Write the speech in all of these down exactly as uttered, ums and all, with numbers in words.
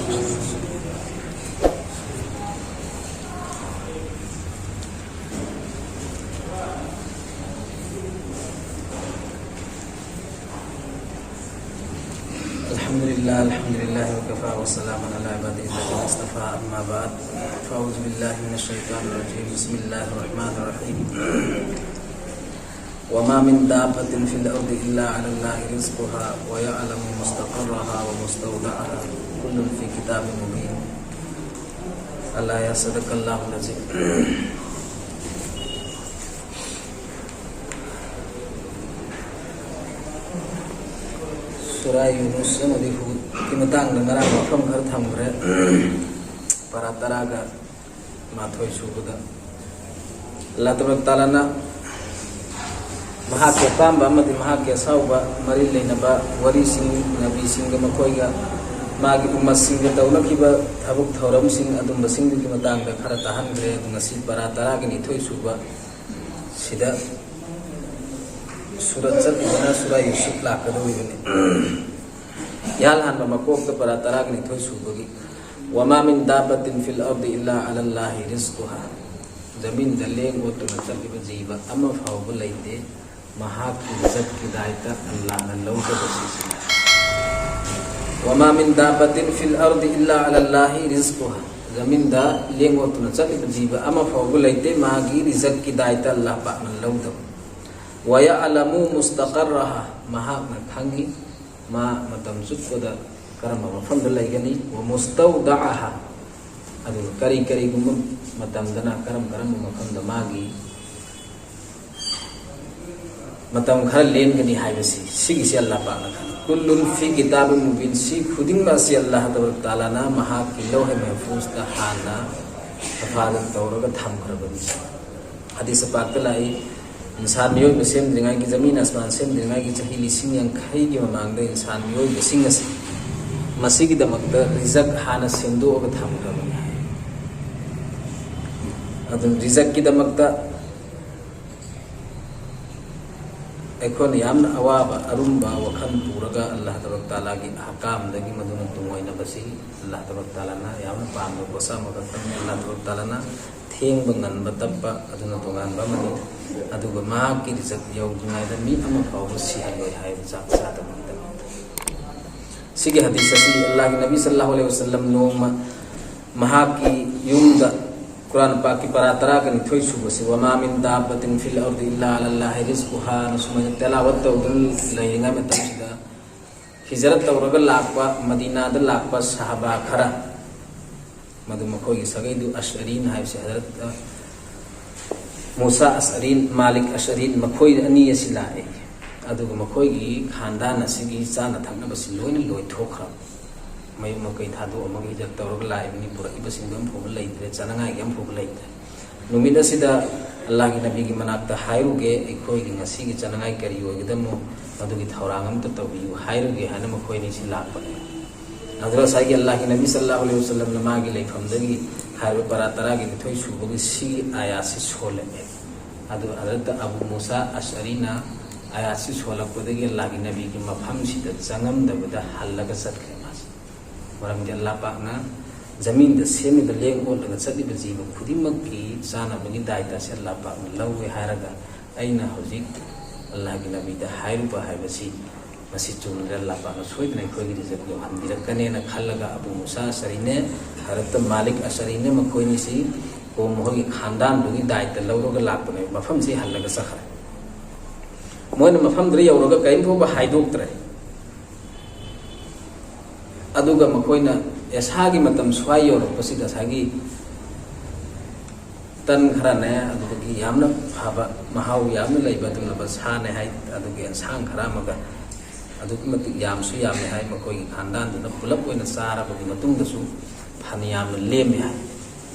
الحمد لله، الحمد لله وكفى وسلام على عباده الذين اصطفى، أما بعد، فأعوذ بالله من الشيطان الرجيم، بسم الله الرحمن الرحيم. وما من دابة في الأرض إلا على الله رزقها ويعلم مستقرها ومستودعها كل في كتاب مبين. الآية، صدق الله العظيم. ꯁꯨꯔꯥ ꯌꯨꯅꯨꯁ ꯑꯃꯗꯤ ꯍꯨꯗꯀꯤ ꯃꯇꯥꯡꯗ ꯉꯔꯥꯡ ꯋꯥꯐꯝ ꯈꯔ ꯊꯝꯈ꯭ꯔꯦ꯫ ꯄꯔꯥ ꯇꯔꯥꯒ ꯃꯥꯊꯣꯏ ꯁꯨꯕꯗ ꯑꯜꯂꯥꯍ ꯇꯕꯥꯔꯛ ꯇꯥꯂꯥꯅ ꯃꯍꯥꯛꯀꯤ ꯑꯄꯥꯝꯕ ꯑꯃꯗꯤ ꯃꯍꯥꯛꯀꯤ ꯑꯁꯥꯎꯕ ꯃꯔꯤ ꯂꯩꯅꯕ ꯋꯥꯔꯤꯁꯤꯡ, ꯅꯕꯤꯁꯤꯡꯒ ꯃꯈꯣꯏꯒ ꯃꯥꯒꯤ ꯎꯝꯃꯠꯁꯤꯡꯒ ꯇꯧꯅꯈꯤꯕ ꯊꯕꯛ ꯊꯧꯔꯝꯁꯤꯡ ꯑꯗꯨꯝꯕꯁꯤꯡꯗꯨꯒꯤ ꯃꯇꯥꯡꯗ ꯈꯔ ꯇꯥꯍꯟꯈ꯭ꯔꯦ꯫ ꯑꯗꯨ ꯉꯁꯤ ꯄꯔꯥ ꯇꯔꯥꯒ ꯅꯤꯊꯣꯏ ꯁꯨꯕ ꯁꯤꯗ ꯁꯨꯔꯠ ꯆꯠꯂꯤꯕꯅ ꯁꯨꯔꯥ ꯌꯨꯁꯨꯐ ꯂꯥꯛꯀꯗꯧꯔꯤꯕꯅꯤ꯫ ꯏꯍꯥꯟ ꯍꯥꯟꯕ ꯃꯀꯣꯛꯇ ꯄꯔꯥ ꯇꯔꯥꯒ ꯅꯤꯊꯣꯏ ꯁꯨꯕꯒꯤ "وما من دابة في الأرض إلا على الله رزقها", ꯖꯃꯤꯟꯗ ꯂꯦꯡ ꯑꯣꯠꯇꯨꯅ ꯆꯠꯂꯤꯕ ꯖꯤꯕ ꯑꯃ ꯐꯥꯎꯕ ꯂꯩꯇꯦ ꯃꯍꯥꯛꯀꯤ ꯔꯤꯖꯛꯀꯤ ꯗꯥꯏꯇ ꯑꯜꯂꯥꯍꯅ ꯂꯧꯗꯕꯁꯤ꯫ "وما من دابة في الأرض إلا على الله رزقها", ꯖꯃꯤꯟꯗ ꯂꯦꯡ ꯑꯣꯠꯇꯨꯅ ꯆꯠꯂꯤꯕ ꯖꯤꯕ ꯑꯃ ꯐꯥꯎꯕ ꯂꯩꯇꯦ ꯃꯥꯒꯤ ꯔꯤꯖꯛꯀꯤ ꯗꯥꯏꯇ ꯑꯜꯂꯥꯍ ꯄꯥꯛꯅ ꯂꯧꯗꯕ꯫ "ويعلم مستقرها", ꯃꯍꯥꯛꯅ ꯈꯪꯏ ꯃꯥ ꯃꯇꯝ ꯆꯨꯞꯄꯗ ꯀꯔꯝꯕ ꯃꯐꯝꯗ ꯂꯩꯒꯅꯤ꯫ "ومستودعها", ꯑꯗꯨꯒ ꯀꯔꯤ ꯀꯔꯤꯒꯨꯝꯕ ꯃꯇꯝꯗꯅ ꯀꯔꯝ ꯀꯔꯝꯕ ꯃꯐꯝꯗ ꯃꯥꯒꯤ ꯃꯇꯝ ꯈꯔ ꯂꯦꯟꯒꯅꯤ ꯍꯥꯏꯕꯁꯤ, ꯁꯤꯒꯤꯁꯤ ꯑꯜꯂꯥꯍ ꯄꯥꯛꯅ ꯈꯪꯏ꯫ "كل في كتاب مبين", ꯁꯤ ꯈꯨꯗꯤꯡꯃꯛ ꯑꯁꯤ ꯑꯜꯂꯥꯍ ꯇꯕꯥꯔꯛ ꯇꯥꯂꯥꯅ ꯃꯍꯥꯛꯀꯤ ꯂꯧꯍ ꯃꯍꯐꯨꯖꯇ ꯍꯥꯟꯅ ꯍꯤꯐꯥꯖꯠ ꯇꯧꯔꯒ ꯊꯝꯈ꯭ꯔꯕꯅꯤ꯫ ꯍꯗꯤꯁ ꯄꯥꯛꯇ ꯂꯥꯛꯏ, ꯏꯟꯁꯥꯟ ꯃꯤꯑꯣꯏꯕ ꯁꯦꯝꯗ꯭ꯔꯤꯉꯩꯒꯤ, ꯖꯃꯤꯟ ꯑꯁꯃꯥꯟ ꯁꯦꯝꯗ꯭ꯔꯤꯉꯩꯒꯤ ꯆꯍꯤ ꯂꯤꯁꯤꯡ ꯌꯥꯡꯈꯩꯒꯤ ꯃꯃꯥꯡꯗ ꯏꯟꯁꯥꯟ ꯃꯤꯑꯣꯏꯕꯁꯤꯡ ꯑꯁꯤ ꯃꯁꯤꯒꯤꯗꯃꯛꯇ ꯔꯤꯖꯛ ꯍꯥꯟꯅ ꯁꯦꯝꯗꯣꯛꯑꯒ ꯊꯝꯈ꯭ꯔꯕꯅꯤ ꯍꯥꯏ꯫ ꯑꯗꯨꯅ ꯔꯤꯖꯛꯀꯤꯗꯃꯛꯇ ꯑꯩꯈꯣꯏꯅ ꯌꯥꯝꯅ ꯑꯋꯥꯕ ꯑꯔꯨꯝꯕ ꯋꯥꯈꯜ ꯄꯨꯔꯒ ꯑꯜꯂꯥꯍ ꯇꯕꯥꯔꯛ ꯇꯥꯂꯥꯒꯤ ꯑꯍꯀꯥꯝꯗꯒꯤ ꯃꯗꯨꯅ ꯇꯨꯡꯑꯣꯏꯅꯕꯁꯤ ꯑꯜꯂꯥꯍ ꯇꯕꯥꯔꯛ ꯇꯥꯂꯥꯅ ꯌꯥꯝꯅ ꯄꯥꯝꯕ ꯄꯣꯠꯁꯛ ꯑꯃꯈꯛꯇꯅꯤ꯫ ꯑꯜꯂꯥꯍ ꯇꯕꯥꯔꯛ ꯇꯥꯂꯥꯅ ꯊꯦꯡꯕ ꯉꯟꯕ ꯇꯞꯄ ꯑꯗꯨꯅ ꯇꯣꯉꯥꯟꯕ ꯑꯃꯅꯤ꯫ ꯑꯗꯨꯒ ꯃꯍꯥꯛꯀꯤ ꯔꯤꯖꯛ ꯌꯧꯗ꯭ꯔꯤꯉꯩꯗ ꯃꯤ ꯑꯃ ꯐꯥꯎꯕ ꯁꯤꯍꯜꯂꯣꯏ ꯍꯥꯏꯕ ꯆꯥꯛ ꯆꯥꯗꯕꯒꯤꯗꯃꯛꯇ꯫ ꯁꯤꯒꯤ ꯍꯗꯤꯁ ꯑꯁꯤ ꯑꯜꯂꯥꯍꯒꯤ ꯅꯕꯤ ꯁꯜꯂꯥꯍꯨ ꯑꯂꯩꯍꯤ ꯋꯥꯁꯜꯂꯝ ꯅꯣꯡꯃ ꯃꯍꯥꯛꯀꯤ ꯌꯨꯝꯗ ꯀꯨꯔꯥꯟ ꯄꯥꯛꯀꯤ ꯄꯔꯥ ꯇꯔꯥꯒ ꯅꯤꯊꯣꯏ ꯁꯨꯕꯁꯤ "ꯋꯃꯥ ꯃꯤꯟ ꯗꯥꯕꯇꯤꯟ ꯐꯤꯜ ꯑꯔꯗꯤ ꯏꯜꯂꯥ ꯑꯂꯥ ꯑꯜꯂꯥꯍꯤ ꯔꯤꯖꯀꯨꯍꯥꯅ ꯁꯨꯃꯥꯏꯅ ꯇꯦꯂꯥꯋꯠ ꯇꯧꯗꯨꯅ ꯂꯩꯔꯤꯉꯩ ꯃꯇꯝꯁꯤꯗ ꯍꯤꯖꯔꯠ ꯇꯧꯔꯒ ꯂꯥꯛꯄ ꯃꯗꯤꯅꯥꯗ ꯂꯥꯛꯄ ꯁꯍꯥꯕꯥ ꯈꯔ, ꯃꯗꯨ ꯃꯈꯣꯏꯒꯤ ꯁꯒꯩꯗꯨ ꯑꯁꯑꯔꯤꯟ ꯍꯥꯏꯕꯁꯤ ꯍꯖꯔꯠ ꯃꯨꯁꯥ ꯑꯁꯑꯔꯤꯟ, ꯃꯥꯂꯤꯛ ꯑꯁꯑꯔꯤꯟ, ꯃꯈꯣꯏ ꯑꯅꯤ ꯑꯁꯤ ꯂꯥꯛꯑꯦ꯫ ꯑꯗꯨꯒ ꯃꯈꯣꯏꯒꯤ ꯈꯥꯟꯗꯥꯟ ꯑꯁꯤꯒꯤ ꯆꯥꯅ ꯊꯛꯅꯕꯁꯤ ꯂꯣꯏꯅ ꯂꯣꯏꯊꯣꯛꯈ꯭ꯔꯕ꯫ ꯃꯌꯨꯝ ꯃꯀꯩ ꯊꯥꯗꯣꯛꯑꯝꯃꯒ ꯍꯤꯖꯔꯠ ꯇꯧꯔꯒ ꯂꯥꯛꯏꯕꯅꯤ, ꯄꯨꯔꯛꯏꯕꯁꯤꯡꯗꯣ ꯑꯃꯐꯥꯎꯕ ꯂꯩꯇ꯭ꯔꯦ, ꯆꯥꯅꯉꯥꯏꯒꯤ ꯑꯃꯐꯥꯎꯕ ꯂꯩꯇ꯭ꯔꯦ꯫ ꯅꯨꯃꯤꯠ ꯑꯁꯤꯗ ꯑꯜꯂꯥꯍꯒꯤ ꯅꯕꯤꯒꯤ ꯃꯅꯥꯛꯇ ꯍꯥꯏꯔꯨꯒꯦ, ꯑꯩꯈꯣꯏꯒꯤ ꯉꯁꯤꯒꯤ ꯆꯥꯅꯉꯥꯏ ꯀꯔꯤ ꯑꯣꯏꯒꯗꯕꯅꯣ, ꯃꯗꯨꯒꯤ ꯊꯧꯔꯥꯡ ꯑꯃꯇ ꯇꯧꯕꯤꯌꯨ ꯍꯥꯏꯔꯨꯒꯦ ꯍꯥꯏꯅ ꯃꯈꯣꯏ ꯑꯅꯤꯁꯤ ꯂꯥꯛꯄꯅꯦ꯫ ꯑꯗꯨꯗ ꯉꯁꯥꯏꯒꯤ ꯑꯜꯂꯥꯍꯒꯤ ꯅꯕꯤ ꯁꯜꯂꯥꯍꯨ ꯑꯂꯩꯍꯤ ꯋꯥꯁꯜꯂꯝꯅ ꯃꯥꯒꯤ ꯂꯩꯐꯝꯗꯒꯤ ꯍꯥꯏꯔꯤꯕ ꯄꯔꯥ ꯇꯔꯥꯒꯤ ꯅꯤꯊꯣꯏ ꯁꯨꯕꯒꯤ ꯁꯤꯒꯤ ꯑꯥꯌꯥꯠꯁꯤ ꯁꯣꯜꯂꯛꯑꯦ꯫ ꯑꯗꯨ ꯍꯖꯔꯠ ꯑꯕꯨ ꯃꯨꯁꯥ ꯑꯁꯑꯔꯤꯅ ꯑꯥꯌꯥꯠꯁꯤ ꯁꯣꯜꯂꯛꯄꯗꯒꯤ ꯑꯜꯂꯥꯍꯒꯤ ꯅꯕꯤꯒꯤ ꯃꯐꯝꯁꯤꯗ ꯆꯪꯉꯝꯗꯕꯗ ꯍꯜꯂꯒ ꯆꯠꯈ꯭ꯔꯦ ꯃꯥꯁꯦ꯫ ꯃꯔꯝꯗꯤ ꯑꯜꯂꯥꯍ ꯄꯥꯛꯅ ꯖꯃꯤꯟꯗ ꯁꯦꯝꯂꯤꯕ, ꯂꯦꯡ ꯑꯣꯠꯂꯒ ꯆꯠꯂꯤꯕ ꯖꯤꯕ ꯈꯨꯗꯤꯡꯃꯛꯀꯤ ꯆꯥꯅꯕꯒꯤ ꯗꯥꯏꯇ ꯑꯁꯤ ꯑꯜꯂꯥꯍ ꯄꯥꯛꯅ ꯂꯧꯋꯦ ꯍꯥꯏꯔꯒ ꯑꯩꯅ ꯍꯧꯖꯤꯛ ꯑꯜꯂꯥꯍꯒꯤ ꯅꯕꯤꯗ ꯍꯥꯏꯔꯨꯕ ꯍꯥꯏꯕꯁꯤ ꯃꯁꯤ ꯆꯨꯝꯗ꯭ꯔꯦ, ꯑꯜꯂꯥꯍ ꯄꯥꯛꯅ ꯁꯣꯏꯗꯅ ꯑꯩꯈꯣꯏꯒꯤ ꯔꯤꯖꯛ ꯌꯧꯍꯟꯕꯤꯔꯛꯀꯅꯦꯅ ꯈꯜꯂꯒ ꯑꯕꯨ ꯃꯨꯁꯥ ꯑꯁꯑꯔꯤꯅꯦ, ꯍꯖꯔꯠ ꯃꯥꯂꯤꯛ ꯑꯁꯑꯔꯤꯅꯦ, ꯃꯈꯣꯏꯅꯤꯁꯤ ꯀꯣꯝ ꯃꯈꯣꯏꯒꯤ ꯈꯥꯟꯗꯥꯟꯗꯨꯒꯤ ꯗꯥꯏꯇ ꯂꯧꯔꯒ ꯂꯥꯛꯄꯅꯦꯕ꯫ ꯃꯐꯝꯁꯤ ꯍꯜꯂꯒ ꯆꯠꯈ꯭ꯔꯦ꯫ ꯃꯣꯏꯅ ꯃꯐꯝꯗꯨꯗ ꯌꯧꯔꯒ ꯀꯔꯤꯝ ꯐꯥꯎꯕ ꯍꯥꯏꯗꯣꯛꯇ꯭ꯔꯦ꯫ ꯑꯗꯨꯒ ꯃꯈꯣꯏꯅ ꯏꯁꯥꯒꯤ ꯃꯇꯝ ꯁ꯭ꯋꯥꯏ ꯌꯧꯔꯛꯄꯁꯤꯗ ꯉꯁꯥꯏꯒꯤ ꯇꯟ ꯈꯔꯅꯦ, ꯑꯗꯨꯗꯒꯤ ꯌꯥꯝꯅ ꯐꯕ, ꯃꯍꯥꯎ ꯌꯥꯝꯅ ꯂꯩꯕ ꯑꯗꯨꯒꯨꯝꯂꯕ ꯁꯥꯅꯦ ꯍꯥꯏ, ꯑꯗꯨꯒꯤ ꯑꯦꯟꯁꯥꯡ ꯈꯔ ꯑꯃꯒ ꯑꯗꯨꯛꯀꯤ ꯃꯇꯤꯛ ꯌꯥꯝꯁꯨ ꯌꯥꯝꯃꯦ ꯍꯥꯏ꯫ ꯃꯈꯣꯏꯒꯤ ꯈꯥꯟꯗꯥꯟꯗꯨꯅ ꯄꯨꯂꯞ ꯑꯣꯏꯅ ꯆꯥꯔꯕꯒꯤ ꯃꯇꯨꯡꯗꯁꯨ ꯐꯅꯌꯥꯝꯅ ꯂꯦꯝꯃꯦ ꯍꯥꯏ꯫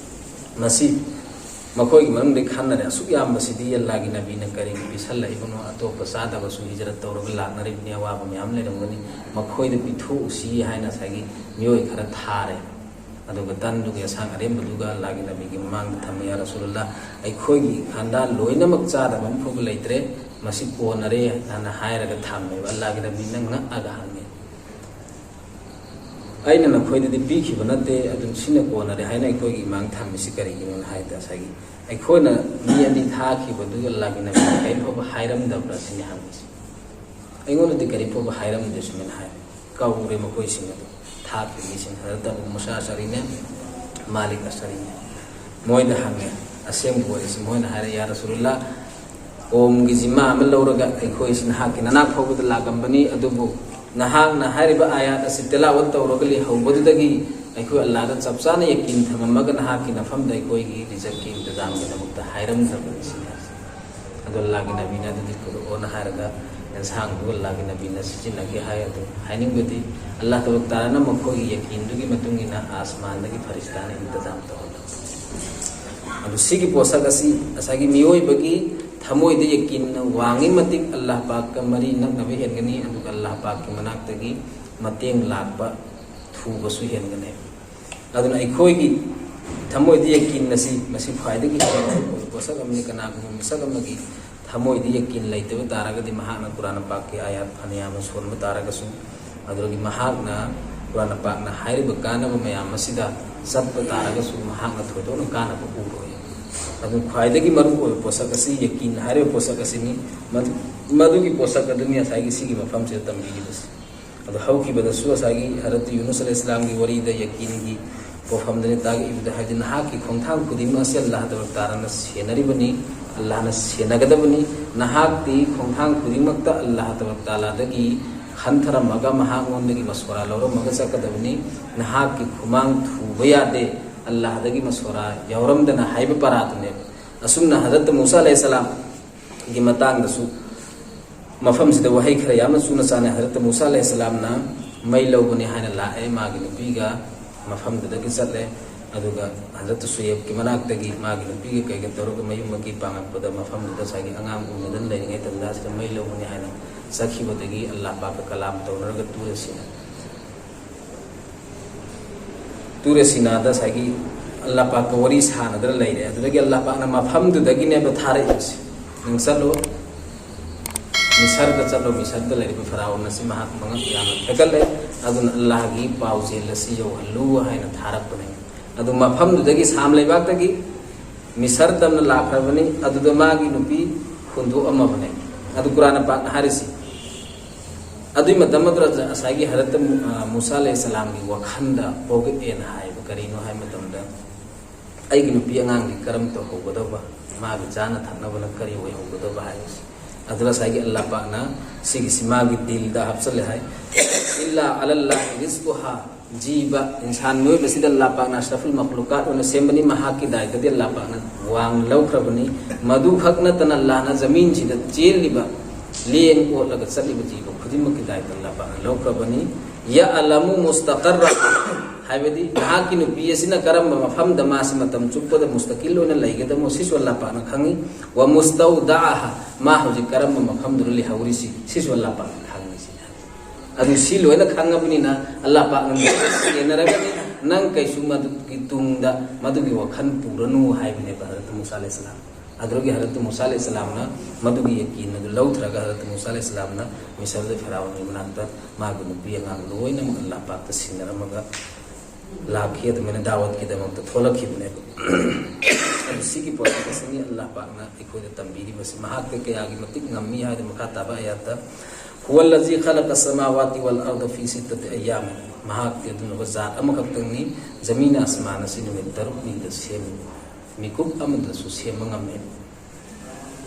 ꯃꯁꯤ ꯃꯈꯣꯏꯒꯤ ꯃꯅꯨꯡꯗ ꯈꯟꯅꯔꯦ, "ꯑꯁꯨꯛ ꯌꯥꯝꯕꯁꯤꯗꯤ ꯑꯜꯂꯥꯍꯒꯤ ꯅꯕꯤꯅ ꯀꯔꯤꯒꯤ ꯄꯤꯁꯜꯂꯛꯏꯕꯅꯣ? ꯑꯇꯣꯞꯄ ꯆꯥꯗꯕꯁꯨ ꯍꯤꯖꯔꯠ ꯇꯧꯔꯒ ꯂꯥꯛꯅꯔꯤꯕꯅꯤ, ꯑꯋꯥꯕ ꯃꯌꯥꯝ ꯂꯩꯔꯝꯒꯅꯤ, ꯃꯈꯣꯏꯗ ꯄꯤꯊꯣꯛꯎꯁꯤ" ꯍꯥꯏꯅ ꯉꯁꯥꯏꯒꯤ ꯃꯤꯑꯣꯏ ꯈꯔ ꯊꯥꯔꯦ꯫ ꯑꯗꯨꯒ ꯇꯟꯗꯨꯒꯤ ꯑꯁꯥꯡ ꯑꯔꯦꯝꯕꯗꯨꯒ ꯑꯜꯂꯥꯍꯒꯤ ꯅꯕꯤꯒꯤ ꯃꯃꯥꯡꯗ ꯊꯝꯃꯤ, "ꯌꯥ ꯔꯁꯨꯂꯜꯂꯥꯍ, ꯑꯩꯈꯣꯏꯒꯤ ꯈꯥꯟꯗꯥꯟ ꯂꯣꯏꯅꯃꯛ ꯆꯥꯗꯕ ꯑꯃꯐꯥꯎꯕ ꯂꯩꯇ꯭ꯔꯦ, ꯃꯁꯤ ꯀꯣꯟꯅꯔꯦ ꯍꯥꯏꯅ ꯍꯥꯏꯔꯒ ꯊꯝꯃꯦꯕ꯫ ꯑꯜꯂꯥꯍꯒꯤ ꯅꯕꯤꯅ ꯉꯛꯑꯒ ꯍꯪꯉꯦ, "ꯑꯩꯅ ꯅꯈꯣꯏꯗꯗꯤ ꯄꯤꯈꯤꯕ ꯅꯠꯇꯦ, ꯑꯗꯨꯝ ꯁꯤꯅ ꯀꯣꯟꯅꯔꯦ ꯍꯥꯏꯅ ꯑꯩꯈꯣꯏꯒꯤ ꯏꯃꯥꯡ ꯊꯝꯃꯤꯁꯤ ꯀꯔꯤꯒꯤꯅꯣꯅ?" ꯍꯥꯏꯗ ꯉꯁꯥꯏꯒꯤ ꯑꯩꯈꯣꯏꯅ ꯃꯤ ꯑꯅꯤ ꯊꯥꯈꯤꯕꯗꯨꯒ ꯑꯜꯂꯥꯍꯒꯤ ꯅꯕꯤꯅ ꯀꯔꯤꯝ ꯐꯥꯎꯕ ꯍꯥꯏꯔꯝꯗꯕ꯭ꯔꯥ ꯁꯤꯅꯤ ꯍꯪꯉꯤꯁꯦ꯫ "ꯑꯩꯉꯣꯟꯗꯗꯤ ꯀꯔꯤꯝ ꯐꯥꯎꯕ ꯍꯥꯏꯔꯝꯗꯦ" ꯁꯨꯃꯥꯏꯅ ꯍꯥꯏ꯫ ꯀꯧꯔꯦ ꯃꯈꯣꯏꯁꯤꯡ ꯑꯗꯨ, ꯊꯥꯈꯤꯕ ꯃꯤꯁꯤꯡ, ꯍꯖꯔꯠ ꯑꯕꯨ ꯃꯨꯁꯥ ꯑꯁꯔꯤꯅꯦ, ꯃꯥꯂꯤꯛ ꯑꯁꯔꯤꯅꯦ꯫ ꯃꯣꯏꯗ ꯍꯪꯉꯦ ꯑꯁꯦꯡꯕ ꯋꯥꯔꯤꯁꯤ꯫ ꯃꯣꯏꯅ ꯍꯥꯏꯔꯦ, "ꯌꯥ ꯔꯁꯨꯂꯨꯜꯂꯥ, ꯀꯣꯝꯒꯤ ꯖꯤꯝꯃꯥ ꯑꯃ ꯂꯧꯔꯒ ꯑꯩꯈꯣꯏꯁꯤ ꯅꯍꯥꯛꯀꯤ ꯅꯅꯥꯛ ꯐꯥꯎꯕꯗ ꯂꯥꯛꯂꯝꯕꯅꯤ, ꯑꯗꯨꯕꯨ ꯅꯍꯥꯛꯅ ꯍꯥꯏꯔꯤꯕ ꯑꯥꯌꯥꯠ ꯑꯁꯤ ꯇꯤꯂꯥꯋꯠ ꯇꯧꯔꯒ ꯂꯩꯍꯧꯕꯗꯨꯗꯒꯤ ꯑꯩꯈꯣꯏ ꯑꯜꯂꯥꯗ ꯆꯞ ꯆꯥꯅ ꯌꯀꯤꯟ ꯊꯝꯃꯝꯃꯒ ꯅꯍꯥꯛꯀꯤ ꯅꯐꯝꯗ ꯑꯩꯈꯣꯏꯒꯤ ꯔꯤꯖꯛꯀꯤ ꯏꯟꯇꯖꯥꯝꯒꯤꯗꯃꯛꯇ ꯍꯥꯏꯔꯝꯗ꯭ꯔꯕꯅꯤ" ꯁꯤꯅꯤ꯫ ꯑꯗꯣ ꯑꯜꯂꯥꯍꯒꯤ ꯅꯕꯤꯅ ꯑꯗꯨꯗꯤ ꯄꯨꯔꯛꯑꯣꯅ ꯍꯥꯏꯔꯒ ꯑꯦꯟꯁꯥꯡꯗꯨ ꯑꯜꯂꯥꯍꯒꯤ ꯅꯕꯤꯅ ꯁꯤꯖꯤꯟꯅꯒꯦ ꯍꯥꯏ꯫ ꯑꯗꯨ ꯍꯥꯏꯅꯤꯡꯕꯗꯤ, ꯑꯜꯂꯥꯍ ꯇꯕꯥꯔꯛ ꯇꯥꯂꯥꯅ ꯃꯈꯣꯏꯒꯤ ꯌꯀꯤꯟꯗꯨꯒꯤ ꯃꯇꯨꯡ ꯏꯟꯅ ꯑꯥꯁꯃꯥꯟꯗꯒꯤ ꯐꯔꯤꯁꯇꯥꯅ ꯏꯟꯇꯖꯥꯝ ꯇꯧꯍꯜꯂꯝꯃꯤ꯫ ꯑꯗꯨ ꯁꯤꯒꯤ ꯄꯣꯠꯁꯛ ꯑꯁꯤ ꯉꯁꯥꯏꯒꯤ ꯃꯤꯑꯣꯏꯕꯒꯤ ꯊꯃꯣꯏꯗ ꯌꯀꯤꯟꯅ ꯋꯥꯡꯉꯤ ꯃꯇꯤꯛ ꯑꯜꯂꯥꯍ ꯄꯥꯛꯀ ꯃꯔꯤ ꯅꯛꯅꯕ ꯍꯦꯟꯒꯅꯤ, ꯑꯗꯨꯒ ꯑꯜꯂꯥꯍ ꯄꯥꯛꯀꯤ ꯃꯅꯥꯛꯇꯒꯤ ꯃꯇꯦꯡ ꯂꯥꯛꯄ ꯊꯨꯕꯁꯨ ꯍꯦꯟꯒꯅꯤ꯫ ꯑꯗꯨꯅ ꯑꯩꯈꯣꯏꯒꯤ ꯊꯃꯣꯏꯗ ꯌꯀꯤꯟ ꯑꯁꯤ, ꯃꯁꯤ ꯈ꯭ꯋꯥꯏꯗꯒꯤ ꯍꯦꯟꯅ ꯃꯔꯨ ꯑꯣꯏꯕ ꯄꯣꯠꯁꯛ ꯑꯃꯅꯤ꯫ ꯀꯅꯥꯒꯨꯝꯕ ꯃꯤꯁꯛ ꯑꯃꯒꯤ ꯊꯃꯣꯏꯗ ꯌꯀꯤꯟ ꯂꯩꯇꯕ ꯇꯥꯔꯒꯗꯤ, ꯃꯍꯥꯛꯅ ꯀꯨꯔꯥꯟ ꯄꯥꯛꯀꯤ ꯑꯥꯌꯥꯠ ꯐꯅꯌꯥꯝꯅ ꯁꯣꯟꯕ ꯇꯥꯔꯒꯁꯨ, ꯑꯗꯨꯗꯒꯤ ꯃꯍꯥꯛꯅ ꯀꯨꯔꯥꯟ ꯄꯥꯛꯅ ꯍꯥꯏꯔꯤꯕ ꯀꯥꯟꯅꯕ ꯃꯌꯥꯝ ꯑꯁꯤꯗ ꯆꯠꯄ ꯇꯥꯔꯒꯁꯨ, ꯃꯍꯥꯛꯅ ꯊꯣꯏꯗꯣꯛꯅ ꯀꯥꯟꯅꯕ ꯎꯔꯣꯏ꯫ ꯑꯗꯨ ꯈ꯭ꯋꯥꯏꯗꯒꯤ ꯃꯔꯨ ꯑꯣꯏꯕ ꯄꯣꯠꯁꯛ ꯑꯁꯤ ꯌꯀꯤꯟ ꯍꯥꯏꯔꯤꯕ ꯄꯣꯠꯁꯛ ꯑꯁꯤꯅꯤ꯫ ꯃꯗꯨ-, ꯃꯗꯨꯒꯤ ꯄꯣꯠꯁꯛ ꯑꯗꯨꯅꯤ ꯉꯁꯥꯏꯒꯤ ꯁꯤꯒꯤ ꯃꯐꯝꯁꯤꯗ ꯇꯝꯕꯤꯔꯤꯕꯁꯤ꯫ ꯑꯗꯣ ꯍꯧꯈꯤꯕꯗꯁꯨ ꯉꯁꯥꯏꯒꯤ ꯍꯖꯔꯠ ꯌꯨꯅꯨꯁ ꯑꯂꯩꯍꯤꯁꯁꯂꯥꯝꯒꯤ ꯋꯥꯔꯤꯗ ꯌꯀꯤꯟꯒꯤ ꯋꯥꯐꯝꯗꯅꯤ ꯇꯥꯛꯂꯤꯕꯗ, ꯍꯥꯏꯗꯤ ꯅꯍꯥꯛꯀꯤ ꯈꯣꯡꯊꯥꯡ ꯈꯨꯗꯤꯡꯃꯛ ꯑꯁꯤ ꯑꯜꯂꯥꯍ ꯇꯕꯥꯔꯛ ꯇꯥꯂꯥꯅ ꯁꯦꯟꯅꯔꯤꯕꯅꯤ, ꯑꯜꯂꯥꯍꯅ ꯁꯦꯟꯅꯒꯗꯕꯅꯤ꯫ ꯅꯍꯥꯛꯇꯤ ꯈꯣꯡꯊꯥꯡ ꯈꯨꯗꯤꯡꯃꯛꯇ ꯑꯜꯂꯥꯍ ꯇꯕꯥꯔꯛ ꯇꯥꯂꯥꯗꯒꯤ ꯈꯟꯊꯔꯝꯃꯒ ꯃꯍꯥꯛꯉꯣꯟꯗꯒꯤ ꯃꯁꯣꯔꯥ ꯂꯧꯔꯝꯃꯒ ꯆꯠꯀꯗꯕꯅꯤ꯫ ꯅꯍꯥꯛꯀꯤ ꯈꯨꯃꯥꯡ ꯊꯨꯕ ꯌꯥꯗꯦ, ꯑꯜꯂꯥꯍꯗꯒꯤ ꯃꯁꯣꯔꯥ ꯌꯥꯎꯔꯝꯗꯅ ꯍꯥꯏꯕ ꯄꯔꯥꯗꯨꯅꯦꯕ꯫ ꯑꯁꯨꯝꯅ ꯍꯖꯔꯠ ꯃꯨꯁꯥ ꯑꯂꯩꯍꯤꯁꯁꯂꯥꯝꯒꯤ ꯃꯇꯥꯡꯗꯁꯨ ꯃꯐꯝꯁꯤꯗ ꯋꯥꯍꯩ ꯈꯔ ꯌꯥꯝꯅ ꯆꯨꯅ ꯆꯥꯅꯩ꯫ ꯍꯖꯔꯠ ꯃꯨꯁꯥ ꯑꯂꯩꯍꯤꯁꯁꯂꯥꯝꯅ ꯃꯩ ꯂꯧꯕꯅꯤ ꯍꯥꯏꯅ ꯂꯥꯛꯑꯦ, ꯃꯥꯒꯤ ꯅꯨꯄꯤꯒ ꯃꯐꯝꯗꯨꯗꯒꯤ ꯆꯠꯂꯦ꯫ ꯑꯗꯨꯒ ꯍꯖꯔꯠ ꯁꯨꯌꯦꯕꯀꯤ ꯃꯅꯥꯛꯇꯒꯤ ꯃꯥꯒꯤ ꯅꯨꯄꯤꯒ ꯀꯩꯒ ꯇꯧꯔꯒ ꯃꯌꯨꯝ ꯃꯀꯩ ꯄꯥꯡꯉꯛꯄꯗ, ꯃꯐꯝꯗꯨꯗ ꯉꯁꯥꯏꯒꯤ ꯑꯉꯥꯡ ꯎꯅꯗꯅ ꯂꯩꯔꯤꯉꯩ ꯇꯟꯖꯥꯁꯤꯗ ꯃꯩ ꯂꯧꯕꯅꯤ ꯍꯥꯏꯅ ꯆꯠꯈꯤꯕꯗꯒꯤ ꯑꯜꯂꯥꯍ ꯄꯥꯛꯀ ꯀꯂꯥꯝ ꯇꯧꯅꯔꯒ ꯇꯨꯔ ꯁꯤꯅ ꯇꯨꯔ ꯁꯤꯅꯥꯗ ꯉꯁꯥꯏꯒꯤ ꯑꯜꯂꯥꯍ ꯄꯥꯛꯀ ꯋꯥꯔꯤ ꯁꯥꯟꯅꯗꯅ ꯂꯩꯔꯦ꯫ ꯑꯗꯨꯗꯒꯤ ꯑꯜꯂꯥꯍ ꯄꯥꯛꯅ ꯃꯐꯝꯗꯨꯗꯒꯤꯅꯦꯕ ꯊꯥꯔꯛꯏꯕꯁꯦ, "ꯅꯪ ꯆꯠꯂꯣ, ꯃꯤꯁꯔꯗ ꯆꯠꯂꯣ, ꯃꯤꯁꯔꯗ ꯂꯩꯔꯤꯕ ꯐꯔꯥꯎꯟ ꯑꯁꯤ ꯃꯍꯥꯛ ꯃꯉꯛ ꯌꯥꯝꯅ ꯊꯦꯒꯠꯂꯦ, ꯑꯗꯨꯅ ꯑꯜꯂꯥꯍꯒꯤ ꯄꯥꯎꯖꯦꯜ ꯑꯁꯤ ꯌꯧꯍꯜꯂꯨ ꯍꯥꯏꯅ ꯊꯥꯔꯛꯄꯅꯤ꯫ ꯑꯗꯨ ꯃꯐꯝꯗꯨꯗꯒꯤ, ꯁꯥꯝ ꯂꯩꯕꯥꯛꯇꯒꯤ ꯃꯤꯁꯔ ꯇꯝꯅ ꯂꯥꯛꯈ꯭ꯔꯕꯅꯤ꯫ ꯑꯗꯨꯗ ꯃꯥꯒꯤ ꯅꯨꯄꯤ ꯍꯨꯟꯗꯣꯛꯑꯝꯃꯕꯅꯦ꯫ ꯑꯗꯨ ꯀꯨꯔꯥꯟ ꯄꯥꯛꯅ ꯍꯥꯏꯔꯤꯁꯤ꯫ ꯑꯗꯨꯏ ꯃꯇꯝ ꯑꯗꯨꯗ ꯉꯁꯥꯏꯒꯤ ꯍꯔꯠꯇ ꯃꯨ-, ꯑ, ꯃꯨꯁꯥ ꯑꯂꯩꯍꯤ ꯁꯂꯥꯝꯒꯤ ꯋꯥꯈꯜꯗ ꯄꯣꯛꯂꯛꯑꯦꯅ ꯍꯥꯏꯕ꯫ ꯀꯔꯤꯅꯣ ꯍꯥꯏꯕ ꯃꯇꯝꯗ, ꯑꯩꯒꯤ ꯅꯨꯄꯤ ꯑꯉꯥꯡꯗꯤ ꯀꯔꯝ ꯇꯧꯍꯧꯒꯗꯕ, ꯃꯥꯒꯤ ꯆꯥꯅ ꯊꯛꯅꯕꯅ ꯀꯔꯤ ꯑꯣꯏꯍꯧꯒꯗꯕ ꯍꯥꯏꯕꯁꯤ꯫ ꯑꯗꯨꯗ ꯉꯁꯥꯏꯒꯤ ꯑꯜꯂꯥꯍ ꯄꯥꯛꯅ ꯁꯤꯒꯤꯁꯤ ꯃꯥꯒꯤ ꯗꯤꯜꯗ ꯍꯥꯞꯆꯜꯂꯦ ꯍꯥꯏ꯫ "ꯏꯜꯂꯥ ꯑꯂꯜꯂꯥꯍꯤ ꯔꯤꯖ꯭ꯀꯨꯍꯥ", ꯖꯤꯕ, ꯏꯟꯁꯥꯟ ꯃꯤꯑꯣꯏꯕꯁꯤꯗ ꯑꯜꯂꯥꯍ ꯄꯥꯛꯅ ꯑꯁ꯭ꯔꯐꯨꯜ ꯃꯈꯂꯨꯀꯥꯠ ꯑꯣꯏꯅ ꯁꯦꯝꯕꯅꯤ, ꯃꯍꯥꯛꯀꯤ ꯗꯥꯏꯇꯗꯤ ꯑꯜꯂꯥꯍ ꯄꯥꯛꯅ ꯋꯥꯡꯅ ꯂꯧꯈ꯭ꯔꯕꯅꯤ꯫ ꯃꯗꯨꯈꯛ ꯅꯠꯇꯅ ꯑꯜꯂꯥꯍꯅ ꯖꯃꯤꯟꯁꯤꯗ ꯆꯦꯜꯂꯤꯕ, ꯂꯦꯡ ꯑꯣꯠꯂꯒ ꯆꯠꯂꯤꯕ ꯖꯤꯕ ꯈꯨꯗꯤꯡꯃꯛꯀꯤ ꯗꯥꯏꯇ ꯑꯜꯂꯥꯍ ꯄꯥꯛꯅ ꯂꯧꯈ꯭ꯔꯕꯅꯤ꯫ "ꯌꯥꯂꯥꯃꯨ ꯃꯨꯁꯇꯥꯀꯔꯔꯥ", ꯍꯥꯏꯕꯗꯤ ꯅꯍꯥꯛꯀꯤ ꯅꯨꯄꯤ ꯑꯁꯤꯅ ꯀꯔꯝꯕ ꯃꯐꯝꯗ ꯃꯥꯁꯤ ꯃꯇꯝ ꯆꯨꯞꯄꯗ ꯃꯨꯁꯇꯥꯀꯤꯜ ꯑꯣꯏꯅ ꯂꯩꯒꯗꯕꯅꯣ, ꯁꯤꯁꯨ ꯑꯜꯂꯥꯍ ꯄꯥꯛꯅ ꯈꯪꯉꯤ꯫ "ꯋꯥ ꯃꯨꯁꯇꯧꯗꯥꯑꯍꯥ", ꯃꯥ ꯍꯧꯖꯤꯛ ꯀꯔꯝꯕ ꯃꯐꯝꯗꯨꯗ ꯂꯩꯍꯧꯔꯤꯁꯤ, ꯁꯤꯁꯨ ꯑꯜꯂꯥꯍ ꯄꯥꯛꯅ ꯈꯪꯉꯤ꯫ ꯁꯤꯅꯤ꯫ ꯑꯗꯨ ꯁꯤ ꯂꯣꯏꯅ ꯈꯪꯉꯕꯅꯤꯅ, ꯑꯜꯂꯥꯍ ꯄꯥꯛꯅ ꯁꯦꯟꯅꯔꯒꯅꯤ, ꯅꯪ ꯀꯩꯁꯨ ꯃꯗꯨꯒꯤ ꯇꯨꯡꯗ ꯃꯗꯨꯒꯤ ꯋꯥꯈꯜ ꯄꯨꯔꯅꯨ ꯍꯥꯏꯕꯅꯦꯕ ꯍꯖꯔꯠ ꯃꯨꯁꯥ ꯑꯂꯩꯍꯤ ꯁꯂꯥꯝ꯫ ꯑꯗꯨꯒꯤ ꯍꯖꯔꯠ ꯃꯨꯁꯥ ꯑꯂꯩꯍꯤ ꯁꯂꯥꯝꯅ ꯃꯗꯨꯒꯤ ꯌꯀꯤꯟ ꯑꯗꯨ ꯂꯧꯊꯔꯒ, ꯍꯖꯔꯠ ꯃꯨꯁꯥ ꯑꯂꯩꯍꯤ ꯁꯂꯥꯝꯅ ꯃꯤꯁꯔꯗ ꯐꯤꯔꯥꯎꯟꯒꯤ ꯃꯅꯥꯛꯇ ꯃꯥꯒꯤ ꯅꯨꯄꯤ ꯑꯉꯥꯡ ꯂꯣꯏꯅꯃꯛ ꯑꯜꯂꯥꯍ ꯄꯥꯛꯇ ꯁꯤꯟꯅꯔꯝꯃꯒ ꯂꯥꯛꯈꯤ꯫ ꯑꯗꯨꯃꯥꯏꯅ ꯗꯥꯋꯠꯀꯤꯗꯃꯛꯇ ꯊꯣꯛꯂꯛꯈꯤꯕꯅꯦꯕ꯫ ꯑꯗꯨ ꯁꯤꯒꯤ ꯄꯣꯠꯁꯛ ꯑꯁꯤꯅꯤ ꯑꯜꯂꯥꯍ ꯄꯥꯛꯅ ꯑꯩꯈꯣꯏꯗ ꯇꯝꯕꯤꯔꯤꯕꯁꯤ꯫ ꯃꯍꯥꯛꯇꯤ ꯀꯌꯥꯒꯤ ꯃꯇꯤꯛ ꯉꯝꯃꯤ ꯍꯥꯏꯗꯨ ꯃꯈꯥ ꯇꯥꯕ ꯑꯌꯥꯠꯇ, "ꯍꯨꯋꯜꯂꯖꯤ ꯈꯂꯛꯀ ꯁꯃꯥꯋꯥꯇꯤ ꯋꯜ ꯑꯔꯗ ꯐꯤ ꯁꯤꯠꯇꯇꯤ ꯑꯌꯥꯃꯤꯟ", ꯃꯍꯥꯛꯇꯤ ꯑꯗꯨꯅꯕ ꯖꯥꯠ ꯑꯃꯈꯛꯇꯪꯅꯤ, ꯖꯃꯤꯟ ꯑꯁꯃꯥꯟ ꯑꯁꯤ ꯅꯨꯃꯤꯠ ꯇꯔꯨꯛꯅꯤꯗ ꯁꯦꯝꯃꯤ꯫ ꯃꯤꯀꯨꯞ ꯑꯃꯗꯁꯨ ꯁꯦꯝꯕ ꯉꯝꯃꯦ꯫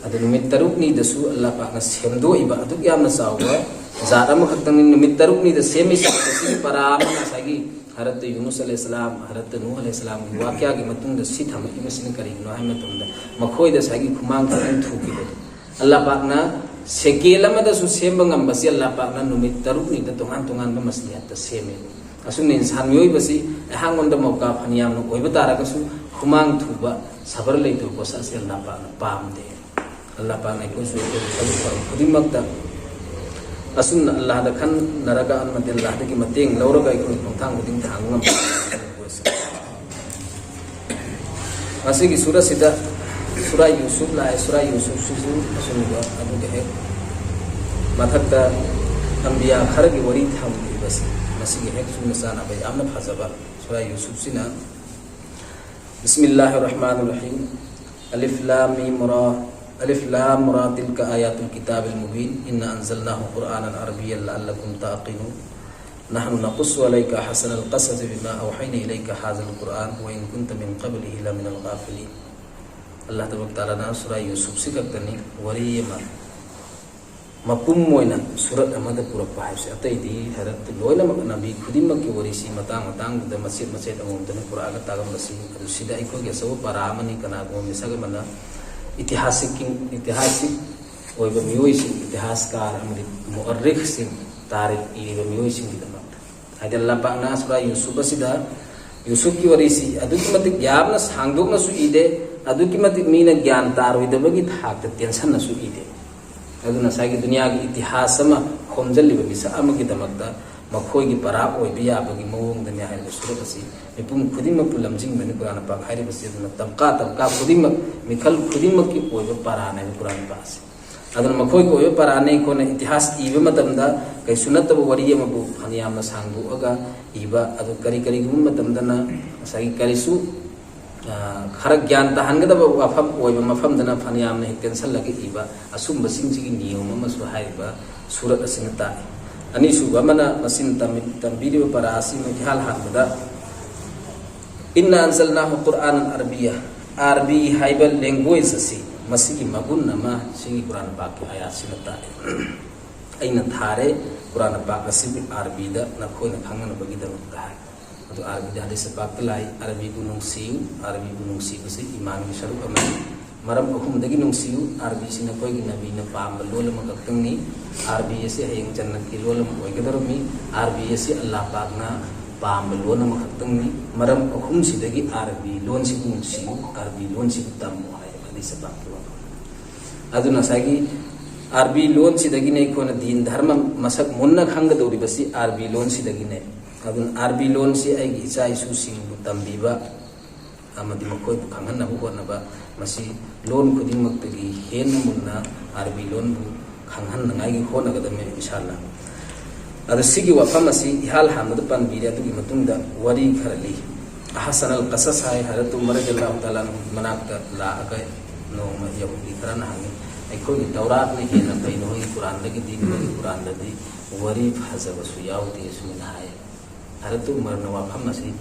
ꯑꯗꯨ ꯅꯨꯃꯤꯠ ꯇꯔꯨꯛꯅꯤꯗꯁꯨ ꯑꯜꯂꯥꯍ ꯄꯥꯛꯅ ꯁꯦꯝꯗꯣꯛꯏꯕ ꯑꯗꯨꯛ ꯌꯥꯝꯅ ꯆꯥꯎꯕ ꯖꯥꯠ ꯑꯃꯈꯛꯇꯪꯅꯤ ꯅꯨꯃꯤꯠ ꯇꯔꯨꯛꯅꯤꯗ ꯁꯦꯝꯃꯤꯁꯤ꯫ ꯃꯁꯤꯒꯤ ꯄꯔꯥ ꯑꯃ ꯉꯁꯥꯏꯒꯤ ꯍꯔꯠꯇ ꯌꯨꯅꯨꯁ ꯑꯂꯩꯍꯤ ꯁꯂꯥꯝ, ꯍꯔꯠꯇ ꯅꯨꯍ ꯑꯂꯩꯍꯤ ꯁꯂꯥꯝꯒꯤ ꯋꯥꯀ꯭ꯌꯥꯒꯤ ꯃꯇꯨꯡꯗ ꯁꯤ ꯊꯝꯃꯛꯏꯕꯁꯤꯅ ꯀꯔꯤꯒꯤꯅꯣ ꯍꯥꯏꯕ ꯃꯇꯝꯗ, ꯃꯈꯣꯏꯗ ꯉꯁꯥꯏꯒꯤ ꯈꯨꯃꯥꯡ ꯈꯤꯇꯪ ꯊꯨꯈꯤꯕꯗꯣ, ꯑꯜꯂꯥꯍ ꯄꯥꯛꯅ ꯁꯦꯀꯦꯟ ꯑꯃꯗꯁꯨ ꯁꯦꯝꯕ ꯉꯝꯕꯁꯤ ꯑꯜꯂꯥꯍ ꯄꯥꯛꯅ ꯅꯨꯃꯤꯠ ꯇꯔꯨꯛꯅꯤꯗ ꯇꯣꯉꯥꯟ ꯇꯣꯉꯥꯟꯕ ꯃꯁꯂꯤꯍꯠꯇ ꯁꯦꯝꯃꯦ꯫ ꯑꯁꯨꯝꯅ ꯏꯟꯁꯥꯟ ꯃꯤꯑꯣꯏꯕꯁꯤ ꯑꯩꯍꯥꯛꯉꯣꯟꯗ ꯃꯧꯀꯥ ꯐꯅꯌꯥꯝꯅ ꯑꯣꯏꯕ ꯇꯥꯔꯒꯁꯨ, ꯈꯨꯃꯥꯡ ꯊꯨꯕ, ꯁꯕꯔ ꯂꯩꯇꯕ ꯄꯣꯠꯁꯛ ꯑꯁꯤ ꯑꯜꯂꯥꯍ ꯄꯥꯛꯅ ꯄꯥꯝꯗꯦ꯫ ꯑꯜꯂꯥꯍ ꯄꯥꯛꯅ ꯑꯩꯈꯣꯏꯁꯨ ꯑꯩꯈꯣꯏꯒꯤ ꯊꯕꯛ ꯊꯧꯔꯝ ꯈꯨꯗꯤꯡꯃꯛꯇ ꯑꯁꯨꯝꯅ ꯑꯜꯂꯥꯍꯗ ꯈꯟꯅꯔꯒ, ꯑꯃꯗꯤ ꯑꯜꯂꯥꯍꯗꯒꯤ ꯃꯇꯦꯡ ꯂꯧꯔꯒ ꯑꯩꯈꯣꯏꯒꯤ ꯈꯣꯡꯊꯥꯡ ꯈꯨꯗꯤꯡ ꯊꯥꯡꯕ ꯉꯝꯕ꯫ ꯃꯁꯤꯒꯤ ꯁꯨꯔꯥꯁꯤꯗ ꯁꯨꯔꯥ ꯌꯨꯁꯨꯞ ꯂꯥꯛꯑꯦ꯫ ꯁꯨꯔꯥ ꯌꯨꯁꯨꯞꯁꯤꯁꯨ ꯑꯁꯨꯝꯕ ꯑꯗꯨꯒ ꯍꯦꯛ ꯃꯊꯛꯇ ꯑꯝꯕꯤꯌꯥ ꯈꯔꯒꯤ ꯋꯥꯔꯤ ꯊꯝꯈꯤꯕꯁꯤ, ꯃꯁꯤꯒꯤ ꯍꯦꯛ ꯆꯨꯝꯅ ꯆꯥꯅꯕ ꯌꯥꯝꯅ ꯐꯖꯕ ꯁꯨꯔꯥ ꯌꯨꯁꯨꯐꯁꯤꯅ, بسم الله الرحمن الرحيم. ألف لام ميم را. ألف لام را. تلك آيات الكتاب المبين. إنا أنزلناه قرآنا عربيا لعلكم تعقلون. نحن نقص عليك أحسن القصص بما أوحينا إليك هذا القرآن وإن كنت من قبله لمن الغافلين. ꯑꯜꯂꯥꯍ ꯇꯕꯥꯔꯛ ꯇꯥꯂꯥꯅ ꯁꯨꯔꯥ ꯌꯨꯁꯨꯐꯁꯤ ꯈꯛꯇꯅꯤ ꯋꯥꯔꯤ ꯑꯃ ꯃꯄꯨꯝ ꯑꯣꯏꯅ ꯁꯨꯔꯠ ꯑꯃꯗ ꯄꯨꯔꯛꯄ ꯍꯥꯏꯕꯁꯦ꯫ ꯑꯇꯩꯗꯤ ꯍꯥꯏꯔꯛꯇꯦ, ꯂꯣꯏꯅꯃꯛ ꯅꯕꯤ ꯈꯨꯗꯤꯡꯃꯛꯀꯤ ꯋꯥꯔꯤꯁꯤ ꯃꯇꯥꯡ ꯃꯇꯥꯡꯗꯨꯗ ꯃꯆꯦꯠ ꯃꯆꯦꯠ ꯑꯃꯃꯝꯇꯅ ꯄꯨꯔꯛꯑꯒ ꯇꯥꯛꯂꯝꯕꯁꯤ꯫ ꯑꯗꯨ ꯁꯤꯗ ꯑꯩꯈꯣꯏꯒꯤ ꯑꯆꯧꯕ ꯄꯔꯥ ꯑꯃꯅꯤ꯫ ꯀꯅꯥꯒꯨꯝꯕ ꯃꯤꯁꯛ ꯑꯃꯅ ꯏꯇꯤꯍꯥꯁꯤꯛꯀꯤ, ꯏꯇꯤꯍꯥꯁꯤꯛ ꯑꯣꯏꯕ ꯃꯤꯑꯣꯏꯁꯤꯡ, ꯏꯇꯤꯍꯥꯁꯀꯥꯔ ꯑꯃꯗꯤ ꯃꯨꯑꯔꯔꯤꯈꯁꯤꯡ, ꯇꯥꯔꯤꯈ ꯏꯔꯤꯕ ꯃꯤꯑꯣꯏꯁꯤꯡꯒꯤꯗꯃꯛꯇ, ꯍꯥꯏꯗꯤ, ꯑꯜꯂꯥꯍ ꯄꯥꯛꯅ ꯁꯨꯔꯥ ꯌꯨꯁꯨꯐ ꯑꯁꯤꯗ ꯌꯨꯁꯨꯐꯀꯤ ꯋꯥꯔꯤꯁꯤ ꯑꯗꯨꯛꯀꯤ ꯃꯇꯤꯛ ꯌꯥꯝꯅ ꯁꯥꯡꯗꯣꯛꯅꯁꯨ ꯏꯗꯦ, ꯑꯗꯨꯛꯀꯤ ꯃꯇꯤꯛ ꯃꯤꯅ ꯒ꯭ꯌꯥꯟ ꯇꯥꯔꯣꯏꯗꯕꯒꯤ ꯊꯥꯛꯇ ꯇꯦꯟꯁꯟꯅꯁꯨ ꯏꯗꯦ꯫ ꯑꯗꯨꯅ ꯉꯁꯥꯏꯒꯤ ꯗꯨꯅꯤꯌꯥꯒꯤ ꯏꯇꯤꯍꯥꯁ ꯑꯃ ꯈꯣꯝꯖꯤꯜꯂꯤꯕ ꯃꯤꯁꯛ ꯑꯃꯒꯤꯗꯃꯛꯇ ꯃꯈꯣꯏꯒꯤ ꯄꯔꯥ ꯑꯣꯏꯕ ꯌꯥꯕꯒꯤ ꯃꯑꯣꯡꯗꯅꯤ ꯍꯥꯏꯔꯤꯕ ꯁꯨꯔꯠ ꯑꯁꯤ ꯃꯤꯄꯨꯝ ꯈꯨꯗꯤꯡꯃꯛꯄꯨ ꯂꯝꯖꯤꯡꯕꯅꯤ ꯀꯨꯔꯥꯟ ꯄꯥꯛ ꯍꯥꯏꯔꯤꯕꯁꯤ꯫ ꯑꯗꯨꯅ ꯇꯕꯀꯥ ꯇꯕꯀꯥ ꯈꯨꯗꯤꯡꯃꯛ, ꯃꯤꯈꯜ ꯈꯨꯗꯤꯡꯃꯛꯀꯤ ꯑꯣꯏꯕ ꯄꯔꯥꯅꯦꯕ ꯀꯨꯔꯥꯟ ꯄꯥꯛ ꯑꯁꯤ꯫ ꯑꯗꯨꯅ ꯃꯈꯣꯏꯒꯤ ꯑꯣꯏꯕ ꯄꯔꯥꯅꯤ꯫ ꯑꯩꯈꯣꯏꯅ ꯏꯇꯤꯍꯥꯁ ꯏꯕ ꯃꯇꯝꯗ ꯀꯩꯁꯨ ꯅꯠꯇꯕ ꯋꯥꯔꯤ ꯑꯃꯕꯨ ꯐꯅꯌꯥꯝꯅ ꯁꯥꯡꯗꯣꯛꯑꯒ ꯏꯕ, ꯑꯗꯨ ꯀꯔꯤ ꯀꯔꯤꯒꯨꯝꯕ ꯃꯇꯝꯗꯅ ꯉꯁꯥꯏꯒꯤ ꯀꯔꯤꯁꯨ, ꯑ, ꯈꯔ ꯒ꯭ꯌꯥꯟ ꯇꯥꯍꯟꯒꯗꯕ ꯋꯥꯐꯝ ꯑꯣꯏꯕ ꯃꯐꯝꯗꯅ ꯐꯅꯌꯥꯝꯅ ꯍꯦꯛ ꯇꯦꯟꯁꯜꯂꯒ ꯏꯕ, ꯑꯁꯨꯝꯕꯁꯤꯡꯁꯤꯒꯤ ꯅꯤꯌꯣꯝ ꯑꯃꯁꯨ ꯍꯥꯏꯔꯤꯕ ꯁꯨꯔꯠ ꯑꯁꯤꯅ ꯇꯥꯛꯏ꯫ ꯑꯅꯤꯁꯨꯕ ꯑꯃꯅ ꯃꯁꯤꯅ ꯇꯝꯃꯤ-, ꯇꯝꯕꯤꯔꯤꯕ ꯄꯔꯥ ꯑꯁꯤ ꯏꯍꯥꯟ ꯍꯥꯟꯕꯗ "إنا أنزلناه قرآنا عربيا", ꯑꯥꯔꯕꯤ ꯍꯥꯏꯕ ꯂꯦꯡꯒ꯭ꯋꯦꯖ ꯑꯁꯤ, ꯃꯁꯤꯒꯤ ꯃꯒꯨꯟ ꯑꯃ ꯁꯤꯒꯤ ꯀꯨꯔꯥꯟ ꯄꯥꯛꯀꯤ ꯑꯥꯌꯥꯠꯁꯤꯅ ꯇꯥꯛꯏ꯫ "ꯑꯩꯅ ꯊꯥꯔꯦ ꯀꯨꯔꯥꯟ ꯄꯥꯛ ꯑꯁꯤꯕꯨ ꯑꯥꯔꯕꯤꯗ ꯅꯈꯣꯏꯅ ꯈꯪꯅꯅꯕꯒꯤꯗꯃꯛꯇ" ꯍꯥꯏ꯫ ꯑꯗꯨ ꯑꯥꯔꯕꯤꯗ ꯍꯗꯤꯁ ꯄꯥꯛꯇ ꯂꯥꯛꯏ, "ꯑꯥꯔꯕꯤꯕꯨ ꯅꯨꯡꯁꯤꯌꯨ"꯫ ꯑꯥꯔꯕꯤꯕꯨ ꯅꯨꯡꯁꯤꯕꯁꯤ ꯏꯃꯥꯟꯒꯤ ꯁꯔꯨꯛ ꯑꯃꯅꯤ꯫ ꯃꯔꯝ ꯑꯍꯨꯝꯗꯒꯤ ꯅꯨꯡꯁꯤꯌꯨ꯫ ꯑꯥꯔꯕꯤꯁꯤ ꯅꯈꯣꯏꯒꯤ ꯅꯕꯤꯅ ꯄꯥꯝꯕ ꯂꯣꯟ ꯑꯃꯈꯛꯇꯪꯅꯤ꯫ ꯑꯥꯔꯕꯤ ꯑꯁꯤ ꯍꯌꯦꯡ ꯖꯟꯅꯠꯀꯤ ꯂꯣꯟ ꯑꯃ ꯑꯣꯏꯒꯗꯧꯔꯝꯃꯤ꯫ ꯑꯥꯔꯕꯤ ꯑꯁꯤ ꯑꯜꯂꯥꯍ ꯄꯥꯛꯅ ꯄꯥꯝꯕ ꯂꯣꯟ ꯑꯃꯈꯛꯇꯪꯅꯤ꯫ ꯃꯔꯝ ꯑꯍꯨꯝꯁꯤꯗꯒꯤ ꯑꯥꯔꯕꯤ ꯂꯣꯟꯁꯤꯕꯨ ꯅꯨꯡꯁꯤꯌꯨ, ꯑꯥꯔꯕꯤ ꯂꯣꯟꯁꯤꯕꯨ ꯇꯝꯃꯨ ꯍꯥꯏꯌꯦꯕ ꯍꯗꯤꯁ ꯄꯥꯛꯀꯤ ꯋꯥꯐꯝ꯫ ꯑꯗꯨꯅ ꯉꯁꯥꯏꯒꯤ ꯑꯥꯔꯕꯤ ꯂꯣꯟꯁꯤꯗꯒꯤꯅꯦ ꯑꯩꯈꯣꯏꯅ ꯗꯤꯟ ꯙꯔꯃ ꯃꯁꯛ ꯃꯨꯟꯅ ꯈꯪꯒꯗꯧꯔꯤꯕꯁꯤ, ꯑꯥꯔꯕꯤ ꯂꯣꯟꯁꯤꯗꯒꯤꯅꯦ꯫ ꯑꯗꯨꯅ ꯑꯥꯔꯕꯤ ꯂꯣꯟꯁꯤ ꯑꯩꯒꯤ ꯏꯆꯥ ꯏꯁꯨꯁꯤꯡꯕꯨ ꯇꯝꯕꯤꯕ ꯑꯃꯗꯤ ꯃꯈꯣꯏꯕꯨ ꯈꯪꯍꯟꯅꯕ ꯍꯣꯠꯅꯕ, ꯃꯁꯤ ꯂꯣꯟ ꯈꯨꯗꯤꯡꯃꯛꯇꯒꯤ ꯍꯦꯟꯅ ꯃꯨꯟꯅ ꯑꯥꯔꯕꯤ ꯂꯣꯟꯕꯨ ꯈꯪꯍꯟꯅꯉꯥꯏꯒꯤ ꯍꯣꯠꯅꯒꯗꯕꯅꯦꯕ ꯏꯁꯥꯅ꯫ ꯑꯗꯣ ꯁꯤꯒꯤ ꯋꯥꯐꯝ ꯑꯁꯤ ꯏꯍꯥꯟ ꯍꯥꯟꯕꯗ ꯄꯟꯕꯤꯔꯦ꯫ ꯑꯗꯨꯒꯤ ꯃꯇꯨꯡꯗ ꯋꯥꯔꯤ ꯈꯔ ꯂꯤ꯫ ꯑꯍꯁꯟ ꯑꯜ ꯀꯁꯁ ꯍꯥꯏ ꯍꯖꯔꯠ ꯎꯃꯔ ꯔꯗꯤꯌꯜꯂꯥꯍꯨ ꯇꯥꯂꯥ ꯑꯟꯍꯨꯒꯤ ꯃꯅꯥꯛꯇ ꯂꯥꯛꯑꯒ ꯅꯣꯡꯃ ꯌꯍꯨꯗꯤ ꯈꯔꯅ ꯍꯪꯉꯤ, "ꯑꯩꯈꯣꯏꯒꯤ ꯇꯧꯔꯥꯠꯅ ꯍꯦꯟꯅ ꯐꯩ ꯅꯈꯣꯏꯒꯤ ꯀꯨꯔꯥꯟꯗꯒꯤꯗꯤ? ꯅꯈꯣꯏꯒꯤ ꯀꯨꯔꯥꯟꯗꯗꯤ ꯋꯥꯔꯤ ꯐꯖꯕꯁꯨ ꯌꯥꯎꯗꯦ," ꯁꯨꯃꯥꯏꯅ ꯍꯥꯏ꯫ ꯍꯖꯔꯠ ꯎꯃꯔꯅ ꯋꯥꯐꯝ ꯑꯁꯤ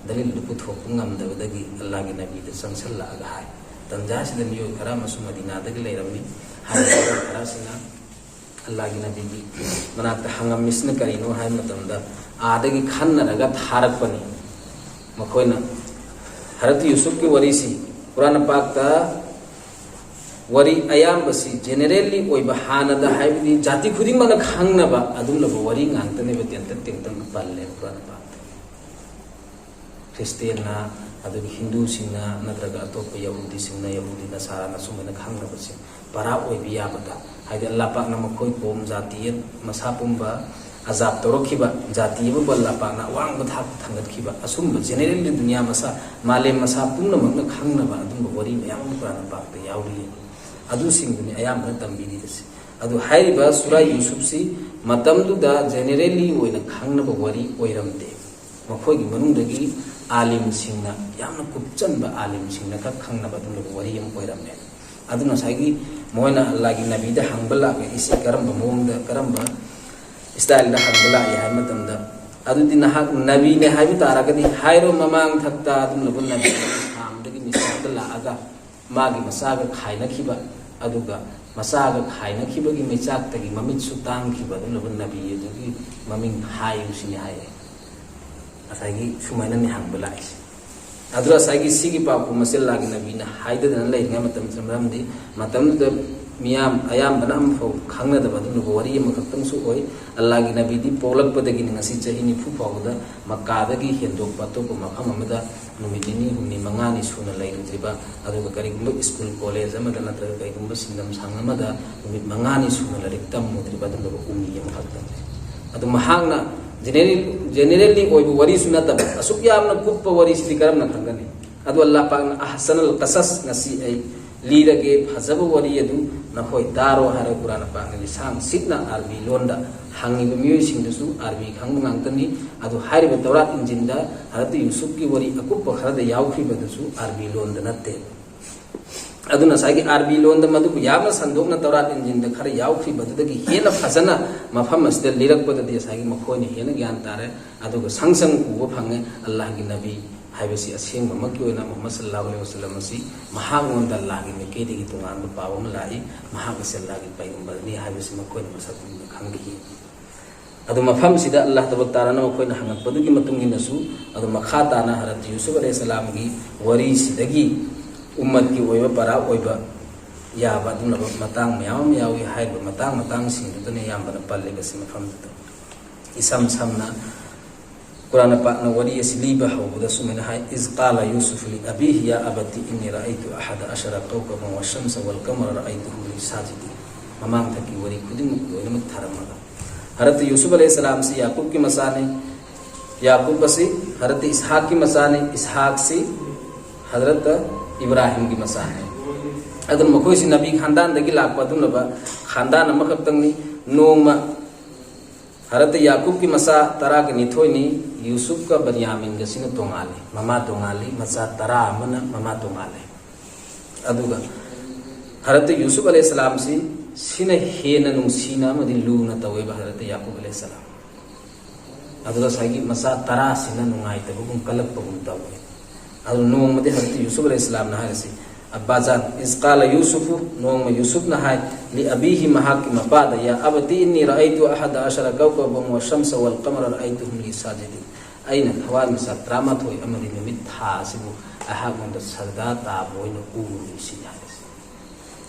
ꯗꯂꯤꯜꯗꯨ ꯄꯨꯊꯣꯛꯄ ꯉꯝꯗꯕꯗꯒꯤ ꯑꯜꯂꯥꯍꯒꯤ ꯅꯕꯤꯗ ꯆꯪꯁꯜꯂꯛꯑꯒ ꯍꯥꯏ꯫ ꯇꯟꯖꯥꯁꯤꯗ ꯃꯤꯑꯣꯏ ꯈꯔ ꯑꯃꯁꯨ ꯃꯗꯤꯅꯥꯗꯒꯤ ꯂꯩꯔꯝꯃꯤ꯫ ꯍꯥꯏꯔꯤꯕ ꯃꯤꯑꯣꯏ ꯈꯔꯁꯤꯅ ꯑꯜꯂꯥꯍꯒꯤ ꯅꯕꯤꯒꯤ ꯃꯅꯥꯛꯇ ꯍꯪꯉꯝꯃꯤꯁꯤꯅ ꯀꯔꯤꯅꯣ ꯍꯥꯏꯕ ꯃꯇꯝꯗ, ꯑꯥꯗꯒꯤ ꯈꯟꯅꯔꯒ ꯊꯥꯔꯛꯄꯅꯤ꯫ ꯃꯈꯣꯏꯅ ꯍꯖꯔꯠ ꯌꯨꯁꯨꯐꯀꯤ ꯋꯥꯔꯤꯁꯤ ꯀꯨꯔꯥꯟ ꯄꯥꯛꯇ ꯋꯥꯔꯤ ꯑꯌꯥꯝꯕꯁꯤ ꯖꯦꯅꯦꯔꯦꯜꯂꯤ ꯑꯣꯏꯕ, ꯍꯥꯟꯅꯗ ꯍꯥꯏꯕꯗꯤ ꯖꯥꯇꯤ ꯈꯨꯗꯤꯡꯃꯛꯅ ꯈꯪꯅꯕ ꯑꯗꯨꯒꯨꯝꯂꯕ ꯋꯥꯔꯤ ꯉꯥꯛꯇꯅꯦꯕ ꯇꯦꯟꯇꯛ ꯇꯦꯟꯇꯛꯅ ꯄꯜꯂꯦ ꯀꯨꯔꯥꯟ ꯄꯥꯛꯇ꯫ ꯈ꯭ꯔꯤꯁꯇꯦꯟꯅ, ꯑꯗꯨꯒ ꯍꯤꯟꯗꯨꯁꯤꯡꯅ, ꯅꯠꯇ꯭ꯔꯒ ꯑꯇꯣꯞꯄ ꯌꯍꯨꯗꯤꯁꯤꯡꯅ, ꯌꯍꯨꯗꯤ ꯅꯁꯥꯔꯥꯅ ꯁꯨꯃꯥꯏꯅ ꯈꯪꯅꯕꯁꯦ ꯄꯔꯥ ꯑꯣꯏꯕ ꯌꯥꯕꯗ, ꯍꯥꯏꯗꯤ ꯑꯜꯂꯥꯍ ꯄꯥꯛꯅ ꯃꯈꯣꯏ ꯀꯣꯝ ꯖꯥꯇꯤ ꯃꯁꯥ ꯄꯨꯝꯕ ꯑꯖꯥꯕ ꯇꯧꯔꯛꯈꯤꯕ, ꯖꯥꯇꯤ ꯑꯃꯕꯨ ꯑꯜꯂꯥꯍ ꯄꯥꯛꯅ ꯑꯋꯥꯡꯕ ꯊꯥꯛꯇ ꯊꯥꯡꯒꯠꯈꯤꯕ, ꯑꯁꯨꯝꯕ ꯖꯦꯅꯦꯔꯦꯜꯂꯤ ꯗꯨꯅꯤꯌꯥ ꯃꯁꯥ, ꯃꯥꯂꯦꯝ ꯃꯁꯥ ꯄꯨꯝꯅꯃꯛꯅ ꯈꯪꯅꯕ ꯑꯗꯨꯝꯕ ꯋꯥꯔꯤ ꯃꯌꯥꯝ ꯑꯃ ꯀꯨꯔꯥꯟ ꯄꯥꯛꯇ ꯌꯥꯎꯔꯤ꯫ ꯑꯗꯨꯁꯤꯡꯗꯨꯅꯤ ꯑꯌꯥꯝꯕꯅ ꯇꯝꯕꯤꯔꯤꯕꯁꯤ꯫ ꯑꯗꯨ ꯍꯥꯏꯔꯤꯕ ꯁꯨꯔꯥ ꯌꯨꯁꯨꯐꯁꯤ ꯃꯇꯝꯗꯨꯗ ꯖꯦꯅꯦꯔꯦꯜꯂꯤ ꯑꯣꯏꯅ ꯈꯪꯅꯕ ꯋꯥꯔꯤ ꯑꯣꯏꯔꯝꯗꯦ꯫ ꯃꯈꯣꯏꯒꯤ ꯃꯅꯨꯡꯗꯒꯤ ꯑꯥꯂꯤꯝꯁꯤꯡꯅ, ꯌꯥꯝꯅ ꯀꯨꯞꯆꯟꯕ ꯑꯥꯂꯤꯝꯁꯤꯡꯅ ꯈꯛ ꯈꯪꯅꯕ ꯑꯗꯨꯒꯨꯝꯂꯕ ꯋꯥꯔꯤ ꯑꯃ ꯑꯣꯏꯔꯝꯃꯦ꯫ ꯑꯗꯨꯅ ꯉꯁꯥꯏꯒꯤ ꯃꯣꯏꯅ ꯑꯜꯂꯥꯍꯒꯤ ꯅꯕꯤꯗ ꯍꯪꯕ ꯂꯥꯛꯑꯦ, "ꯏꯁꯤ ꯀꯔꯝꯕ ꯃꯑꯣꯡꯗ, ꯀꯔꯝꯕ ꯏꯁꯇꯥꯏꯜꯗ ꯍꯪꯕ ꯂꯥꯛꯏ?" ꯍꯥꯏꯕ ꯃꯇꯝꯗ, "ꯑꯗꯨꯗꯤ ꯅꯍꯥꯛ ꯅꯕꯤꯅꯦ ꯍꯥꯏꯕ ꯇꯥꯔꯒꯗꯤ ꯍꯥꯏꯔꯣ, ꯃꯃꯥꯡ ꯊꯛꯇ ꯑꯗꯨꯒꯨꯝꯂꯕ ꯅꯕꯤ ꯁꯥꯝꯗꯒꯤ ꯃꯤꯁ꯭ꯔꯥꯗ ꯂꯥꯛꯑꯒ ꯃꯥꯒꯤ ꯃꯆꯥꯒ ꯈꯥꯏꯅꯈꯤꯕ, ꯑꯗꯨꯒ ꯃꯆꯥꯒ ꯈꯥꯏꯅꯈꯤꯕꯒꯤ ꯃꯩꯆꯥꯛꯇꯒꯤ ꯃꯃꯤꯠꯁꯨ ꯇꯥꯡꯈꯤꯕ ꯑꯗꯨꯒꯨꯝꯂꯕ ꯅꯕꯤ ꯑꯗꯨꯒꯤ ꯃꯃꯤꯡ ꯍꯥꯏꯌꯨ ꯁꯤꯅꯤ" ꯍꯥꯏꯌꯦ꯫ ꯉꯁꯥꯏꯒꯤ ꯁꯨꯃꯥꯏꯅꯅꯤ ꯍꯪꯕ ꯂꯥꯛꯏꯁꯦ꯫ ꯑꯗꯨꯒ ꯉꯁꯥꯏꯒꯤ ꯁꯤꯒꯤ ꯄꯥꯎꯈꯨꯝ ꯑꯁꯤ ꯑꯜꯂꯥꯍꯒꯤ ꯅꯕꯤꯅ ꯍꯥꯏꯗꯗꯅ ꯂꯩꯔꯤꯉꯩ ꯃꯇꯝꯁꯤꯗ, ꯃꯔꯝꯗꯤ ꯃꯇꯝꯗꯨꯗ ꯃꯤꯌꯥꯝ ꯑꯌꯥꯝꯕꯅ ꯑꯃꯐꯥꯎ ꯈꯪꯅꯗꯕ ꯑꯗꯨꯒꯨꯝꯂꯕ ꯋꯥꯔꯤ ꯑꯃꯈꯛꯇꯪꯁꯨ ꯑꯣꯏ꯫ ꯑꯜꯂꯥꯍꯒꯤ ꯅꯕꯤꯗꯤ ꯄꯣꯛꯂꯛꯄꯗꯒꯤꯅꯤ ꯉꯁꯤ ꯆꯍꯤ ꯅꯤꯐꯨ ꯐꯥꯎꯕꯗ ꯃꯛꯀꯥꯗꯒꯤ ꯍꯦꯟꯗꯣꯛꯄ ꯑꯇꯣꯞꯄ ꯃꯐꯝ ꯑꯃꯗ ꯅꯨꯃꯤꯠ ꯅꯤꯅꯤ, ꯍꯨꯝꯅꯤ, ꯃꯉꯥꯅꯤ ꯁꯨꯅ ꯂꯩꯔꯨꯗ꯭ꯔꯤꯕ, ꯑꯗꯨꯒ ꯀꯔꯤꯒꯨꯝꯕ ꯁ꯭ꯀꯨꯜ, ꯀꯣꯂꯦꯖ ꯑꯃꯗ ꯅꯠꯇ꯭ꯔꯒ ꯀꯔꯤꯒꯨꯝꯕ ꯁꯤꯡꯅꯝ ꯁꯪ ꯑꯃꯗ ꯅꯨꯃꯤꯠ ꯃꯉꯥꯅꯤ ꯁꯨꯅ ꯂꯥꯏꯔꯤꯛ ꯇꯝꯃꯨꯗ꯭ꯔꯤꯕ ꯑꯗꯨꯒꯨꯝꯂꯕ ꯎꯃꯤ ꯑꯃꯈꯛꯇꯅꯤ꯫ ꯑꯗꯨ ꯃꯍꯥꯛꯅ ꯖꯦꯅꯦꯔꯦꯜ-, ꯖꯦꯅꯦꯔꯦꯜꯂꯤ ꯑꯣꯏꯕ ꯋꯥꯔꯤꯁꯨ ꯅꯠꯇꯕ, ꯑꯁꯨꯛ ꯌꯥꯝꯅ ꯀꯨꯞꯄ ꯋꯥꯔꯤꯁꯤꯗꯤ ꯀꯔꯝꯅ ꯈꯪꯒꯅꯤ? ꯑꯗꯨ ꯑꯜꯂꯥꯍ ꯄꯥꯛꯅ "ꯑꯍꯁꯅꯜ ꯀꯁꯁ" ꯉꯁꯤ ꯑꯩ ꯂꯤꯔꯒꯦ, ꯐꯖꯕ ꯋꯥꯔꯤ ꯑꯗꯨ ꯅꯈꯣꯏ ꯇꯥꯔꯣ ꯍꯥꯏꯔꯒ ꯀꯨꯔꯥꯟ ꯄꯥꯛꯅ ꯂꯤꯁꯥꯡ ꯁꯤꯠꯅ ꯑꯥꯔꯕꯤ ꯂꯣꯟꯗ ꯍꯪꯉꯤꯕ ꯃꯤꯑꯣꯏꯁꯤꯡꯗꯨꯁꯨ ꯑꯥꯔꯕꯤ ꯈꯪꯕ ꯉꯥꯛꯇꯅꯤ꯫ ꯑꯗꯨ ꯍꯥꯏꯔꯤꯕ ꯇꯧꯔꯥꯠ ꯏꯟꯖꯤꯟꯗ ꯍꯖꯔꯠ ꯌꯨꯁꯨꯞꯀꯤ ꯋꯥꯔꯤ ꯑꯀꯨꯞꯄ ꯈꯔꯗ ꯌꯥꯎꯈ꯭ꯔꯤꯕꯗꯨꯁꯨ ꯑꯥꯔꯕꯤ ꯂꯣꯟꯗ ꯅꯠꯇꯦ꯫ ꯑꯗꯨꯅ ꯉꯁꯥꯏꯒꯤ ꯑꯥꯔꯕꯤ ꯂꯣꯟꯗ ꯃꯗꯨꯕꯨ ꯌꯥꯝꯅ ꯁꯟꯗꯣꯛꯅ ꯇꯧꯔꯥꯠ ꯏꯟꯖꯤꯟꯗ ꯈꯔ ꯌꯥꯎꯈ꯭ꯔꯤꯕꯗꯨꯗꯒꯤ ꯍꯦꯟꯅ ꯐꯖꯅ ꯃꯐꯝ ꯑꯁꯤꯗ ꯂꯤꯔꯛꯄꯗꯗꯤ ꯉꯁꯥꯏꯒꯤ ꯃꯈꯣꯏꯅ ꯍꯦꯟꯅ ꯒ꯭ꯌꯥꯟ ꯇꯥꯔꯦ꯫ ꯑꯗꯨꯒ ꯁꯪ ꯁꯪ ꯎꯕ ꯐꯪꯉꯦ ꯑꯜꯂꯥꯍꯒꯤ ꯅꯕꯤ ꯍꯥꯏꯕꯁꯤ ꯑꯁꯦꯡꯕꯃꯛꯀꯤ ꯑꯣꯏꯅ ꯃꯨꯍꯝꯃꯗ ꯁꯜꯂꯜꯂꯥꯍꯨ ꯑꯂꯩꯍꯤ ꯋꯁꯜꯂꯝ ꯑꯁꯤ ꯃꯍꯥꯛꯉꯣꯟꯗ ꯑꯜꯂꯥꯍꯒꯤ ꯃꯥꯏꯀꯩꯗꯒꯤ ꯇꯣꯉꯥꯟꯕ ꯄꯥꯎ ꯑꯃ ꯂꯥꯛꯏ, ꯃꯍꯥꯛ ꯑꯁꯤ ꯑꯜꯂꯥꯍꯒꯤ ꯄꯩꯒꯝꯕꯔꯅꯤ ꯍꯥꯏꯕꯁꯤ ꯃꯈꯣꯏꯅ ꯃꯁꯛ ꯃꯨꯟꯅ ꯈꯪꯈꯤ꯫ ꯑꯗꯨ ꯃꯐꯝꯁꯤꯗ ꯑꯜꯂꯥꯍ ꯇꯕꯥꯔꯛ ꯇꯥꯂꯥꯅ ꯃꯈꯣꯏꯅ ꯍꯪꯉꯛꯄꯗꯨꯒꯤ ꯃꯇꯨꯡ ꯏꯟꯅꯁꯨ, ꯑꯗꯨ ꯃꯈꯥ ꯇꯥꯅ ꯍꯖꯔꯠ ꯌꯨꯁꯨꯐ ꯑꯂꯩꯍꯤ ꯁꯂꯥꯝꯒꯤ ꯋꯥꯔꯤꯁꯤꯗꯒꯤ ꯎꯝꯃꯠꯀꯤ ꯑꯣꯏꯕ ꯄꯔꯥ ꯑꯣꯏꯕ ꯌꯥꯕ ꯑꯗꯨꯒꯨꯝꯂꯕ ꯃꯇꯥꯡ ꯃꯌꯥꯝ ꯑꯃ ꯌꯥꯎꯏ꯫ ꯍꯥꯏꯔꯤꯕ ꯃꯇꯥꯡ ꯃꯇꯥꯡꯁꯤꯡꯗꯨꯗꯅ ꯑꯌꯥꯝꯕꯅ ꯄꯜꯂꯤꯕꯁꯤ ꯃꯐꯝꯗꯨꯗ꯫ ꯏꯁꯝ ꯁꯝꯅ ꯀꯨꯔꯥꯟ ꯄꯥꯛꯅ ꯋꯥꯔꯤ ꯑꯁꯤ ꯂꯤꯕ ꯍꯧꯕꯗ ꯁꯨꯃꯥꯏꯅ ꯍꯥꯏ: "ꯏꯖ ꯀꯥꯂ ꯌꯨꯁꯨꯐ ꯂꯤ ꯑꯕꯤꯍꯤ ꯌꯥ ꯑꯕꯇꯤ ꯏꯟꯅꯤ ꯔꯑꯩꯇꯨ ꯑꯍꯗ ꯑꯁꯔ ꯀꯧꯀꯕ ꯋꯥ ꯁꯝꯁ ꯋꯥꯜ ꯀꯃꯔ ꯔꯑꯩꯇꯨꯍꯨꯝ ꯂꯤ ꯁꯥꯖꯤꯗꯤꯟ"꯫ ꯃꯃꯥꯡꯊꯛꯀꯤ ꯋꯥꯔꯤ ꯈꯨꯗꯤꯡꯃꯛ ꯂꯣꯏꯅꯃꯛ ꯊꯥꯔꯝꯃꯒ, ꯍꯖꯔꯠ ꯌꯨꯁꯨꯐ ꯑꯂꯩꯍꯤ ꯁꯂꯥꯝꯁꯤ ꯌꯥꯀꯨꯕꯀꯤ ꯃꯆꯥꯅꯤ, ꯌꯥꯀꯨꯕ ꯑꯁꯤ ꯍꯖꯔꯠ ꯏꯁꯍꯥꯛꯀꯤ ꯃꯆꯥꯅꯤ, ꯏꯁꯍꯥꯛꯁꯤ ꯍꯖꯔꯠ ꯏꯕ꯭ꯔꯥꯍꯤꯝꯒꯤ ꯃꯆꯥꯅꯤ꯫ ꯑꯗꯨꯅ ꯃꯈꯣꯏꯁꯤ ꯅꯕꯤ ꯈꯥꯟꯗꯥꯟꯗꯒꯤ ꯂꯥꯛꯄ ꯑꯗꯨꯒꯨꯝꯂꯕ ꯈꯥꯟꯗꯥꯟ ꯑꯃꯈꯛꯇꯪꯅꯤ꯫ ꯅꯣꯡꯃ ꯍꯖꯔꯠ ꯌꯥꯀꯨꯕꯀꯤ ꯃꯆꯥ ꯇꯔꯥꯒ ꯅꯤꯊꯣꯏꯅꯤ, ꯌꯨꯁꯨꯐꯀ ꯕꯟꯌꯥꯃꯤꯟꯒꯁꯤꯅ ꯇꯣꯉꯥꯜꯂꯤ, ꯃꯃꯥ ꯇꯣꯉꯥꯜꯂꯤ, ꯃꯆꯥ ꯇꯔꯥ ꯑꯃꯅ ꯃꯃꯥ ꯇꯣꯉꯥꯜꯂꯤ꯫ ꯑꯗꯨꯒ ꯍꯖꯔꯠ ꯌꯨꯁꯨꯐ ꯑꯂꯩꯍꯤ ꯁꯂꯥꯝꯁꯤ ꯁꯤꯅ ꯍꯦꯟꯅ ꯅꯨꯡꯁꯤꯅ ꯑꯃꯗꯤ ꯂꯨꯅ ꯇꯧꯋꯦꯕ ꯍꯖꯔꯠ ꯌꯥꯀꯨꯕ ꯑꯂꯩꯍꯤ ꯁꯂꯥꯝ꯫ ꯑꯗꯨꯒ ꯉꯁꯥꯏꯒꯤ ꯃꯆꯥ ꯇꯔꯥꯁꯤꯅ ꯅꯨꯡꯉꯥꯏꯇꯕꯒꯨꯝ ꯀꯜꯂꯛꯄꯒꯨꯝ ꯇꯧꯋꯦ꯫ ꯑꯗꯨ ꯅꯣꯡꯃꯗꯤ ꯍꯖꯔꯠ ꯌꯨꯁꯨꯐ ꯑꯂꯩꯍꯤ ꯁꯂꯥꯝꯅ ꯍꯥꯏꯔꯤꯁꯤ, "ꯑꯕꯥꯖꯥꯟ", ꯏꯖ ꯀꯥꯂ ꯌꯨꯁꯨꯐꯨ, ꯅꯣꯡꯃ ꯌꯨꯁꯨꯐꯅ ꯍꯥꯏ, "ꯂꯤ ꯑꯕꯤꯍꯤ", ꯃꯍꯥꯛꯀꯤ ꯃꯄꯥꯗ, "ꯌꯥ ꯑꯕꯇꯤ ꯏꯟꯅꯤ ꯔꯑꯩꯇꯨ ꯑꯍꯗ ꯑꯁꯔ ꯀꯧꯀꯕꯝ ꯋꯥ ꯁꯝꯁ ꯋꯥꯜ ꯀꯃꯔ ꯔꯑꯩꯇꯨꯍꯨꯝ ꯂꯤ ꯁꯥꯖꯤꯗꯤꯟ", ꯑꯩꯅ ꯊꯋꯥꯟꯃꯤꯆꯥꯛ ꯇꯔꯥꯃꯥꯊꯣꯏ ꯑꯃꯗꯤ ꯅꯨꯃꯤꯠ ꯊꯥ ꯑꯁꯤꯕꯨ ꯑꯩꯍꯥꯛꯉꯣꯟꯗ ꯁꯖꯗꯥ ꯇꯥꯕ ꯑꯣꯏꯅ ꯎꯔꯨꯔꯦ ꯁꯤꯅꯤ ꯍꯥꯏꯔꯤꯁꯤ꯫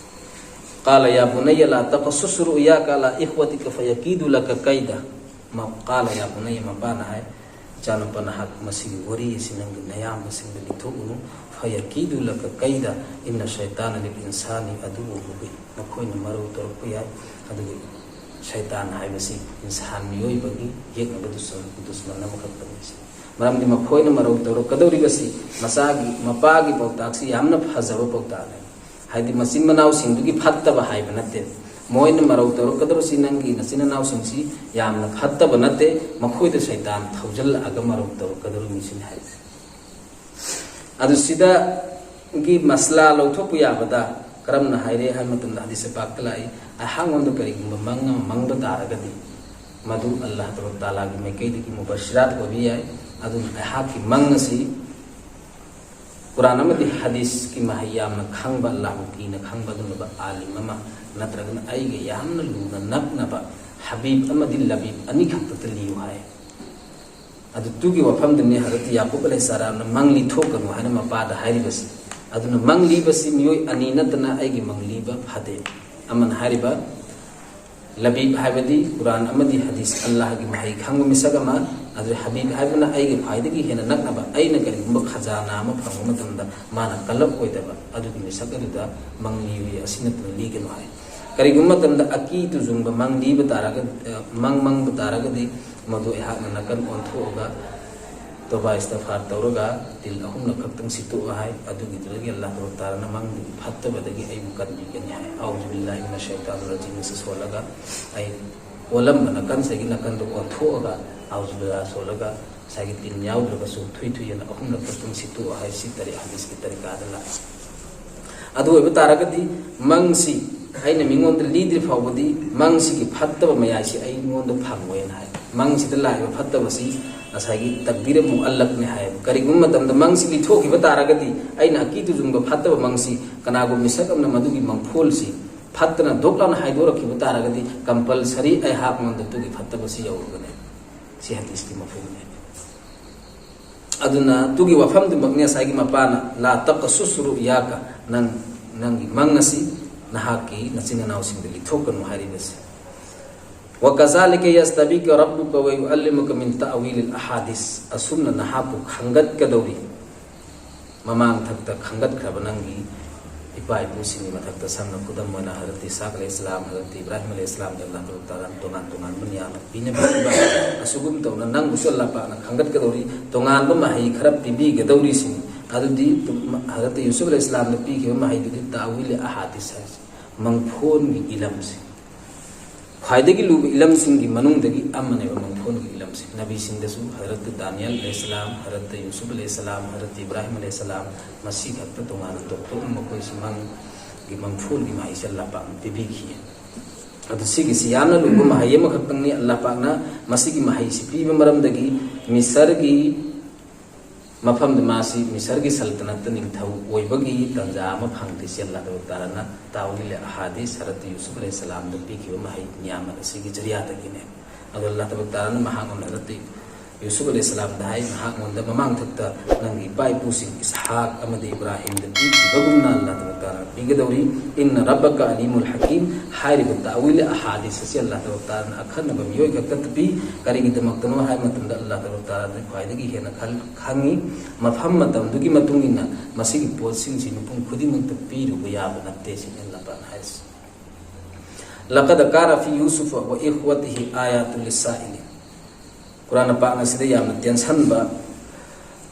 ꯀꯥꯂ ꯌꯥ ꯕꯨꯅꯩꯌ ꯂꯥ ꯇꯀꯁꯨꯁ ꯔꯨꯌꯥꯀ ꯑꯂꯥ ꯏꯈꯋꯇꯤꯀ ꯐꯌꯀꯤꯗꯨ ꯂꯀ ꯀꯩꯗ꯫ ꯃ-, ꯀꯥꯂ ꯌꯥ ꯕꯨꯅꯩꯌ, ꯃꯄꯥꯅ ꯍꯥꯏ, "ꯏꯆꯥꯅꯨꯄꯥ, ꯅꯍꯥꯛ ꯃꯁꯤꯒꯤ ꯋꯥꯔꯤ ꯑꯁꯤ ꯅꯪꯒꯤ ꯅꯌꯥꯝꯕꯁꯤꯡꯗ ꯂꯤꯊꯣꯛꯎꯅꯨ꯫ ꯐꯌꯀꯤꯗꯨ ꯂꯀ ꯀꯩꯗ, ꯏꯟꯅ ꯁꯩꯇꯥꯅ ꯂꯤꯜ ꯏꯟꯁꯥꯅꯤ ꯑꯗꯨꯕꯨ ꯃꯨꯕꯤꯟ꯫ ꯃꯈꯣꯏꯅ ꯃꯔꯧ ꯇꯧꯔꯛꯄ ꯌꯥꯏ, ꯑꯗꯨꯒ ꯁꯩꯇꯥꯟ ꯍꯥꯏꯕꯁꯤ ꯏꯟꯁꯥꯟ ꯃꯤꯑꯣꯏꯕꯒꯤ ꯌꯦꯛꯅꯕ ꯗꯨꯁꯃꯟ, ꯗꯨꯁꯃꯟ ꯑꯃꯈꯛꯇꯅꯤ꯫ ꯃꯔꯝꯗꯤ ꯃꯈꯣꯏꯅ ꯃꯔꯧ ꯇꯧꯔꯛꯀꯗꯧꯔꯤꯕꯁꯤ ꯃꯆꯥꯒꯤ, ꯃꯄꯥꯒꯤ ꯄꯥꯎꯇꯥꯛꯁꯤ ꯌꯥꯝꯅ ꯐꯖꯕ ꯄꯥꯎꯇꯥꯛꯅꯤ꯫ ꯍꯥꯏꯗꯤ ꯃꯆꯤꯟ ꯃꯅꯥꯎꯁꯤꯡꯗꯨꯒꯤ ꯐꯠꯇꯕ ꯍꯥꯏꯕ ꯅꯠꯇꯦ꯫ ꯃꯣꯏꯅ ꯃꯔꯧ ꯇꯧꯔꯛꯀꯗꯧꯔꯤꯁꯤ ꯅꯪꯒꯤ ꯅꯆꯤꯟ ꯅꯅꯥꯎꯁꯤꯡꯁꯤ ꯌꯥꯝꯅ ꯐꯠꯇꯕ ꯅꯠꯇꯦ, ꯃꯈꯣꯏꯗ ꯁꯩꯇꯥꯟ ꯊꯧꯖꯤꯜꯂꯛꯑꯒ ꯃꯔꯧ ꯇꯧꯔꯛꯀꯗꯧꯔꯤꯕꯅꯤ ꯁꯤꯅꯤ ꯍꯥꯏꯔꯤꯁꯦ꯫ ꯑꯗꯨ ꯁꯤꯗꯒꯤ ꯃꯁꯂꯥ ꯂꯧꯊꯣꯛꯄ ꯌꯥꯕꯗ ꯀꯔꯝꯅ ꯍꯥꯏꯔꯦ ꯍꯥꯏꯕ ꯃꯇꯝꯗ ꯍꯗꯤꯁ ꯄꯥꯛꯇ ꯂꯥꯛꯏ, ꯑꯩꯍꯥꯛꯉꯣꯟꯗ ꯀꯔꯤꯒꯨꯝꯕ ꯃꯪ ꯑꯃ ꯃꯪꯕ ꯇꯥꯔꯒꯗꯤ ꯃꯗꯨ ꯑꯜꯂꯥꯍ ꯇꯕꯥꯔꯛ ꯇꯥꯂꯥꯒꯤ ꯃꯥꯏꯀꯩꯗꯒꯤ ꯃꯨꯕꯁꯤꯔꯥꯠ ꯑꯣꯏꯕ ꯌꯥꯏ꯫ ꯑꯗꯨꯅ ꯑꯩꯍꯥꯛꯀꯤ ꯃꯪ ꯑꯁꯤ ꯀꯨꯔꯥꯟ ꯑꯃꯗꯤ ꯍꯗꯤꯁꯀꯤ ꯃꯍꯩ ꯌꯥꯝꯅ ꯈꯪꯕ, ꯑꯜꯂꯥꯍꯕꯨ ꯀꯤꯅ ꯈꯪꯕ ꯑꯗꯨꯒꯨꯝꯂꯕ ꯑꯥꯂꯤꯝ ꯑꯃ ꯅꯠꯇ꯭ꯔꯒꯅ ꯑꯩꯒ ꯌꯥꯝꯅ ꯂꯨꯅ ꯅꯛꯅꯕ ꯍꯕꯤꯕ ꯑꯃꯗꯤ ꯂꯕꯤꯕ ꯑꯅꯤꯈꯛꯇꯗ ꯂꯤꯌꯨ ꯍꯥꯏ꯫ ꯑꯗꯨ ꯇꯨꯒꯤ ꯋꯥꯐꯝꯗꯨꯅꯤ ꯍꯖꯔꯠ ꯌꯥꯀꯨꯕ ꯑꯂꯩꯍꯤꯁꯁꯂꯥꯝꯅ ꯃꯪ ꯂꯤꯊꯣꯛꯀꯅꯨ ꯍꯥꯏꯅ ꯃꯄꯥꯗ ꯍꯥꯏꯔꯤꯕꯁꯤ꯫ ꯑꯗꯨꯅ ꯃꯪ ꯂꯤꯕꯁꯤ ꯃꯤꯑꯣꯏ ꯑꯅꯤ ꯅꯠꯇꯅ ꯑꯩꯒꯤ ꯃꯪ ꯂꯤꯕ ꯐꯗꯦ꯫ ꯑꯃꯅ ꯍꯥꯏꯔꯤꯕ ꯂꯕꯤꯕ ꯍꯥꯏꯕꯗꯤ ꯀꯨꯔꯥꯟ ꯑꯃꯗꯤ ꯍꯗꯤꯁ, ꯑꯜꯂꯥꯍꯒꯤ ꯃꯍꯩ ꯈꯪꯕ ꯃꯤꯁꯛ ꯑꯃ, ꯑꯗꯨ ꯍꯕꯤꯕ ꯍꯥꯏꯕꯅ ꯑꯩꯒꯤ ꯈ꯭ꯋꯥꯏꯗꯒꯤ ꯍꯦꯟꯅ ꯅꯛꯅꯕ, ꯑꯩꯅ ꯀꯔꯤꯒꯨꯝꯕ ꯈꯖꯥꯅꯥ ꯑꯃ ꯐꯪꯕ ꯃꯇꯝꯗ ꯃꯥꯅ ꯀꯜꯂꯛꯑꯣꯏꯗꯕ ꯑꯗꯨꯒꯤ ꯃꯤꯁꯛ ꯑꯗꯨꯗ ꯃꯪ ꯂꯤꯌꯨ ꯑꯁꯤ ꯅꯠꯇꯅ ꯂꯤꯒꯅꯨ ꯍꯥꯏ꯫ ꯀꯔꯤꯒꯨꯝꯕ ꯃꯇꯝꯗ ꯑꯀꯤ ꯇꯨꯖꯨꯡꯕ ꯃꯪ ꯂꯤꯕ ꯇꯥꯔꯒ, ꯑ, ꯃꯪ ꯃꯪꯕ ꯇꯥꯔꯒꯗꯤ ꯃꯗꯨ ꯑꯩꯍꯥꯛꯅ ꯅꯥꯀꯟ ꯑꯣꯟꯊꯣꯛꯑꯒ ꯇꯣꯕꯥ ꯏꯁꯇꯐꯥꯔ ꯇꯧꯔꯒ ꯇꯤꯜ ꯑꯍꯨꯝꯂꯛ ꯈꯛꯇꯪ ꯁꯤꯠꯇꯣꯛꯑꯣ ꯍꯥꯏ꯫ ꯑꯗꯨꯒꯤꯗꯨꯗꯒꯤ ꯑꯜꯂꯥꯍ ꯇꯕꯥꯔꯛ ꯇꯥꯂꯥꯅ ꯃꯪꯗꯨꯒꯤ ꯐꯠꯇꯕꯗꯒꯤ ꯑꯩꯕꯨ ꯀꯟꯕꯤꯒꯅꯤ ꯍꯥꯏ꯫ ꯑꯥꯎꯖꯨ ꯕꯤꯜꯂꯥꯍꯤ ꯃꯤꯅ ꯁꯩꯇꯥꯟ ꯔꯖꯤꯝ ꯑꯁꯤ ꯁꯣꯜꯂꯒ ꯑꯩ ꯑꯣꯜꯂꯝꯕ ꯅꯥꯀꯟꯁꯤꯗꯒꯤ ꯅꯥꯀꯟꯗ ꯑꯣꯟꯊꯣꯛꯑꯒ ꯑꯥꯎꯖꯨ ꯕꯤꯜꯂꯥ ꯁꯣꯜꯂꯒ ꯉꯁꯥꯏꯒꯤ ꯇꯤꯟ ꯌꯥꯎꯗ꯭ꯔꯒꯁꯨ ꯊꯨꯏ ꯊꯨꯏ ꯑꯅ ꯑꯍꯨꯝꯂꯛ ꯈꯛꯇꯪ ꯁꯤꯠꯇꯣꯛꯑꯣ ꯍꯥꯏ꯫ ꯁꯤ ꯇꯔꯤ ꯍꯗꯤꯁꯀꯤ ꯇꯔꯤꯀꯥꯗ ꯂꯥꯛꯑꯦ꯫ ꯑꯗꯨ ꯑꯣꯏꯕ ꯇꯥꯔꯒꯗꯤ ꯃꯪꯁꯤ ꯑꯩꯅ ꯃꯤꯉꯣꯟꯗ ꯂꯤꯗ꯭ꯔꯤ ꯐꯥꯎꯕꯗꯤ ꯃꯪꯁꯤꯒꯤ ꯐꯠꯇꯕ ꯃꯌꯥꯏꯁꯤ ꯑꯩꯉꯣꯟꯗ ꯐꯪꯉꯣꯏꯅ ꯍꯥꯏ꯫ ꯃꯪꯁꯤꯗ ꯂꯥꯛꯏꯕ ꯐꯠꯇꯕꯁꯤ ꯉꯁꯥꯏꯒꯤ ꯇꯛꯕꯤꯔ ꯃꯨꯑꯜꯂꯛꯅꯤ ꯍꯥꯏꯌꯦꯕ꯫ ꯀꯔꯤꯒꯨꯝꯕ ꯃꯇꯝꯗ ꯃꯪꯁꯤ ꯂꯤꯊꯣꯛꯈꯤꯕ ꯇꯥꯔꯒꯗꯤ ꯑꯩꯅ ꯑꯀꯤ ꯇꯨꯖꯨꯡꯕ ꯐꯠꯇꯕ ꯃꯪꯁꯤ ꯀꯅꯥꯒꯨꯝꯕ ꯃꯤꯁꯛ ꯑꯃꯅ ꯃꯗꯨꯒꯤ ꯃꯪꯐꯣꯜꯁꯤ ꯐꯠꯇꯅ ꯗꯣꯛ ꯂꯥꯎꯅ ꯍꯥꯏꯗꯣꯔꯛꯈꯤꯕ ꯇꯥꯔꯒꯗꯤ ꯀꯝꯄꯜꯁꯔꯤ ꯑꯩꯍꯥꯛꯉꯣꯟꯗ ꯑꯗꯨꯒꯤ ꯐꯠꯇꯕꯁꯤ ꯌꯧꯔꯒꯅꯤ꯫ ꯁꯤ ꯍꯗꯤꯁꯀꯤ ꯃꯐꯝꯅꯦ꯫ ꯑꯗꯨꯅ ꯇꯨꯒꯤ ꯋꯥꯐꯝꯗꯨꯃꯛꯅꯤ ꯉꯁꯥꯏꯒꯤ ꯃꯄꯥꯅ ꯂꯥ ꯇꯛꯀ ꯁꯨꯁꯨꯔꯨ ꯌꯥꯀ ꯅꯪ ꯅꯪꯒꯤ ꯃꯪ ꯑꯁꯤ ꯅꯍꯥꯛꯀꯤ ꯅꯆꯤꯟ ꯅꯅꯥꯎꯁꯤꯡꯗ ꯂꯤꯊꯣꯛꯀꯅꯨ ꯍꯥꯏꯔꯤꯕꯁꯦ꯫ وكذلك يجتبيك ربك ويعلمك من تأويل الأحاديث ꯑꯁꯨꯝꯅ ꯅꯍꯥꯛꯄꯨ ꯈꯪꯒꯠꯀꯗꯧꯔꯤ꯫ ꯃꯃꯥꯡ ꯊꯛꯇ ꯈꯪꯒꯠꯈ꯭ꯔꯕ ꯅꯪꯒꯤ ꯏꯄꯥ ꯏꯄꯨꯁꯤꯡꯒꯤ ꯃꯊꯛꯇ ꯁꯝꯅ ꯈꯨꯗꯝ ꯑꯣꯏꯅ ꯍꯖꯔꯠ ꯏꯁꯥꯛ ꯑꯂꯩꯍꯤ ꯏꯁꯂꯥꯝ, ꯍꯖꯔꯠ ꯏꯕ꯭ꯔꯥꯍꯤꯝ ꯑꯂꯩꯍꯤ ꯏꯁꯂꯥꯝꯗ ꯑꯜꯂꯥꯍ ꯇꯕꯥꯔꯛ ꯇꯥꯂꯥꯅ ꯇꯣꯉꯥꯟ ꯇꯣꯉꯥꯟꯕ ꯅꯤꯌꯥꯃꯠ ꯄꯤꯅꯕꯤꯔꯤꯕ ꯑꯁꯤꯒꯨꯝ ꯇꯧꯅ ꯅꯪꯕꯨꯁꯨ ꯑꯜꯂꯥꯍ ꯄꯥꯛꯅ ꯈꯪꯒꯠꯀꯗꯧꯔꯤ, ꯇꯣꯉꯥꯟꯕ ꯃꯍꯩ ꯈꯔ ꯄꯤꯕꯤꯒꯗꯧꯔꯤꯁꯤꯡ ꯑꯗꯨꯗꯤ ꯍꯖꯔꯠ ꯌꯨꯁꯨꯐ ꯑꯂꯩꯍꯤꯁꯁꯂꯥꯝꯗ ꯄꯤꯈꯤꯕ ꯃꯍꯩꯗꯨꯗꯤ ꯇꯥꯋꯤꯜ ꯑꯍꯥꯗꯤꯁ ꯍꯥꯏꯁꯦ, ꯃꯪꯐꯣꯟꯒꯤ ꯏꯂꯝꯁꯦ꯫ ꯈ꯭ꯋꯥꯏꯗꯒꯤ ꯂꯨꯕ ꯏꯂꯝꯁꯤꯡꯒꯤ ꯃꯅꯨꯡꯗꯒꯤ ꯑꯃꯅꯦꯕ ꯃꯪꯐꯣꯟꯒꯤ ꯏꯂꯝꯁꯦ꯫ ꯅꯕꯤꯁꯤꯡꯗꯁꯨ ꯍꯖꯔꯠ ꯗꯥꯅꯤꯌꯦꯜ ꯑꯂꯩꯍꯤꯁꯁꯂꯥꯝ, ꯍꯖꯔꯠ ꯌꯨꯁꯨꯐ ꯑꯂꯩꯍꯤꯁꯁꯂꯥꯝ, ꯍꯖꯔꯠ ꯏꯕ꯭ꯔꯥꯍꯤꯝ ꯑꯂꯩꯍꯤꯁꯁꯂꯥꯝ, ꯃꯁꯤ ꯈꯛꯇ ꯇꯣꯉꯥꯟꯅ ꯇꯣꯞ ꯇꯣꯞꯅ ꯃꯈꯣꯏꯁꯤ ꯃꯪꯒꯤ ꯃꯪꯐꯣꯟꯒꯤ ꯃꯍꯩꯁꯦ ꯑꯜꯂꯥꯍ ꯄꯥꯛꯅ ꯄꯤꯕꯤꯈꯤ꯫ ꯑꯗꯨ ꯁꯤꯒꯤꯁꯤ ꯌꯥꯝꯅ ꯂꯨꯕ ꯃꯍꯩ ꯑꯃꯈꯛꯇꯪꯅꯤ꯫ ꯑꯜꯂꯥꯍ ꯄꯥꯛꯅ ꯃꯁꯤꯒꯤ ꯃꯍꯩꯁꯤ ꯄꯤꯕ ꯃꯔꯝꯗꯒꯤ ꯃꯤꯁꯔꯒꯤ ꯃꯐꯝꯗ ꯃꯥꯁꯤ ꯃꯤꯁꯔꯒꯤ ꯁꯜꯇꯅꯠꯇ ꯅꯤꯡꯊꯧ ꯑꯣꯏꯕꯒꯤ ꯇꯥꯟꯖꯥ ꯑꯃ ꯐꯪꯈꯤꯁꯤ ꯑꯜꯂꯥꯍ ꯇꯕꯥꯔꯛ ꯇꯥꯂꯥꯅ ꯇꯥꯋꯤꯜ ꯑꯍꯥꯗꯤꯁ ꯍꯖꯔꯠ ꯌꯨꯁꯨꯐ ꯑꯂꯩꯍꯤꯁꯁꯂꯥꯝꯗ ꯄꯤꯈꯤꯕ ꯃꯍꯩ ꯅꯤꯌꯥꯃꯠ ꯑꯁꯤꯒꯤ ꯖꯔꯤꯌꯥꯗꯒꯤꯅꯦ꯫ ꯑꯗꯣ ꯑꯜꯂꯥꯍ ꯇꯕꯥꯔꯛ ꯇꯥꯂꯥꯅ ꯃꯍꯥꯛꯉꯣꯟꯗ ꯍꯖꯔꯠ ꯌꯨꯁꯨꯐ ꯑꯂꯩꯍꯤꯁꯁꯂꯥꯝꯗ ꯍꯥꯏ, ꯃꯍꯥꯛꯉꯣꯟꯗ ꯃꯃꯥꯡꯊꯛꯇ ꯅꯪꯒꯤ ꯏꯄꯥ ꯏꯄꯨꯁꯤꯡ ꯏꯁꯍꯥꯛ ꯑꯃꯗꯤ ꯏꯕ꯭ꯔꯥꯍꯤꯝꯗ ꯄꯤꯈꯤꯕꯒꯨꯝꯅ ꯑꯜꯂꯥꯍ ꯇꯕꯥꯔꯛ ꯇꯥꯂꯥꯅ ꯄꯤꯒꯗꯧꯔꯤ꯫ ꯏꯟꯅ ꯔꯕꯀ ꯑꯂꯤꯃꯨꯜ ꯍꯀꯤꯝ꯫ ꯍꯥꯏꯔꯤꯕ ꯇꯥꯋꯤꯜ ꯑꯍꯥꯗꯤꯁ ꯑꯁꯤ ꯑꯜꯂꯥꯍ ꯇꯕꯥꯔꯛ ꯇꯥꯂꯥꯅ ꯑꯈꯟꯅꯕ ꯃꯤꯑꯣꯏ ꯈꯛꯇ ꯄꯤ꯫ ꯀꯔꯤꯒꯤꯗꯃꯛꯇꯅꯣ ꯍꯥꯏꯕ ꯃꯇꯝꯗ ꯑꯜꯂꯥꯍ ꯇꯕꯥꯔꯛ ꯇꯥꯂꯥꯅ ꯈ꯭ꯋꯥꯏꯗꯒꯤ ꯍꯦꯟꯅ ꯈꯜ-, ꯈꯪꯉꯤ꯫ ꯃꯐꯝ ꯃꯇꯝꯗꯨꯒꯤ ꯃꯇꯨꯡ ꯏꯟꯅ ꯃꯁꯤꯒꯤ ꯄꯣꯠꯁꯤꯡꯁꯤ ꯃꯤꯄꯨꯝ ꯈꯨꯗꯤꯡꯃꯛꯇ ꯄꯤꯔꯨꯕ ꯌꯥꯕ ꯅꯠꯇꯦ ꯁꯤꯅꯤ ꯑꯜꯂꯥꯍ ꯄꯥꯛꯅ ꯍꯥꯏꯔꯤꯁꯤ꯫ لقد كان في يوسف وإخوته آيات للسائلين꯫ ꯀꯨꯔꯥꯟ ꯄꯥꯛꯅ ꯁꯤꯗ ꯌꯥꯝꯅ ꯇꯦꯟꯁꯟꯕ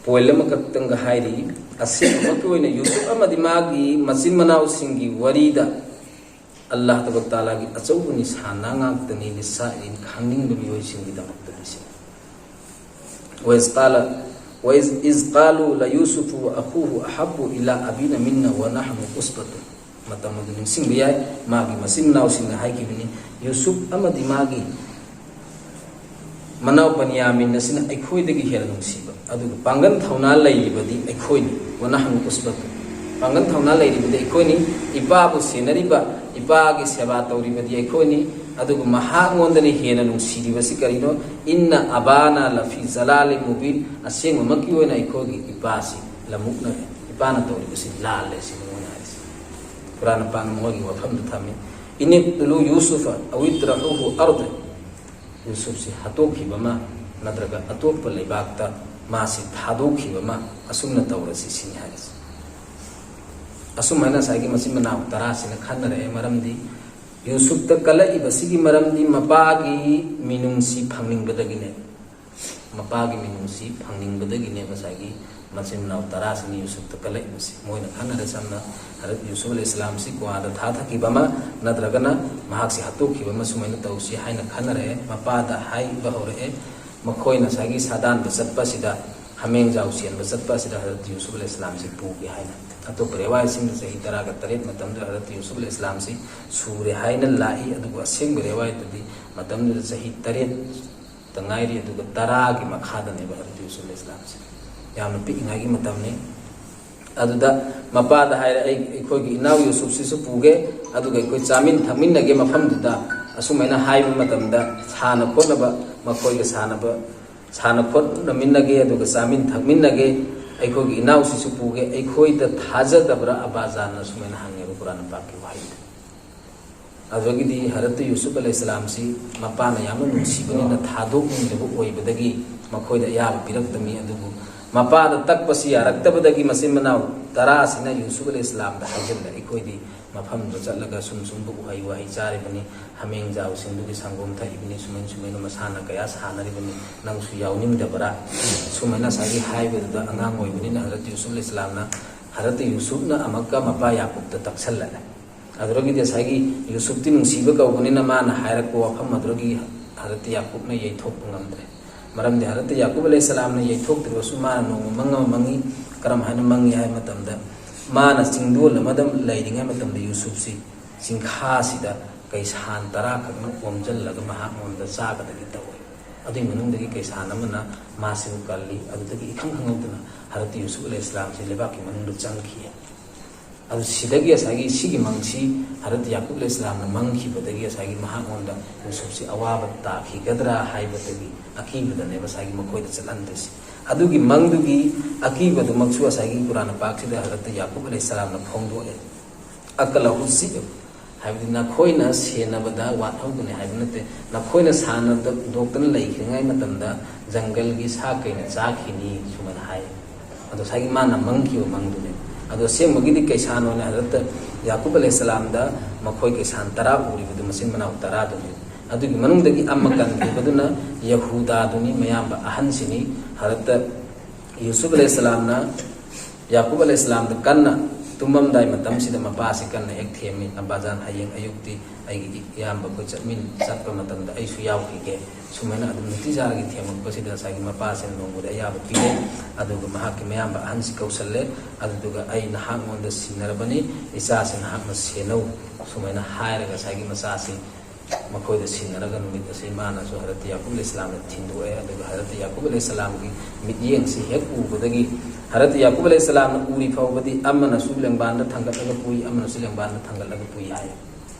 ꯄꯣꯏꯟ ꯑꯃꯈꯛꯇꯪꯒ ꯍꯥꯏꯔꯤ꯫ ꯑꯁꯦꯡꯕꯃꯛꯀꯤ ꯑꯣꯏꯅ ꯌꯨꯁꯨꯐ ꯑꯃꯗꯤ ꯃꯥꯒꯤ ꯃꯆꯤꯟ ꯃꯅꯥꯎꯁꯤꯡꯒꯤ ꯋꯥꯔꯤꯗ ꯑꯜꯂꯥꯍ ꯇꯕꯥꯔꯛ ꯇꯥꯂꯥꯒꯤ ꯑꯆꯧꯕ ꯅꯤꯁꯥꯅ ꯉꯥꯛꯇꯅꯤ, ꯂꯤꯁꯥꯏꯂꯤꯟ ꯈꯪꯅꯤꯡꯕ ꯃꯤꯑꯣꯏꯁꯤꯡꯒꯤꯗꯃꯛꯇꯗꯤ ꯁꯤꯅꯤ꯫ وإذ قال، وإذ، إذ قالوا ليوسف وأخوه أحب إلى أبينا منا ونحن عصبة꯫ ꯃꯇꯝ ꯑꯗꯨ ꯅꯤꯡꯁꯤꯡꯕ ꯌꯥꯏ꯫ ꯃꯥꯒꯤ ꯃꯆꯤꯟ ꯃꯅꯥꯎꯁꯤꯡꯅ ꯍꯥꯏꯈꯤꯕꯅꯤ, ꯌꯨꯁꯨꯞ ꯑꯃꯗꯤ ꯃꯥꯒꯤ ꯃꯅꯥꯎ ꯕꯟꯌꯥꯃꯤꯟ ꯑꯁꯤꯅ ꯑꯩꯈꯣꯏꯗꯒꯤ ꯍꯦꯟꯅ ꯅꯨꯡꯁꯤꯕ, ꯑꯗꯨꯒ ꯄꯥꯡꯒꯜ ꯊꯧꯅꯥ ꯂꯩꯔꯤꯕꯗꯤ ꯑꯩꯈꯣꯏꯅꯤ꯫ ونحن عصبة꯫ ꯄꯥꯡꯒꯜ ꯊꯧꯅꯥ ꯂꯩꯔꯤꯕꯗꯤ ꯑꯩꯈꯣꯏꯅꯤ꯫ ꯏꯄꯥꯕꯨ ꯁꯦꯟꯅꯔꯤꯕ, ꯏꯄꯥꯒꯤ ꯁꯦꯕꯥ ꯇꯧꯔꯤꯕꯗꯤ ꯑꯩꯈꯣꯏꯅꯤ꯫ ꯑꯗꯨꯒ ꯃꯍꯥꯛꯉꯣꯟꯗꯅ ꯍꯦꯟꯅ ꯅꯨꯡꯁꯤꯔꯤꯕꯁꯤ ꯀꯔꯤꯅꯣ? إن أبانا لفي ضلال مبين꯫ ꯑꯁꯦꯡꯕꯃꯛꯀꯤ ꯑꯣꯏꯅ ꯑꯩꯈꯣꯏꯒꯤ ꯏꯄꯥꯁꯤ ꯂꯃꯨꯛꯅꯔꯦ꯫ ꯏꯄꯥꯅ ꯇꯧꯔꯤꯕꯁꯤ ꯂꯥꯜꯂꯦ ꯁꯤꯅꯤ ꯃꯣꯏꯅ ꯍꯥꯏꯔꯤꯁꯤ꯫ ꯀꯨꯔꯥꯟ ꯄꯥꯛꯅ ꯃꯣꯏꯒꯤ ꯋꯥꯐꯝꯗꯨ ꯊꯝꯃꯤ꯫ إن اقتلوا يوسف أو اطرحوه أرضا꯫ ꯌꯨꯁꯨꯞꯁꯤ ꯍꯥꯠꯇꯣꯛꯈꯤꯕ ꯑꯃ ꯅꯠꯇ꯭ꯔꯒ ꯑꯇꯣꯞꯄ ꯂꯩꯕꯥꯛꯇ ꯃꯥꯁꯤ ꯊꯥꯗꯣꯛꯈꯤꯕ ꯑꯃ, ꯑꯁꯨꯝꯅ ꯇꯧꯔꯁꯤ ꯁꯤꯅꯤ ꯍꯥꯏꯔꯤꯁꯤ꯫ ꯑꯁꯨꯝ ꯍꯥꯏꯅ ꯉꯁꯥꯏꯒꯤ ꯃꯆꯤꯟ ꯃꯅꯥꯎ ꯇꯔꯥꯁꯤꯅ ꯈꯟꯅꯔꯛꯑꯦ꯫ ꯃꯔꯝꯗꯤ ꯌꯨꯁꯨꯞꯇ ꯀꯜꯂꯛꯏꯕꯁꯤꯒꯤ ꯃꯔꯝꯗꯤ ꯃꯄꯥꯒꯤ ꯃꯤꯅꯨꯡꯁꯤ ꯐꯪꯅꯤꯡꯕꯗꯒꯤꯅꯦ꯫ ꯃꯄꯥꯒꯤ ꯃꯤꯅꯨꯡꯁꯤ ꯐꯪꯅꯤꯡꯕꯗꯒꯤꯅꯦ ꯉꯁꯥꯏꯒꯤ ꯃꯆꯤꯟ ꯃꯅꯥꯎ ꯇꯔꯥꯁꯤꯅ ꯌꯨꯁꯨꯞꯇ ꯀꯜꯂꯛꯏꯕꯁꯤ꯫ ꯃꯣꯏꯅ ꯈꯟꯅꯔꯦ, ꯁꯝꯅ ꯍꯖꯔꯠ ꯌꯨꯁꯨꯞ ꯑꯂꯩꯍꯤ ꯏꯁꯂꯥꯝꯁꯤ ꯀ꯭ꯋꯥꯗ ꯊꯥꯊꯈꯤꯕ ꯑꯃ ꯅꯠꯇ꯭ꯔꯒꯅ ꯃꯍꯥꯛꯁꯤ ꯍꯥꯠꯇꯣꯛꯈꯤꯕ ꯑꯃ ꯁꯨꯃꯥꯏꯅ ꯇꯧꯁꯤ ꯍꯥꯏꯅ ꯈꯟꯅꯔꯛꯑꯦ꯫ ꯃꯄꯥꯗ ꯍꯥꯏꯕ ꯍꯧꯔꯛꯑꯦ, ꯃꯈꯣꯏꯅ ꯉꯁꯥꯏꯒꯤ ꯁꯥꯗꯥꯟꯕ ꯆꯠꯄ ꯑꯁꯤꯗ, ꯍꯥꯃꯦꯡꯖꯥꯎ ꯆꯦꯟꯕ ꯆꯠꯄ ꯑꯁꯤꯗ ꯍꯖꯔꯠ ꯌꯨꯁꯨꯞ ꯑꯂꯩꯍꯤ ꯏꯁꯂꯥꯝꯁꯤ ꯄꯨꯒꯦ ꯍꯥꯏꯅ꯫ ꯑꯇꯣꯞꯄ ꯔꯦꯋꯥꯌꯠꯁꯤꯡꯗ ꯆꯍꯤ ꯇꯔꯥꯒ ꯇꯔꯦꯠ ꯃꯇꯝꯗ ꯍꯖꯔꯠ ꯌꯨꯁꯨꯞ ꯑꯂꯩꯍꯤ ꯏꯁꯂꯥꯝꯁꯤ ꯁꯨꯔꯦ ꯍꯥꯏꯅ ꯂꯥꯛꯏ, ꯑꯗꯨꯕꯨ ꯑꯁꯦꯡꯕ ꯔꯦꯋꯥꯌꯠꯇꯗꯤ ꯃꯇꯝꯗꯨꯗ ꯆꯍꯤ ꯇꯔꯦꯠ ꯇ ꯉꯥꯏꯔꯤ, ꯑꯗꯨꯒ ꯇꯔꯥꯒꯤ ꯃꯈꯥꯗꯅꯦꯕ ꯍꯖꯔꯠ ꯌꯨꯁꯨꯞ ꯑꯂꯩꯍꯤ ꯏꯁꯂꯥꯝꯁꯦ꯫ ꯌꯥꯝꯅ ꯄꯤꯛꯏꯉꯩꯒꯤ ꯃꯇꯝꯅꯤ꯫ ꯑꯗꯨꯗ ꯃꯄꯥꯗ ꯍꯥꯏꯔꯦ, "ꯑꯩ, ꯑꯩꯈꯣꯏꯒꯤ ꯏꯅꯥꯎ ꯌꯨꯁꯨꯞꯁꯤꯁꯨ ꯄꯨꯒꯦ, ꯑꯗꯨꯒ ꯑꯩꯈꯣꯏ ꯆꯥꯃꯤꯟ ꯊꯛꯃꯤꯟꯅꯒꯦ ꯃꯐꯝꯗꯨꯗ"꯫ ꯑꯁꯨꯃꯥꯏꯅ ꯍꯥꯏꯕ ꯃꯇꯝꯗ ꯁꯥꯟꯅ ꯈꯣꯠꯅꯕ, ꯃꯈꯣꯏꯒ ꯁꯥꯟꯅꯕ, ꯁꯥꯟꯅ ꯈꯣꯠꯅꯃꯤꯟꯅꯒꯦ, ꯑꯗꯨꯒ ꯆꯥꯃꯤꯟ ꯊꯛꯃꯤꯟꯅꯒꯦ, "ꯑꯩꯈꯣꯏꯒꯤ ꯏꯅꯥꯎꯁꯤꯁꯨ ꯄꯨꯒꯦ, ꯑꯩꯈꯣꯏꯗ ꯊꯥꯖꯗꯕ꯭ꯔꯥ ꯑꯕꯥꯖꯥꯟꯅ?" ꯁꯨꯃꯥꯏꯅ ꯍꯪꯉꯦꯕ ꯀꯨꯔꯥꯟ ꯄꯥꯛꯀꯤ ꯋꯥꯍꯩꯗ꯫ ꯑꯗꯨꯗꯒꯤꯗꯤ ꯍꯖꯔꯠ ꯌꯨꯁꯨꯞ ꯑꯂꯩꯍꯤ ꯏꯁꯂꯥꯝꯁꯤ ꯃꯄꯥꯅ ꯌꯥꯝꯅ ꯅꯨꯡꯁꯤꯕꯅꯤꯅ ꯊꯥꯗꯣꯛꯅꯤꯡꯗꯕ ꯑꯣꯏꯕꯗꯒꯤ ꯃꯈꯣꯏꯗ ꯑꯌꯥꯕ ꯄꯤꯔꯛꯇꯕꯅꯤ꯫ ꯑꯗꯨꯕꯨ ꯃꯄꯥꯗ ꯇꯛꯄꯁꯤ ꯌꯥꯔꯛꯇꯕꯗꯒꯤ ꯃꯆꯤꯟ ꯃꯅꯥꯎ ꯇꯔꯥꯁꯤꯅ ꯌꯨꯁꯨꯞ ꯑꯂꯩꯍꯤ ꯏꯁꯂꯥꯝꯗ ꯍꯥꯏꯖꯤꯜꯂꯦ, "ꯑꯩꯈꯣꯏꯗꯤ ꯃꯐꯝꯗꯨ ꯆꯠꯂꯒ ꯁꯨꯝ ꯁꯨꯝꯕ ꯎꯍꯩ ꯋꯥꯍꯩ ꯆꯥꯔꯤꯕꯅꯤ, ꯍꯥꯃꯦꯡꯖꯥꯎꯁꯤꯡꯗꯨꯒꯤ ꯁꯪꯒꯣꯝ ꯊꯛꯏꯕꯅꯤ, ꯁꯨꯃꯥꯏꯅ ꯁꯨꯃꯥꯏꯅ ꯃꯁꯥꯟꯅ ꯀꯌꯥ ꯁꯥꯟꯅꯔꯤꯕꯅꯤ, ꯅꯪꯁꯨ ꯌꯥꯎꯅꯤꯡꯗꯕ꯭ꯔꯥ?" ꯁꯨꯃꯥꯏꯅ ꯉꯁꯥꯏꯒꯤ ꯍꯥꯏꯕꯗꯨꯗ ꯑꯉꯥꯡ ꯑꯣꯏꯕꯅꯤꯅ ꯍꯖꯔꯠ ꯌꯨꯁꯨꯞ ꯑꯂꯩꯍꯤ ꯏꯁꯂꯥꯝꯅ, ꯍꯖꯔꯠ ꯌꯨꯁꯨꯞꯅ ꯑꯃꯨꯛꯀ ꯃꯄꯥ ꯌꯥꯀꯨꯞꯇ ꯇꯛꯁꯜꯂꯛꯑꯦ꯫ ꯑꯗꯨꯗꯒꯤꯗꯤ ꯉꯁꯥꯏꯒꯤ ꯌꯨꯁꯨꯞꯇꯤ ꯅꯨꯡꯁꯤꯕ ꯀꯧꯕꯅꯤꯅ ꯃꯥꯅ ꯍꯥꯏꯔꯛꯄ ꯋꯥꯐꯝ ꯑꯗꯨꯗꯒꯤ ꯍꯖꯔꯠ ꯌꯥꯀꯨꯞꯅ ꯌꯩꯊꯣꯛꯄ ꯉꯝꯗ꯭ꯔꯦ꯫ ꯃꯔꯝꯗꯤ ꯍꯖꯔꯠ ꯌꯥꯀꯨꯞ ꯑꯂꯩꯍꯤ ꯏꯁꯂꯥꯝꯅ ꯌꯩꯊꯣꯛꯇ꯭ꯔꯤꯕꯁꯨ ꯃꯥꯅ ꯅꯣꯡꯃ ꯃꯪ ꯑꯃ ꯃꯪꯉꯤ꯫ ꯀꯔꯝ ꯍꯥꯏꯅ ꯃꯪꯉꯤ ꯍꯥꯏꯕ ꯃꯇꯝꯗ, ꯃꯥꯅ ꯆꯤꯡꯗꯣꯜ ꯑꯃꯗ ꯂꯩꯔꯤꯉꯩ ꯃꯇꯝꯗ ꯌꯨꯁꯨꯞꯁꯤ ꯆꯤꯡꯈꯥꯁꯤꯗ ꯀꯩꯁꯥꯟ ꯇꯔꯥꯈꯛꯅ ꯑꯣꯝꯁꯤꯜꯂꯒ ꯃꯍꯥꯛꯉꯣꯟꯗ ꯆꯥꯒꯗꯒꯦ ꯇꯧꯋꯤ꯫ ꯑꯗꯨꯒꯤ ꯃꯅꯨꯡꯗꯒꯤ ꯀꯩꯁꯥꯟ ꯑꯃꯅ ꯃꯥꯁꯤꯕꯨ ꯀꯜꯂꯤ꯫ ꯑꯗꯨꯗꯒꯤ ꯏꯈꯪ ꯈꯪꯍꯧꯗꯅ ꯍꯖꯔꯠ ꯌꯨꯁꯨꯞ ꯑꯂꯩꯍꯤ ꯏꯁꯂꯥꯝꯁꯤ ꯂꯩꯕꯥꯛꯀꯤ ꯃꯅꯨꯡꯗ ꯆꯪꯈꯤ꯫ ꯑꯗꯨ ꯁꯤꯗꯒꯤ ꯉꯁꯥꯏꯒꯤ ꯁꯤꯒꯤ ꯃꯪꯁꯤ ꯍꯖꯔꯠ ꯌꯥꯀꯨꯕ ꯑꯂꯩꯍꯤꯁꯁꯂꯥꯝꯅ ꯃꯪꯈꯤꯕꯗꯒꯤ ꯉꯁꯥꯏꯒꯤ ꯃꯍꯥꯛꯉꯣꯟꯗ ꯌꯨꯁꯨꯞꯁꯤ ꯑꯋꯥꯕ ꯇꯥꯈꯤꯒꯗ꯭ꯔꯥ ꯍꯥꯏꯕꯗꯒꯤ ꯑꯀꯤꯕꯗꯅꯦꯕ ꯉꯁꯥꯏꯒꯤ ꯃꯈꯣꯏꯗ ꯆꯠꯍꯟꯗꯣꯏꯁꯤ꯫ ꯑꯗꯨꯒꯤ ꯃꯪꯗꯨꯒꯤ ꯑꯀꯤꯕꯗꯨꯃꯛꯁꯨ ꯉꯁꯥꯏꯒꯤ ꯀꯨꯔꯥꯟ ꯄꯥꯛꯁꯤꯗ ꯍꯖꯔꯠ ꯌꯥꯀꯨꯕ ꯑꯂꯩꯍꯤꯁꯁꯂꯥꯝꯅ ꯐꯣꯡꯗꯣꯛꯑꯦ꯫ "ꯑꯀꯂꯍꯨ ꯖꯤꯑꯕ", ꯍꯥꯏꯕꯗꯤ ꯅꯈꯣꯏꯅ ꯁꯦꯟꯅꯕꯗ ꯋꯥꯠꯍꯧꯒꯅꯤ ꯍꯥꯏꯕ ꯅꯠꯇꯦ, ꯅꯈꯣꯏꯅ ꯁꯥꯟꯅꯗꯣꯛꯇꯅ ꯂꯩꯈꯤꯅꯤꯉꯥꯏ ꯃꯇꯝꯗ ꯖꯪꯒꯜꯒꯤ ꯁꯥ ꯀꯩꯅ ꯆꯥꯈꯤꯅꯤ, ꯁꯨꯃꯥꯏꯅ ꯍꯥꯏ꯫ ꯑꯗꯣ ꯉꯁꯥꯏꯒꯤ ꯃꯥꯅ ꯃꯪꯈꯤꯕ ꯃꯪꯗꯨꯅꯦ꯫ ꯑꯗꯣ ꯑꯁꯦꯡꯕꯒꯤꯗꯤ ꯀꯩꯁꯥꯟ ꯑꯣꯏꯅ ꯍꯖꯔꯠ ꯌꯥꯀꯨꯕ ꯑꯂꯩꯍꯤꯁꯁꯂꯥꯝꯗ ꯃꯈꯣꯏ ꯀꯩꯁꯥꯟ ꯇꯔꯥ ꯎꯔꯤꯕꯗꯨ ꯃꯆꯤꯟ ꯃꯅꯥꯎ ꯇꯔꯥꯗꯨꯅꯤ꯫ ꯑꯗꯨꯒꯤ ꯃꯅꯨꯡꯗꯒꯤ ꯑꯃ ꯀꯟꯈꯤꯕꯗꯨꯅ ꯌꯍꯨꯗꯥꯗꯨꯅꯤ, ꯃꯌꯥꯝꯕ ꯑꯍꯟꯁꯤꯅꯤ꯫ ꯍꯖꯔꯠ ꯌꯨꯁꯨꯐ ꯑꯂꯩꯍꯤꯁꯁꯂꯥꯝꯅ ꯌꯥꯀꯨꯕ ꯑꯂꯩꯍꯤꯁꯁꯂꯥꯝꯗ ꯀꯟꯅ ꯇꯨꯝꯃꯝꯗꯥꯏ ꯃꯇꯝꯁꯤꯗ ꯃꯄꯥꯁꯤ ꯀꯟꯅ ꯍꯦꯛ ꯊꯦꯝꯃꯤ, "ꯑꯕꯥꯖꯥꯟ, ꯍꯌꯦꯡ ꯑꯌꯨꯛꯇꯤ ꯑꯩꯒꯤ ꯏꯌꯥꯝꯕ ꯑꯩꯈꯣꯏ ꯆꯠꯃꯤꯟ-, ꯆꯠꯄ ꯃꯇꯝꯗ ꯑꯩꯁꯨ ꯌꯥꯎꯈꯤꯒꯦ"꯫ ꯁꯨꯃꯥꯏꯅ ꯑꯗꯨꯝ ꯅꯨꯡꯇꯤꯖꯥꯒꯤ ꯊꯦꯝꯃꯛꯄꯁꯤꯗ ꯉꯁꯥꯏꯒꯤ ꯃꯄꯥꯁꯤꯅ ꯅꯣꯡꯃꯗꯤ ꯑꯌꯥꯕ ꯄꯤꯔꯦ꯫ ꯑꯗꯨꯒ ꯃꯍꯥꯛꯀꯤ ꯃꯌꯥꯝꯕ ꯑꯍꯟꯁꯤ ꯀꯧꯁꯜꯂꯦ꯫ ꯑꯗꯨꯗꯨꯒ, "ꯑꯩ ꯅꯍꯥꯛꯉꯣꯟꯗ ꯁꯤꯟꯅꯔꯕꯅꯤ, ꯏꯆꯥꯁꯤ ꯅꯍꯥꯛꯅ ꯁꯦꯟꯅꯧ"꯫ ꯁꯨꯃꯥꯏꯅ ꯍꯥꯏꯔꯒ ꯉꯁꯥꯏꯒꯤ ꯃꯆꯥꯁꯤ ꯃꯈꯣꯏꯗ ꯁꯤꯟꯅꯔꯒ ꯅꯨꯃꯤꯠ ꯑꯁꯤ ꯃꯥꯅꯁꯨ ꯍꯖꯔꯠ ꯌꯥꯀꯨꯕ ꯑꯂꯩꯍꯤꯁꯁꯂꯥꯝꯗ ꯊꯤꯟꯗꯣꯛꯑꯦ꯫ ꯑꯗꯨꯒ ꯍꯖꯔꯠ ꯌꯥꯀꯨꯕ ꯑꯂꯩꯍꯤꯁꯁꯂꯥꯝꯒꯤ ꯃꯤꯠꯌꯦꯡꯁꯤ ꯍꯦꯛ ꯎꯕꯗꯒꯤ, ꯍꯖꯔꯠ ꯌꯥꯀꯨꯕ ꯑꯂꯩꯍꯤꯁꯁꯂꯥꯝꯅ ꯎꯔꯤ ꯐꯥꯎꯕꯗꯤ ꯑꯃꯅꯁꯨ ꯂꯦꯡꯕꯥꯟꯗ ꯊꯥꯡꯒꯠꯂꯒ ꯄꯨꯏ, ꯑꯃꯅꯁꯨ ꯂꯦꯡꯕꯥꯟꯗ ꯊꯥꯡꯒꯠꯂꯒ ꯄꯨꯏ ꯍꯥꯏ꯫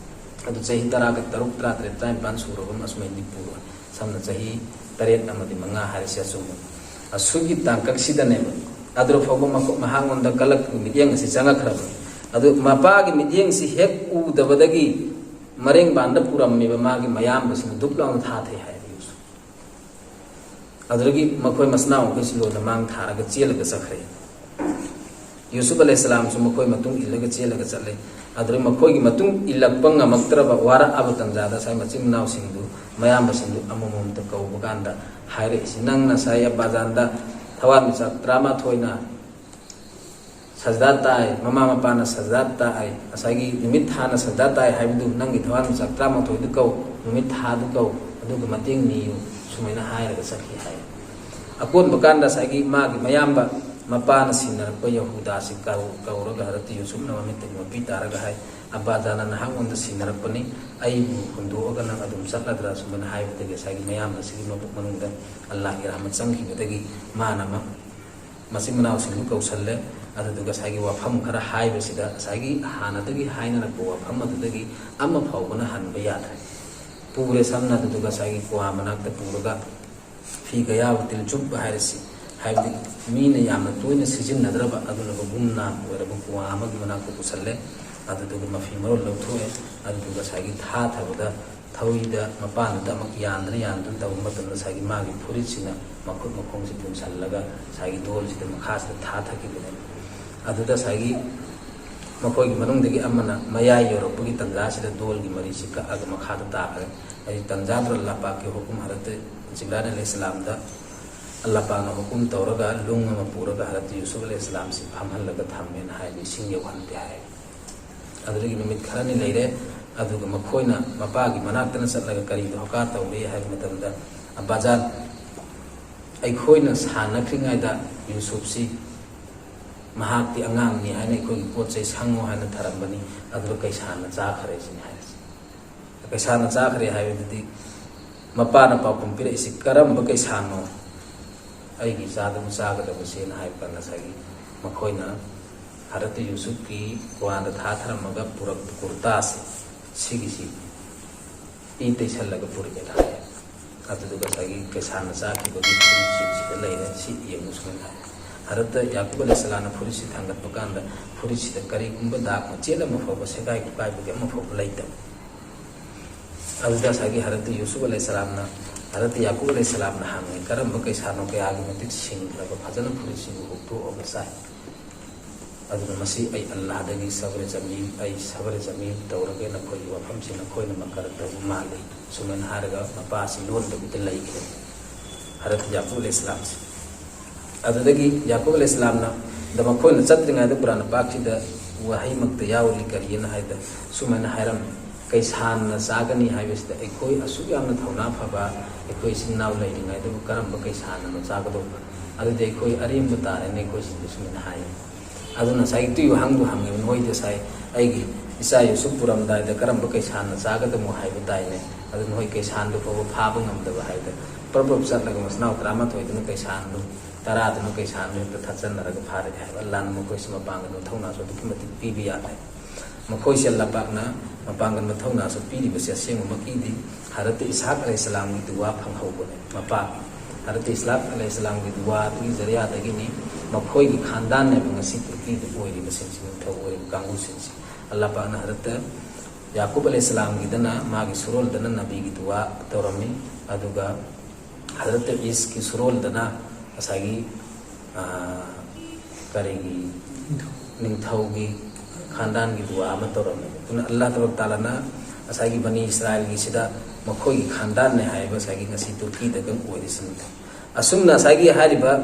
ꯑꯗꯨ ꯆꯍꯤ ꯇꯔꯥꯒ ꯇꯔꯨꯛ, ꯇꯔꯥꯇꯔꯦꯠ, ꯇꯔꯥꯅꯤꯄꯥꯟ ꯁꯨꯔꯕ ꯑꯃ ꯑꯁꯨꯃꯥꯏꯅꯗꯤ ꯄꯨꯔꯣꯏ꯫ ꯁꯝꯅ ꯆꯍꯤ ꯇꯔꯦꯠ ꯑꯃꯗꯤ ꯃꯉꯥ ꯍꯥꯏꯔꯁꯤ ꯑꯆꯨꯝꯕ꯫ ꯑꯁꯨꯒꯤ ꯇꯥꯡꯀꯛꯁꯤꯗꯅꯦꯕ꯫ ꯑꯗꯨꯗ ꯐꯥꯎꯕ ꯃꯈꯣ-, ꯃꯍꯥꯛꯉꯣꯟꯗ ꯀꯂꯛ ꯃꯤꯠꯌꯦꯡ ꯑꯁꯤ ꯆꯪꯉꯛꯈ꯭ꯔꯕꯅꯤ꯫ ꯑꯗꯨ ꯃꯄꯥꯒꯤ ꯃꯤꯠꯌꯦꯡꯁꯤ ꯍꯦꯛ ꯎꯗꯕꯗꯒꯤ ꯃꯔꯦꯡꯕꯥꯟꯗ ꯄꯨꯔꯝꯃꯤꯕ ꯃꯥꯒꯤ ꯃꯌꯥꯝꯕꯁꯤꯅ ꯗꯨꯞ ꯂꯥꯎꯅ ꯊꯥꯊꯩ ꯍꯥꯏ ꯌꯨꯁꯨꯐ꯫ ꯑꯗꯨꯗꯒꯤ ꯃꯈꯣꯏ ꯃꯆꯤꯟ ꯃꯅꯥꯎ ꯃꯈꯩꯁꯤ ꯂꯣꯏꯅ ꯃꯥꯡ ꯊꯥꯔꯒ ꯆꯦꯜꯂꯒ ꯆꯠꯈ꯭ꯔꯦ꯫ ꯌꯨꯁꯨꯐ ꯑꯂꯩꯍꯤꯁꯁꯂꯥꯝꯁꯨ ꯃꯈꯣꯏ ꯃꯇꯨꯡ ꯏꯜꯂꯒ ꯆꯦꯜꯂꯒ ꯆꯠꯂꯦ꯫ ꯑꯗꯨꯗꯒꯤ ꯃꯈꯣꯏꯒꯤ ꯃꯇꯨꯡ ꯏꯜꯂꯛꯄ ꯉꯝꯃꯛꯇ꯭ꯔꯕ, ꯋꯥꯔꯛꯑꯕ ꯇꯟꯖꯥꯗ ꯉꯁꯥꯏ ꯃꯆꯤꯟ ꯃꯅꯥꯎꯁꯤꯡꯗꯨ, ꯃꯌꯥꯝꯕꯁꯤꯡꯗꯨ ꯑꯃꯃꯝꯇ ꯀꯧꯕ ꯀꯥꯟꯗ ꯍꯥꯏꯔꯛꯏꯁꯤ, "ꯅꯪ ꯉꯁꯥꯏ ꯑꯕꯥꯖꯥꯟꯗ ꯊꯋꯥꯟꯃꯤꯆꯥꯛ ꯇꯔꯥꯃꯥꯊꯣꯏꯅ ꯁꯖꯗꯥ ꯇꯥꯏ, ꯃꯃꯥ ꯃꯄꯥꯅ ꯁꯖꯗꯥ ꯇꯥꯏ, ꯉꯁꯥꯏꯒꯤ ꯅꯨꯃꯤꯠ ꯊꯥꯅ ꯁꯖꯗꯥ ꯇꯥꯏ ꯍꯥꯏꯕꯗꯨ, ꯅꯪꯒꯤ ꯊꯋꯥꯟꯃꯤꯆꯥꯛ ꯇꯔꯥꯃꯥꯊꯣꯏꯗꯨ ꯀꯧ, ꯅꯨꯃꯤꯠ ꯊꯥꯗꯨ ꯀꯧ, ꯑꯗꯨꯒ ꯃꯇꯦꯡ ꯅꯤꯌꯨ", ꯁꯨꯃꯥꯏꯅ ꯍꯥꯏꯔꯒ ꯆꯠꯈꯤ ꯍꯥꯏ꯫ ꯑꯀꯣꯟꯕ ꯀꯥꯟꯗ ꯉꯁꯥꯏꯒꯤ ꯃꯥꯒꯤ ꯃꯌꯥꯝꯕ ꯃꯄꯥꯅ ꯁꯤꯟꯅꯔꯛꯄ ꯌꯍꯨꯗꯥꯁꯤ ꯀꯧ-, ꯀꯧꯔꯒ ꯍꯖꯔꯠ ꯌꯨꯁꯨꯐꯅ ꯃꯃꯤꯠꯇꯒꯤ ꯃꯄꯤ ꯇꯥꯔꯒ ꯍꯥꯏ, "ꯑꯕꯥꯖꯥꯟꯅ ꯅꯍꯥꯛꯉꯣꯟꯗ ꯁꯤꯟꯅꯔꯛꯄꯅꯤ, ꯑꯩꯕꯨ ꯍꯨꯟꯗꯣꯛꯑꯒ ꯅꯪ ꯑꯗꯨꯝ ꯆꯠꯂꯗ꯭ꯔꯥ?" ꯁꯨꯃꯥꯏꯅ ꯍꯥꯏꯕꯗꯒꯤ ꯉꯁꯥꯏꯒꯤ ꯃꯌꯥꯝꯕꯁꯤꯒꯤ ꯃꯕꯨꯛ ꯃꯅꯨꯡꯗ ꯑꯜꯂꯥꯍꯒꯤ ꯔꯍꯃꯠ ꯆꯪꯈꯤꯕꯗꯒꯤ ꯃꯥꯅ ꯑꯃ ꯃꯆꯤꯟ ꯃꯅꯥꯎꯁꯤꯡꯗꯨ ꯀꯧꯁꯜꯂꯦ꯫ ꯑꯗꯨꯗꯨꯒ ꯉꯁꯥꯏꯒꯤ ꯋꯥꯐꯝ ꯈꯔ ꯍꯥꯏꯕꯁꯤꯗ, ꯉꯁꯥꯏꯒꯤ ꯍꯥꯟꯅꯗꯒꯤ ꯍꯥꯏꯅꯔꯛꯄ ꯋꯥꯐꯝ ꯑꯗꯨꯗꯒꯤ ꯑꯃ ꯐꯥꯎꯕꯅ ꯍꯟꯕ ꯌꯥꯗ꯭ꯔꯦ꯫ ꯄꯨꯔꯦ ꯁꯝꯅ, ꯑꯗꯨꯗꯨꯒ ꯉꯁꯥꯏꯒꯤ ꯀ꯭ꯋꯥ ꯃꯅꯥꯛꯇ ꯄꯨꯔꯒ ꯐꯤ ꯒꯌꯥꯕ ꯇꯤꯜ ꯆꯨꯞꯄ ꯍꯥꯏꯔꯁꯤ, ꯍꯥꯏꯕꯗꯤ ꯃꯤꯅ ꯌꯥꯝꯅ ꯇꯣꯏꯅ ꯁꯤꯖꯤꯟꯅꯗ꯭ꯔꯕ ꯑꯗꯨꯅ ꯒꯨꯝꯅꯥ ꯑꯣꯏꯔꯕ ꯀ꯭ꯋꯥ ꯑꯃꯒꯤ ꯃꯅꯥꯛꯇ ꯄꯨꯁꯜꯂꯦ꯫ ꯑꯗꯨꯗꯨꯒ ꯃꯐꯤ ꯃꯔꯣꯜ ꯂꯧꯊꯣꯛꯑꯦ꯫ ꯑꯗꯨꯗꯨꯒ ꯉꯁꯥꯏꯒꯤ ꯊꯥꯊꯕꯗ ꯊꯧꯔꯤꯗ ꯃꯄꯥꯟꯗꯨꯗ ꯑꯃꯨꯛ ꯌꯥꯟꯗꯅ ꯌꯥꯟꯗꯅ ꯇꯧꯕ ꯃꯇꯝꯗ ꯉꯁꯥꯏꯒꯤ ꯃꯥꯒꯤ ꯐꯨꯔꯤꯠꯁꯤꯅ ꯃꯈꯨꯠ ꯃꯈꯣꯡꯁꯤ ꯄꯨꯟꯁꯜꯂꯒ ꯉꯁꯥꯏꯒꯤ ꯗꯣꯜꯁꯤꯗ ꯃꯈꯥꯁꯤꯗ ꯊꯥꯊꯈꯤꯕꯅꯦ꯫ ꯑꯗꯨꯗ ꯉꯁꯥꯏꯒꯤ ꯃꯈꯣꯏꯒꯤ ꯃꯅꯨꯡꯗꯒꯤ ꯑꯃꯅ ꯃꯌꯥꯏ ꯌꯧꯔꯛꯄꯒꯤ ꯇꯟꯖꯥꯁꯤꯗ ꯗꯣꯜꯒꯤ ꯃꯔꯤꯁꯤ ꯀꯛꯑꯒ ꯃꯈꯥꯗ ꯇꯥꯈ꯭ꯔꯦ꯫ ꯑꯩ ꯇꯟꯖꯥꯗꯨꯗ ꯂꯥꯄꯥꯛꯀꯤ ꯍꯨꯀꯨꯝ ꯍꯖꯔꯠ ꯖꯤꯕ꯭ꯔꯥꯏꯜ ꯑꯂꯩꯍꯤꯁꯁꯂꯥꯝꯗ ꯑꯜꯂꯥꯍ ꯄꯥꯛꯅ ꯍꯨꯀꯨꯝ ꯇꯧꯔꯒ ꯅꯨꯡ ꯑꯃ ꯄꯨꯔꯒ ꯍꯖꯔꯠ ꯌꯨꯁꯨꯐ ꯑꯂꯩꯍꯤꯁꯁꯂꯥꯝꯁꯤ ꯐꯝꯍꯜꯂꯒ ꯊꯝꯃꯦꯅ ꯍꯥꯏꯕ, ꯏꯁꯤꯡ ꯌꯧꯍꯟꯗꯦ ꯍꯥꯏ꯫ ꯑꯗꯨꯗꯒꯤ ꯅꯨꯃꯤꯠ ꯈꯔꯅꯤ ꯂꯩꯔꯦ꯫ ꯑꯗꯨꯒ ꯃꯈꯣꯏꯅ ꯃꯄꯥꯒꯤ ꯃꯅꯥꯛꯇꯅ ꯆꯠꯂꯒ ꯀꯔꯤ ꯗꯔꯀꯥꯔ ꯇꯧꯔꯤ ꯍꯥꯏꯕ ꯃꯇꯝꯗ, "ꯑꯕꯥꯖꯥꯟ, ꯑꯩꯈꯣꯏꯅ ꯁꯥꯟꯅꯈ꯭ꯔꯤꯉꯩꯗ ꯌꯨꯁꯨꯞꯁꯤ ꯃꯍꯥꯛꯇꯤ ꯑꯉꯥꯡꯅꯤ ꯍꯥꯏꯅ ꯑꯩꯈꯣꯏꯒꯤ ꯄꯣꯠ ꯆꯩ ꯁꯪꯉꯣ ꯍꯥꯏꯅ ꯊꯔꯝꯕꯅꯤ, ꯑꯗꯨꯒ ꯀꯩꯁꯥꯅ ꯆꯥꯈ꯭ꯔꯦ" ꯁꯤꯅꯤ ꯍꯥꯏꯔꯤꯁꯦ꯫ ꯀꯩꯁꯥꯅ ꯆꯥꯈ꯭ꯔꯦ ꯍꯥꯏꯕꯗꯨꯗꯤ ꯃꯄꯥꯅ ꯄꯥꯎꯈꯨꯝ ꯄꯤꯔꯛꯏꯁꯤ, "ꯀꯔꯝꯕ ꯀꯩꯁꯥꯅꯣ ꯑꯩꯒꯤ ꯏꯆꯥꯗꯕꯨ ꯆꯥꯒꯗꯕꯁꯦꯅ?" ꯍꯥꯏꯕ ꯀꯥꯟꯗ ꯉꯁꯥꯏꯒꯤ ꯃꯈꯣꯏꯅ ꯍꯖꯔꯠ ꯌꯨꯁꯨꯞꯀꯤ ꯀ꯭ꯋꯥꯗ ꯊꯥꯊꯔꯝꯃꯒ ꯄꯨꯔꯛꯄ ꯀꯨꯔꯇꯥꯁꯦ, ꯁꯤꯒꯤꯁꯤ ꯏ ꯇꯩꯁꯜꯂꯒ ꯄꯨꯔꯛꯑꯦꯅ ꯍꯥꯏꯌꯦ꯫ ꯑꯗꯨꯗꯨꯒ ꯉꯁꯥꯏꯒꯤ ꯀꯩꯁꯥꯅ ꯆꯥꯈꯤꯕꯒꯤ ꯐꯨꯔꯤꯠꯁꯤꯡꯁꯤꯗ ꯂꯩꯔꯦ, ꯁꯤ ꯌꯦꯡꯉꯨ ꯁꯨꯃꯥꯏꯅ ꯍꯥꯏ꯫ ꯍꯖꯔꯠ ꯌꯥꯀꯨꯕ ꯑꯂꯩꯍꯤꯁꯁꯂꯥꯝꯅ ꯐꯨꯔꯤꯠꯁꯤ ꯊꯥꯡꯒꯠꯄ ꯀꯥꯟꯗ ꯐꯨꯔꯤꯠꯁꯤꯗ ꯀꯔꯤꯒꯨꯝꯕ ꯗꯥꯛ ꯃꯆꯦꯠ ꯑꯃ ꯐꯥꯎꯕ, ꯁꯦꯒꯥꯏ ꯈꯨꯀꯥꯏꯕꯒꯤ ꯑꯃ ꯐꯥꯎꯕ ꯂꯩꯇꯕ꯫ ꯑꯗꯨꯗ ꯉꯁꯥꯏꯒꯤ ꯍꯖꯔꯠ ꯌꯨꯁꯨꯐ ꯑꯂꯩꯍꯤꯁꯁꯂꯥꯝꯅ, ꯍꯖꯔꯠ ꯌꯥꯀꯨꯕ ꯑꯂꯩꯍꯤꯁꯁꯂꯥꯝꯅ ꯍꯪꯉꯦ, "ꯀꯔꯝꯕ ꯀꯩꯁꯥꯅꯣ ꯀꯌꯥꯒꯤ ꯃꯇꯤꯛ ꯁꯤꯡꯈ꯭ꯔꯕ, ꯐꯖꯅ ꯐꯨꯔꯤꯠꯁꯤꯕꯨ ꯍꯨꯛꯇꯣꯛꯑꯒ ꯆꯥꯏ?" ꯑꯗꯨꯅ ꯃꯁꯤ ꯑꯩ ꯑꯜꯂꯥꯍꯗꯒꯤ ꯁꯕꯔ ꯖꯃꯤꯜ, ꯑꯩ ꯁꯕꯔ ꯖꯃꯤꯜ ꯇꯧꯔꯒꯦ, ꯅꯈꯣꯏꯒꯤ ꯋꯥꯐꯝꯁꯤ ꯅꯈꯣꯏꯅ ꯃꯀꯔ ꯇꯧꯕ ꯃꯥꯜꯂꯤ, ꯁꯨꯃꯥꯏꯅ ꯍꯥꯏꯔꯒ ꯃꯄꯥꯁꯤ ꯂꯣꯟꯗꯕꯤꯗ ꯂꯩꯈ꯭ꯔꯦ, ꯍꯖꯔꯠ ꯌꯥꯀꯨꯕ ꯑꯂꯩꯍꯤꯁꯁꯂꯥꯝꯁꯤ꯫ ꯑꯗꯨꯗꯒꯤ ꯌꯥꯀꯨꯕ ꯑꯂꯩꯍꯤꯁꯁꯂꯥꯝꯅ, ꯗ ꯃꯈꯣꯏꯅ ꯆꯠꯇ꯭ꯔꯤꯉꯩꯗ ꯀꯨꯔꯥꯟ ꯄꯥꯛꯁꯤꯗ ꯋꯥꯍꯩꯃꯛꯇ ꯌꯥꯎꯔꯤ, ꯀꯔꯤꯅ ꯍꯥꯏꯗ ꯁꯨꯃꯥꯏꯅ ꯍꯥꯏꯔꯝꯃꯤ, "ꯀꯩꯁꯥꯟꯅ ꯆꯥꯒꯅꯤ ꯍꯥꯏꯕꯁꯤꯗ ꯑꯩꯈꯣꯏ ꯑꯁꯨꯛ ꯌꯥꯝꯅ ꯊꯧꯅꯥ ꯐꯕ ꯑꯩꯈꯣꯏ ꯏꯆꯤꯟ ꯏꯅꯥꯎ ꯂꯩꯔꯤꯉꯩꯗꯕꯨ ꯀꯔꯝꯕ ꯀꯩꯁꯥꯟꯅꯅꯣ ꯆꯥꯒꯗꯧꯕ? ꯑꯗꯨꯗꯤ ꯑꯩꯈꯣꯏ ꯑꯔꯦꯝꯕ ꯇꯥꯔꯦꯅꯦ ꯑꯩꯈꯣꯏꯁꯤꯡꯗꯤ"꯫ ꯁꯨꯃꯥꯏꯅ ꯍꯥꯏꯌꯦ꯫ ꯑꯗꯨꯅ ꯉꯁꯥꯏꯒꯤ ꯇꯨꯌꯨ ꯍꯪꯗꯨ ꯍꯪꯉꯦꯕ, "ꯅꯣꯏꯗ ꯉꯁꯥꯏ ꯑꯩꯒꯤ ꯏꯆꯥ ꯌꯨꯁꯨꯞ ꯄꯨꯔꯝꯗꯥꯏꯗ ꯀꯔꯝꯕ ꯀꯩꯁꯥꯟꯅ ꯆꯥꯒꯗꯃꯣ ꯍꯥꯏꯕ ꯇꯥꯏꯅꯦ꯫ ꯑꯗꯨ ꯅꯣꯏ ꯀꯩꯁꯥꯟꯗꯨ ꯐꯥꯎꯕ ꯐꯥꯕ ꯉꯝꯗꯕ ꯍꯥꯏꯗ ꯄ꯭ꯔꯞ ꯄ꯭ꯔꯞ ꯆꯠꯂꯒ ꯃꯆꯤꯟ ꯃꯅꯥꯎ ꯇꯔꯥꯃꯥꯊꯣꯏꯗꯨꯅ ꯀꯩꯁꯥꯟꯗꯨ, ꯇꯔꯥꯗꯨꯅ ꯀꯩꯁꯥꯟꯗꯨ ꯍꯦꯛꯇ ꯊꯠꯆꯟꯅꯔꯒ ꯐꯥꯔꯛꯑꯦ" ꯍꯥꯏꯕ꯫ ꯑꯜꯂꯥꯍꯅ ꯃꯈꯣꯏꯁꯤ ꯃꯄꯥꯡꯒꯜ ꯃꯊꯧꯅꯥꯁꯨ ꯑꯗꯨꯛꯀꯤ ꯃꯇꯤꯛ ꯄꯤꯕ ꯌꯥꯗꯦ꯫ ꯃꯈꯣꯏꯁꯦ ꯑꯜꯂꯥꯍ ꯄꯥꯛꯅ ꯃꯄꯥꯡꯒꯜ ꯃꯊꯧꯅꯥꯁꯨ ꯄꯤꯔꯤꯕꯁꯦ ꯑꯁꯦꯡꯕꯃꯛꯀꯤꯗꯤ ꯍꯖꯔꯠ ꯏꯁꯍꯥꯛ ꯑꯂꯩꯍꯤꯁꯁꯂꯥꯝꯒꯤ ꯗꯨꯋꯥ ꯐꯪꯍꯧꯕꯅꯦ꯫ ꯃꯄꯥ ꯍꯖꯔꯠ ꯏꯁꯍꯥꯛ ꯑꯂꯩꯍꯤꯁꯁꯂꯥꯝꯒꯤ ꯗꯨꯋꯥꯗꯨꯒꯤ ꯖꯔꯤꯌꯥꯗꯒꯤꯅꯤ ꯃꯈꯣꯏꯒꯤ ꯈꯥꯟꯗꯥꯟꯅꯦꯕ ꯉꯁꯤ ꯇꯨꯔꯀꯤꯗ ꯑꯣꯏꯔꯤꯕꯁꯤꯡꯁꯤ, ꯅꯤꯡꯊꯧ ꯑꯣꯏꯔꯤꯕ ꯀꯥꯡꯕꯨꯁꯤꯡꯁꯤ꯫ ꯑꯜꯂꯥꯍ ꯄꯥꯛꯅ ꯍꯖꯔꯠ ꯌꯥꯀꯨꯕ ꯑꯂꯩꯍꯤꯁꯁꯂꯥꯝꯒꯤꯗꯅ ꯃꯥꯒꯤ ꯁꯨꯔꯣꯜꯗꯅ ꯅꯕꯤꯒꯤ ꯗꯨꯋꯥ ꯇꯧꯔꯝꯃꯤ, ꯑꯗꯨꯒ ꯍꯖꯔꯠ ꯏꯁꯀꯤ ꯁꯨꯔꯣꯜꯗꯅ ꯉꯁꯥꯏꯒꯤ, ꯑ, ꯀꯔꯤꯒꯤ, ꯅꯤꯡꯊꯧꯒꯤ ꯈꯥꯟꯗꯥꯟꯒꯤ ꯗꯨꯋꯥ ꯑꯃ ꯇꯧꯔꯝꯃꯦ꯫ ꯑꯗꯨꯅ ꯑꯜꯂꯥꯍ ꯇꯕꯥꯔꯛ ꯇꯥꯂꯥꯅ ꯉꯁꯥꯏꯒꯤ ꯕꯅꯤ ꯏꯁꯔꯥꯏꯜꯒꯤꯁꯤꯗ ꯃꯈꯣꯏꯒꯤ ꯈꯥꯟꯗꯥꯟꯅꯦ ꯍꯥꯏꯕ ꯉꯁꯥꯏꯒꯤ ꯉꯁꯤ ꯇꯨꯔꯀꯤꯗꯒ ꯑꯣꯏꯔꯤꯁꯤꯡꯗꯣ, ꯑꯁꯨꯝꯅ ꯉꯁꯥꯏꯒꯤ ꯍꯥꯏꯔꯤꯕ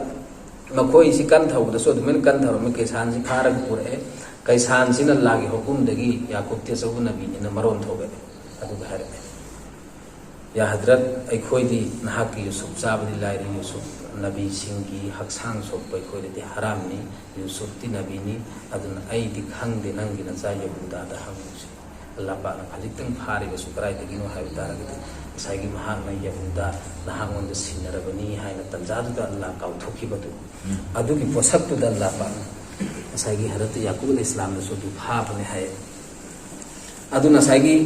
ꯃꯈꯣꯏꯁꯤ ꯀꯟ ꯊꯧꯕꯗꯁꯨ ꯑꯗꯨꯃꯥꯏꯅ ꯀꯟ ꯊꯧꯔꯝꯃꯤ꯫ ꯀꯩꯁꯥꯟꯁꯤ ꯐꯥꯔꯒ ꯄꯨꯔꯛꯑꯦ꯫ ꯀꯩꯁꯥꯟꯁꯤꯅ ꯑꯜꯂꯥꯍꯒꯤ ꯍꯨꯀꯨꯝꯗꯒꯤ ꯌꯥꯀꯨꯕꯇꯤ ꯑꯆꯧꯕ ꯅꯕꯤꯅꯤꯅ ꯃꯔꯣꯟ ꯊꯣꯛꯑꯦ꯫ ꯑꯗꯨꯒ ꯍꯥꯏꯔꯛꯑꯦ, "ꯌꯥ ꯍꯗ꯭ꯔꯠ, ꯑꯩꯈꯣꯏꯗꯤ ꯅꯍꯥꯛꯀꯤ ꯌꯨꯁꯨꯞ ꯆꯥꯕꯗꯤ ꯂꯥꯏꯔꯤ, ꯌꯨꯁꯨꯞ ꯅꯕꯤꯁꯤꯡꯒꯤ ꯍꯛꯆꯥꯡ ꯁꯣꯛꯄ ꯑꯩꯈꯣꯏꯗꯗꯤ ꯍꯔꯥꯝꯅꯤ, ꯌꯨꯁꯨꯞꯇꯤ ꯅꯕꯤꯅꯤ, ꯑꯗꯨꯅ ꯑꯩꯗꯤ ꯈꯪꯗꯦ, ꯅꯪꯒꯤ ꯅꯆꯥ ꯌꯍꯨꯗꯥꯗ ꯍꯪꯉꯨꯁꯤ꯫" ꯑꯜꯂꯥꯍ ꯄꯥꯛꯅ ꯈꯖꯤꯛꯇꯪ ꯐꯥꯔꯤꯕꯁꯨ ꯀꯗꯥꯏꯗꯒꯤꯅꯣ ꯍꯥꯏꯕ ꯇꯥꯔꯒꯗꯤ, ꯉꯁꯥꯏꯒꯤ ꯃꯍꯥꯛꯅ ꯌꯍꯨꯗꯥ ꯅꯍꯥꯛꯉꯣꯟꯗ ꯁꯤꯟꯅꯔꯕꯅꯤ ꯍꯥꯏꯅ ꯇꯟꯖꯥꯗꯨꯗ ꯑꯜꯂꯥꯍ ꯀꯥꯎꯊꯣꯛꯈꯤꯕꯗꯨ, ꯎꯝ꯫ ꯑꯗꯨꯒꯤ ꯄꯣꯠꯁꯛꯇꯨꯗ ꯑꯜꯂꯥꯍ ꯄꯥꯛꯅ ꯉꯁꯥꯏꯒꯤ ꯍꯗ꯭ꯔꯠ ꯌꯥꯀꯨꯕ ꯑꯂꯩꯍꯤꯁꯁꯂꯥꯝꯗꯁꯨ ꯑꯗꯨ ꯐꯥꯕꯅꯤ ꯍꯥꯏ꯫ ꯑꯗꯨꯅ ꯉꯁꯥꯏꯒꯤ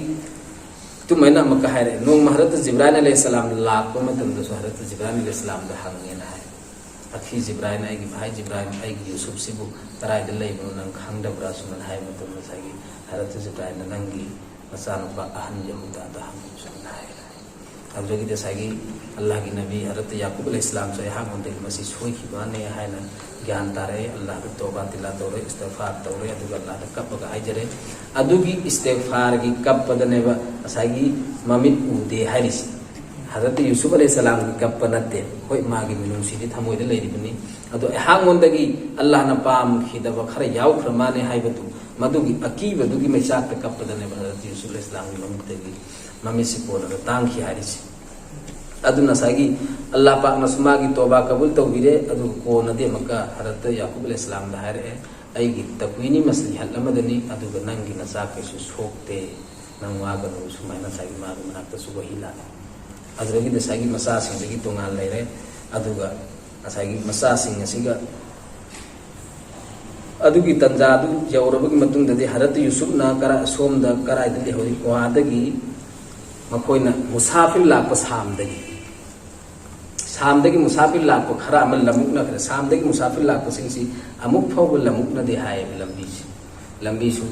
ꯑꯗꯨꯃꯥꯏꯅ ꯑꯃꯨꯛꯀ ꯍꯥꯏꯔꯛꯑꯦ, ꯅꯣꯡꯃ ꯍꯗ꯭ꯔꯠ ꯖꯤꯕ꯭ꯔꯥꯏꯜ ꯑꯂꯩꯍꯤꯁꯁꯂꯥꯝ ꯂꯥꯛꯄ ꯃꯇꯝꯗꯁꯨ ꯍꯗ꯭ꯔꯠ ꯖꯤꯕ꯭ꯔꯥꯏꯜ ꯑꯂꯩꯍꯤꯁꯁꯂꯥꯝꯗ ꯍꯪꯉꯦꯅ ꯍꯥꯏ꯫ "ꯑꯈꯤ ꯖꯤꯕ꯭ꯔꯥꯏꯜ, ꯑꯩꯒꯤ ꯚꯥꯏ ꯖꯤꯕ꯭ꯔꯥꯏꯜ, ꯑꯩꯒꯤ ꯌꯨꯁꯨꯞꯁꯤꯕꯨ ꯀꯗꯥꯏꯗ ꯂꯩꯕꯅꯣ ꯅꯪ ꯈꯪꯗꯕ꯭ꯔꯥ?" ꯁꯨꯃꯥꯏꯅ ꯍꯥꯏꯕ ꯃꯇꯝꯗ ꯉꯁꯥꯏꯒꯤ ꯍꯗ꯭ꯔꯠ ꯖꯤꯕ꯭ꯔꯥꯏꯜꯅ, "ꯅꯪꯒꯤ ꯃꯆꯥꯅꯨꯄꯥ ꯑꯍꯟ ꯌꯍꯨꯗꯥꯗ ꯍꯪꯉꯨ" ꯁꯨꯃꯥꯏꯅ ꯍꯥꯏ꯫ ꯑꯗꯨꯗꯒꯤꯗꯤ ꯉꯁꯥꯏꯒꯤ ꯑꯜꯂꯥꯍꯒꯤ ꯅꯕꯤ ꯍꯗ꯭ꯔꯠ ꯌꯥꯀꯨꯕ ꯑꯂꯩꯍꯤꯁꯁꯂꯥꯝꯁꯨ ꯑꯩꯍꯥꯛꯉꯣꯟꯗꯒꯤ ꯃꯁꯤ ꯁꯣꯏꯈꯤꯕꯅꯦ ꯍꯥꯏꯅ ꯒ꯭ꯌꯥꯟ ꯇꯥꯔꯛꯑꯦ꯫ ꯑꯜꯂꯥꯍꯗ ꯇꯧꯕꯥ ꯇꯤꯂꯥ ꯇꯧꯔꯦ, ꯏꯁꯇꯤꯒꯐꯥꯔ ꯇꯧꯔꯦ, ꯑꯗꯨꯒ ꯑꯜꯂꯥꯍꯗ ꯀꯞꯄꯒ ꯍꯥꯏꯖꯔꯦ꯫ ꯑꯗꯨꯒꯤ ꯏꯁꯇꯤꯒꯐꯥꯔꯒꯤ ꯀꯞꯄꯗꯅꯦꯕ ꯉꯁꯥꯏꯒꯤ ꯃꯃꯤꯠ ꯎꯗꯦ ꯍꯥꯏꯔꯤꯁꯤ꯫ ꯍꯗ꯭ꯔꯠ ꯌꯨꯁꯨꯞ ꯑꯂꯩꯍꯤꯁꯁꯂꯥꯝꯒꯤ ꯀꯞꯄ ꯅꯠꯇꯦ꯫ ꯍꯣꯏ, ꯃꯥꯒꯤ ꯃꯤꯅꯨꯡꯁꯤꯗꯤ ꯊꯃꯣꯏꯗ ꯂꯩꯔꯤꯕꯅꯤ꯫ ꯑꯗꯣ ꯑꯩꯍꯥꯛꯉꯣꯟꯗꯒꯤ ꯑꯜꯂꯥꯍꯅ ꯄꯥꯝꯈꯤꯗꯕ ꯈꯔ ꯌꯥꯎꯈ꯭ꯔ ꯃꯥꯅꯦ ꯍꯥꯏꯕꯗꯨ, ꯃꯗꯨꯒꯤ ꯑꯀꯤꯕꯗꯨꯒꯤ ꯃꯩꯆꯥꯛꯇ ꯀꯞꯄꯗꯅꯦꯕ ꯍꯗ꯭ꯔꯠ ꯌꯨꯁꯨꯞ ꯑꯂꯩꯍꯤꯁꯁꯂꯥꯝꯒꯤ ꯃꯃꯤꯠꯇꯒꯤ ꯃꯃꯤꯠꯁꯤ ꯀꯣꯟꯅꯗ ꯇꯥꯡꯈꯤ ꯍꯥꯏꯔꯤꯁꯤ꯫ ꯑꯗꯨꯅ ꯉꯁꯥꯏꯒꯤ ꯑꯜꯂꯥꯍ ꯄꯥꯛꯅꯁꯨ ꯃꯥꯒꯤ ꯇꯣꯕꯥ ꯀꯕꯨꯜ ꯇꯧꯕꯤꯔꯦ꯫ ꯑꯗꯨꯒ ꯀꯣꯟꯅꯗꯤ ꯑꯃꯨꯛꯀ ꯍꯗ꯭ꯔꯠ ꯌꯥꯀꯨꯕ ꯑꯂꯩꯍꯤꯁꯁꯂꯥꯝꯗ ꯍꯥꯏꯔꯛꯑꯦ, "ꯑꯩꯒꯤ ꯇꯛꯋꯤꯅꯤ ꯃꯁꯂꯤꯍꯠ ꯑꯃꯗꯅꯤ, ꯑꯗꯨꯒ ꯅꯪꯒꯤ ꯅꯆꯥ ꯀꯩꯁꯨ ꯁꯣꯛꯇꯦ, ꯅꯪ ꯋꯥꯒꯅꯨ", ꯁꯨꯃꯥꯏꯅ ꯉꯁꯥꯏꯒꯤ ꯃꯥꯒꯤ ꯃꯅꯥꯛꯇꯁꯨ ꯋꯥꯍꯤ ꯂꯥꯛꯑꯦ꯫ ꯑꯗꯨꯗꯒꯤꯗꯤ ꯉꯁꯥꯏꯒꯤ ꯃꯆꯥꯁꯤꯡꯗꯒꯤ ꯇꯣꯉꯥꯟ ꯂꯩꯔꯦ꯫ ꯑꯗꯨꯒ ꯉꯁꯥꯏꯒꯤ ꯃꯆꯥꯁꯤꯡ ꯑꯁꯤꯒ ꯑꯗꯨꯒꯤ ꯇꯟꯖꯥꯗꯨ ꯌꯧꯔꯕꯒꯤ ꯃꯇꯨꯡꯗꯗꯤ ꯍꯗ꯭ꯔꯠ ꯌꯨꯁꯨꯞꯅ ꯀꯔꯥ-, ꯁꯣꯝꯗ ꯀꯔꯥꯏꯗ ꯂꯩꯍꯧꯔꯤ? ꯀ꯭ꯋꯥꯗꯒꯤ ꯃꯈꯣꯏꯅ ꯃꯨꯁꯥꯐꯤꯔ ꯂꯥꯛꯄ ꯁꯥꯝꯗꯒꯤ, ꯁꯥꯝꯗꯒꯤ ꯃꯨꯁꯥꯐꯤꯔ ꯂꯥꯛꯄ ꯈꯔ ꯑꯃ ꯂꯝꯃꯨꯛꯅꯈ꯭ꯔꯦ꯫ ꯁꯥꯝꯗꯒꯤ ꯃꯨꯁꯥꯐꯤꯔ ꯂꯥꯛꯄꯁꯤꯡꯁꯤ ꯑꯃꯨꯛ ꯐꯥꯎꯕ ꯂꯝꯃꯨꯛꯅꯗꯦ ꯍꯥꯏꯌꯦꯕ ꯂꯝꯕꯤꯁꯤ꯫ ꯂꯝꯕꯤꯁꯨ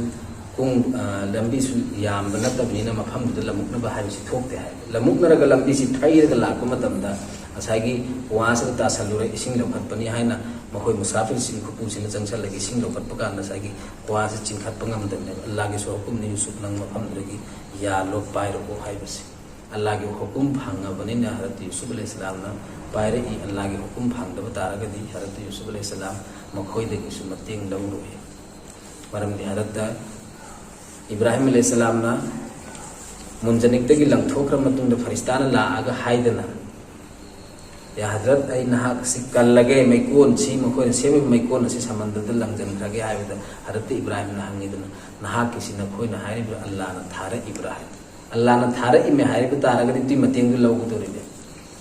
ꯀꯨꯡ-, ꯑ, ꯂꯝꯕꯤꯁꯨ ꯌꯥꯝꯕ ꯅꯠꯇꯕꯅꯤꯅ ꯃꯐꯝꯗꯨꯗ ꯂꯝꯃꯨꯛꯅꯕ ꯍꯥꯏꯕꯁꯤ ꯊꯣꯛꯇꯦ ꯍꯥꯏ꯫ ꯂꯝꯃꯨꯛꯅꯔꯒ ꯂꯝꯕꯤꯁꯤ ꯊꯩꯔꯒ ꯂꯥꯛꯄ ꯃꯇꯝꯗ ꯉꯁꯥꯏꯒꯤ ꯀ꯭ꯋꯥꯁꯤꯗ ꯇꯥꯁꯜꯂꯨꯔꯦ, ꯏꯁꯤꯡ ꯂꯧꯈꯠꯄꯅꯤ ꯍꯥꯏꯅ ꯃꯈꯣꯏ ꯃꯨꯁꯥꯐꯤꯔꯁꯤꯡ ꯈꯨꯄꯨꯁꯤꯅ ꯆꯪꯁꯜꯂꯒ ꯏꯁꯤꯡ ꯂꯧꯈꯠꯄ ꯀꯥꯟꯗ ꯉꯁꯥꯏꯒꯤ ꯀ꯭ꯋꯥꯁꯤ ꯆꯤꯡꯈꯠꯄ ꯉꯝꯗꯕꯅꯦꯕ꯫ ꯑꯜꯂꯥꯍꯒꯤꯁꯨ ꯍꯨꯀꯨꯝꯅꯤ, "ꯌꯨꯁꯨꯞ, ꯅꯪ ꯃꯐꯝꯗꯨꯗꯒꯤ ꯌꯥꯜꯂꯣ, ꯄꯥꯏꯔꯛꯑꯣ" ꯍꯥꯏꯕꯁꯦ꯫ ꯑꯜꯂꯥꯒꯤ ꯍꯨꯀꯨꯝ ꯐꯪꯉꯕꯅꯤꯅ ꯍꯖꯔꯠ ꯌꯨꯁꯨꯐ ꯑꯂꯩꯍꯤꯁꯁꯂꯥꯝꯅ ꯄꯥꯏꯔꯛꯏ꯫ ꯑꯜꯂꯥꯒꯤ ꯍꯨꯀꯨꯝ ꯐꯪꯗꯕ ꯇꯥꯔꯒꯗꯤ ꯍꯖꯔꯠ ꯌꯨꯁꯨꯐ ꯑꯂꯩꯍꯤꯁꯁꯂꯥꯝ ꯃꯈꯣꯏꯗꯒꯤꯁꯨ ꯃꯇꯦꯡ ꯂꯧꯔꯣꯏ꯫ ꯃꯔꯝꯗꯤ ꯍꯖꯔꯠ ꯏꯕ꯭ꯔꯥꯍꯤꯝ ꯑꯂꯩꯍꯤꯁꯁꯂꯥꯝꯅ ꯃꯨꯟꯖꯅꯤꯛꯇꯒꯤ ꯂꯪꯊꯣꯛꯈ꯭ꯔ ꯃꯇꯨꯡꯗ ꯐꯔꯤꯁꯇꯥꯅ ꯂꯥꯛꯑꯒ ꯍꯥꯏꯗꯅ, "ꯌꯥ ꯍꯖꯔꯠ, ꯑꯩ ꯅꯍꯥꯛ ꯑꯁꯤ ꯀꯜꯂꯒꯦ, ꯃꯩꯀꯣꯟꯁꯤ, ꯃꯈꯣꯏꯅ ꯁꯦꯝꯃꯤꯕ ꯃꯩꯀꯣꯟ ꯑꯁꯤ ꯁꯃꯟꯗ꯭ꯔꯗ ꯂꯪꯖꯟꯈ꯭ꯔꯒꯦ" ꯍꯥꯏꯕꯗ ꯍꯖꯔꯠ ꯏꯕ꯭ꯔꯥꯍꯤꯝꯅ ꯍꯪꯉꯤꯗꯅ, "ꯅꯍꯥꯛꯀꯤꯁꯤ ꯅꯈꯣꯏꯅ ꯍꯥꯏꯔꯤꯕ꯭ꯔꯥ, ꯑꯜꯂꯥꯅ ꯊꯥꯔꯛꯏꯕ꯭ꯔꯥ?" ꯍꯥꯏ꯫ "ꯑꯜꯂꯥꯅ ꯊꯥꯔꯛꯏꯃꯦ" ꯍꯥꯏꯔꯤꯕ ꯇꯥꯔꯒꯗꯤ ꯑꯗꯨꯒꯤ ꯃꯇꯦꯡꯗꯨ ꯂꯧꯒꯗꯧꯔꯤꯅꯦ꯫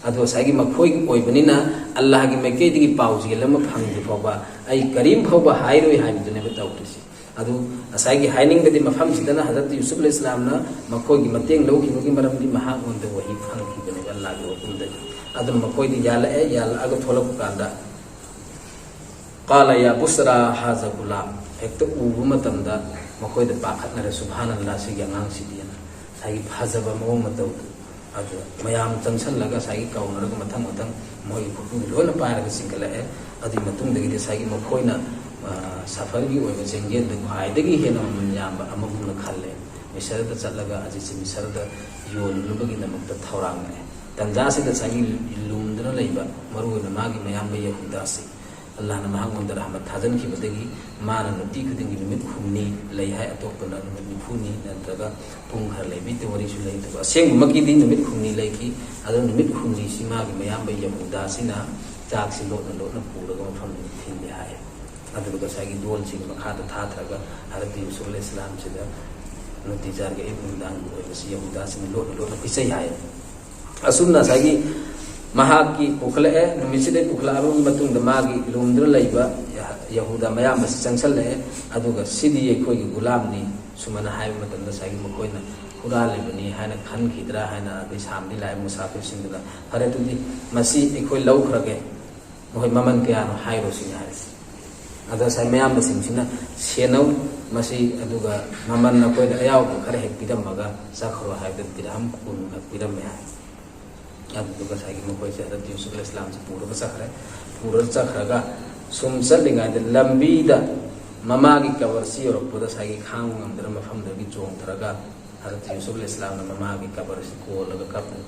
ꯑꯗꯣ ꯉꯁꯥꯏꯒꯤ ꯃꯈꯣꯏꯒꯤ ꯑꯣꯏꯕꯅꯤꯅ ꯑꯜꯂꯥꯍꯒꯤ ꯃꯥꯏꯀꯩꯗꯒꯤ ꯄꯥꯎꯖꯦꯜ ꯑꯃ ꯐꯪꯗ꯭ꯔꯤ ꯐꯥꯎꯕ ꯑꯩ ꯀꯔꯤꯝ ꯐꯥꯎꯕ ꯍꯥꯏꯔꯣꯏ ꯍꯥꯏꯕꯗꯨꯅꯦꯕ ꯇꯧꯔꯤꯁꯦ꯫ ꯑꯗꯨ ꯉꯁꯥꯏꯒꯤ ꯍꯥꯏꯅꯤꯡꯕꯗꯤ, ꯃꯐꯝꯁꯤꯗꯅ ꯍꯖꯔꯠ ꯌꯨꯁꯨꯐ ꯑꯂꯩꯍꯤꯁꯁꯂꯥꯝꯅ ꯃꯈꯣꯏꯒꯤ ꯃꯇꯦꯡ ꯂꯧꯈꯤꯕꯒꯤ ꯃꯔꯝꯗꯤ ꯃꯍꯥꯛꯉꯣꯟꯗ ꯋꯥꯍꯤ ꯐꯪꯈꯤꯕꯅꯦꯕ ꯑꯜꯂꯥꯍꯒꯤ ꯍꯨꯀꯨꯝꯗꯒꯤ꯫ ꯑꯗꯨꯅ ꯃꯈꯣꯏꯗꯤ ꯌꯥꯜꯂꯛꯑꯦ꯫ ꯌꯥꯜꯂꯛꯑꯒ ꯊꯣꯛꯂꯛꯄ ꯀꯥꯟꯗ, "ꯀꯥꯂ ꯌꯥ ꯕꯨꯁꯔꯥ ꯍꯥꯖ ꯒꯨꯂꯥꯝ"꯫ ꯍꯦꯛꯇ ꯎꯕ ꯃꯇꯝꯗ ꯃꯈꯣꯏꯗ ꯄꯥꯈꯠꯅꯔꯦ, "ꯁꯨꯕꯍꯥꯅꯜꯂꯥ, ꯁꯤꯒꯤ ꯑꯉꯥꯡꯁꯤꯗꯤꯅ", ꯉꯁꯥꯏꯒꯤ ꯐꯖꯕ ꯃꯑꯣꯡ ꯃꯇꯧꯗꯨ꯫ ꯑꯗꯨ ꯃꯌꯥꯝ ꯆꯪꯁꯜꯂꯒ ꯉꯁꯥꯏꯒꯤ ꯀꯧꯅꯔꯒ ꯃꯊꯪ ꯃꯊꯪ ꯃꯣꯏꯒꯤ ꯈꯨꯠꯄꯨꯗꯨ ꯂꯣꯏꯅ ꯄꯥꯏꯔꯒ ꯆꯤꯡꯈꯠꯂꯛꯑꯦ꯫ ꯑꯗꯨꯒꯤ ꯃꯇꯨꯡꯗꯒꯤꯗꯤ ꯉꯁꯥꯏꯒꯤ ꯃꯈꯣꯏꯅ, ꯑ, ꯁꯐꯔꯒꯤ ꯑꯣꯏꯕ ꯆꯦꯡꯖꯦꯜꯗ ꯈ꯭ꯋꯥꯏꯗꯒꯤ ꯍꯦꯟꯅ ꯃꯃꯜ ꯌꯥꯝꯕ ꯑꯃꯒꯨꯝꯅ ꯈꯜꯂꯦ꯫ ꯃꯤꯁꯔꯗ ꯆꯠꯂꯒ ꯍꯧꯖꯤꯛꯁꯦ ꯃꯤꯁꯔꯗ ꯌꯣꯜꯂꯨꯅꯕꯒꯤꯗꯃꯛꯇ ꯊꯧꯔꯥꯡꯅꯔꯦ꯫ ꯇꯟꯖꯥꯁꯤꯗ ꯉꯁꯥꯏꯒꯤ ꯂꯨꯝꯗꯨꯅ ꯂꯩꯕ, ꯃꯔꯨꯑꯣꯏꯅ ꯃꯥꯒꯤ ꯃꯌꯥꯝꯕ ꯌꯍꯨꯗꯥꯁꯤ, ꯑꯜꯂꯥꯍꯅ ꯃꯍꯥꯛꯉꯣꯟꯗ ꯔꯍꯃꯠ ꯊꯥꯖꯤꯟꯈꯤꯕꯗꯒꯤ ꯃꯥꯅ ꯅꯨꯄꯤ ꯈꯨꯗꯤꯡꯒꯤ ꯅꯨꯃꯤꯠ ꯍꯨꯝꯅꯤ ꯂꯩ ꯍꯥꯏ, ꯑꯇꯣꯞꯄꯅ ꯅꯨꯃꯤꯠ ꯅꯤꯐꯨꯅꯤ ꯅꯠꯇ꯭ꯔꯒ ꯄꯨꯡ ꯈꯔ ꯂꯩꯕꯤ ꯋꯥꯔꯤꯁꯨ ꯂꯩ꯫ ꯑꯗꯨꯒ ꯑꯁꯦꯡꯕꯃꯛꯀꯤꯗꯤ ꯅꯨꯃꯤꯠ ꯍꯨꯝꯅꯤ ꯂꯩꯈꯤ꯫ ꯑꯗꯨ ꯅꯨꯃꯤꯠ ꯍꯨꯝꯅꯤꯁꯤ ꯃꯥꯒꯤ ꯃꯌꯥꯝꯕ ꯌꯍꯨꯗꯥꯁꯤꯅ ꯆꯥꯛꯁꯤ ꯂꯣꯠꯅ ꯂꯣꯠꯅ ꯄꯨꯔꯒ ꯃꯐꯝꯗꯨꯗ ꯊꯤꯜꯂꯤ ꯍꯥꯏ꯫ ꯑꯗꯨꯒ ꯉꯁꯥꯏꯒꯤ ꯗꯣꯜꯁꯤꯡ ꯃꯈꯥꯗ ꯊꯥꯊꯔꯒ ꯍꯖꯔꯠ ꯌꯨꯁꯨꯐ ꯑꯂꯩꯍꯤꯁꯁꯂꯥꯝꯁꯤꯗ ꯅꯨꯡꯇꯤꯖꯥꯔꯒꯤ ꯑꯌꯨꯛ ꯅꯨꯡꯗꯥꯡꯒꯤ ꯑꯣꯏꯕꯁꯤ ꯌꯍꯨꯗꯥꯁꯤꯡꯅ ꯂꯣꯠꯅ ꯂꯣꯠꯅ ꯄꯤꯖꯩ ꯍꯥꯏ꯫ ꯑꯁꯨꯝꯅ ꯉꯁꯥꯏꯒꯤ ꯃꯍꯥꯛꯀꯤ ꯄꯨꯈꯠꯂꯛꯑꯦ, ꯅꯨꯃꯤꯠꯁꯤꯗꯩ ꯄꯨꯈꯠꯂꯛꯑꯕ ꯃꯇꯨꯡꯗ ꯃꯥꯒꯤ ꯂꯨꯝꯗꯨꯅ ꯂꯩꯕ ꯌꯍꯨꯗꯥ ꯃꯌꯥꯝꯕꯁꯤ ꯆꯪꯁꯜꯂꯛꯑꯦ꯫ ꯑꯗꯨꯒ "ꯁꯤꯗꯤ ꯑꯩꯈꯣꯏꯒꯤ ꯒꯨꯂꯥꯝꯅꯤ" ꯁꯨꯃꯥꯏꯅ ꯍꯥꯏꯕ ꯃꯇꯝꯗ ꯉꯁꯥꯏꯒꯤ ꯃꯈꯣꯏꯅ ꯍꯨꯔꯥꯜꯂꯤꯕꯅꯤ ꯍꯥꯏꯅ ꯈꯟꯈꯤꯗ꯭ꯔꯥ ꯍꯥꯏꯅ ꯑꯗꯩ ꯁꯥꯝꯗꯤ ꯂꯥꯛꯑꯦ ꯃꯨꯁꯥꯐꯤꯔꯁꯤꯡꯗꯨꯅ꯫ "ꯐꯔꯦ, ꯑꯗꯨꯗꯤ ꯃꯁꯤ ꯑꯩꯈꯣꯏ ꯂꯧꯈ꯭ꯔꯒꯦ, ꯃꯈꯣꯏ ꯃꯃꯜ ꯀꯌꯥꯅꯣ ꯍꯥꯏꯔꯣ" ꯁꯤꯅꯤ ꯍꯥꯏꯔꯤꯁꯦ꯫ ꯑꯗ ꯉꯁꯥꯏ ꯃꯌꯥꯝꯕꯁꯤꯡꯁꯤꯅ, "ꯁꯦꯟꯅꯧ, ꯃꯁꯤ ꯑꯗꯨꯒ ꯃꯃꯜ ꯅꯈꯣꯏꯗ ꯑꯌꯥꯎꯕ ꯈꯔ ꯍꯦꯛ ꯄꯤꯔꯝꯃꯒ ꯆꯠꯈ꯭ꯔꯣ" ꯍꯥꯏꯕꯗ ꯗꯤꯔꯍꯝ ꯀꯨꯟꯈꯛ ꯄꯤꯔꯝꯃꯦ ꯍꯥꯏ꯫ ꯑꯗꯨꯗꯨꯒ ꯉꯁꯥꯏꯒꯤ ꯃꯈꯣꯏꯁꯦ ꯍꯖꯔꯠ ꯌꯨꯁꯨꯐ ꯑꯂꯩꯍꯤꯁꯁꯂꯥꯝꯁꯦ ꯄꯨꯔꯒ ꯆꯠꯈ꯭ꯔꯦ꯫ ꯄꯨꯔꯒ ꯆꯠꯈ꯭ꯔꯒ ꯁꯨꯝ ꯆꯠꯂꯤꯉꯩꯗ ꯂꯝꯕꯤꯗ ꯃꯃꯥꯒꯤ ꯀꯕꯔꯁꯤ ꯌꯧꯔꯛꯄꯗ ꯉꯁꯥꯏꯒꯤ ꯈꯥꯡꯕ ꯉꯝꯗꯅ ꯃꯐꯝꯗꯒꯤ ꯆꯣꯡꯊꯔꯒ ꯍꯖꯔꯠ ꯌꯨꯁꯨꯐ ꯑꯂꯩꯍꯤꯁꯁꯂꯥꯝꯅ ꯃꯃꯥꯒꯤ ꯀꯕꯔꯁꯤ ꯀꯣꯜꯂꯒ ꯀꯞꯄꯤ꯫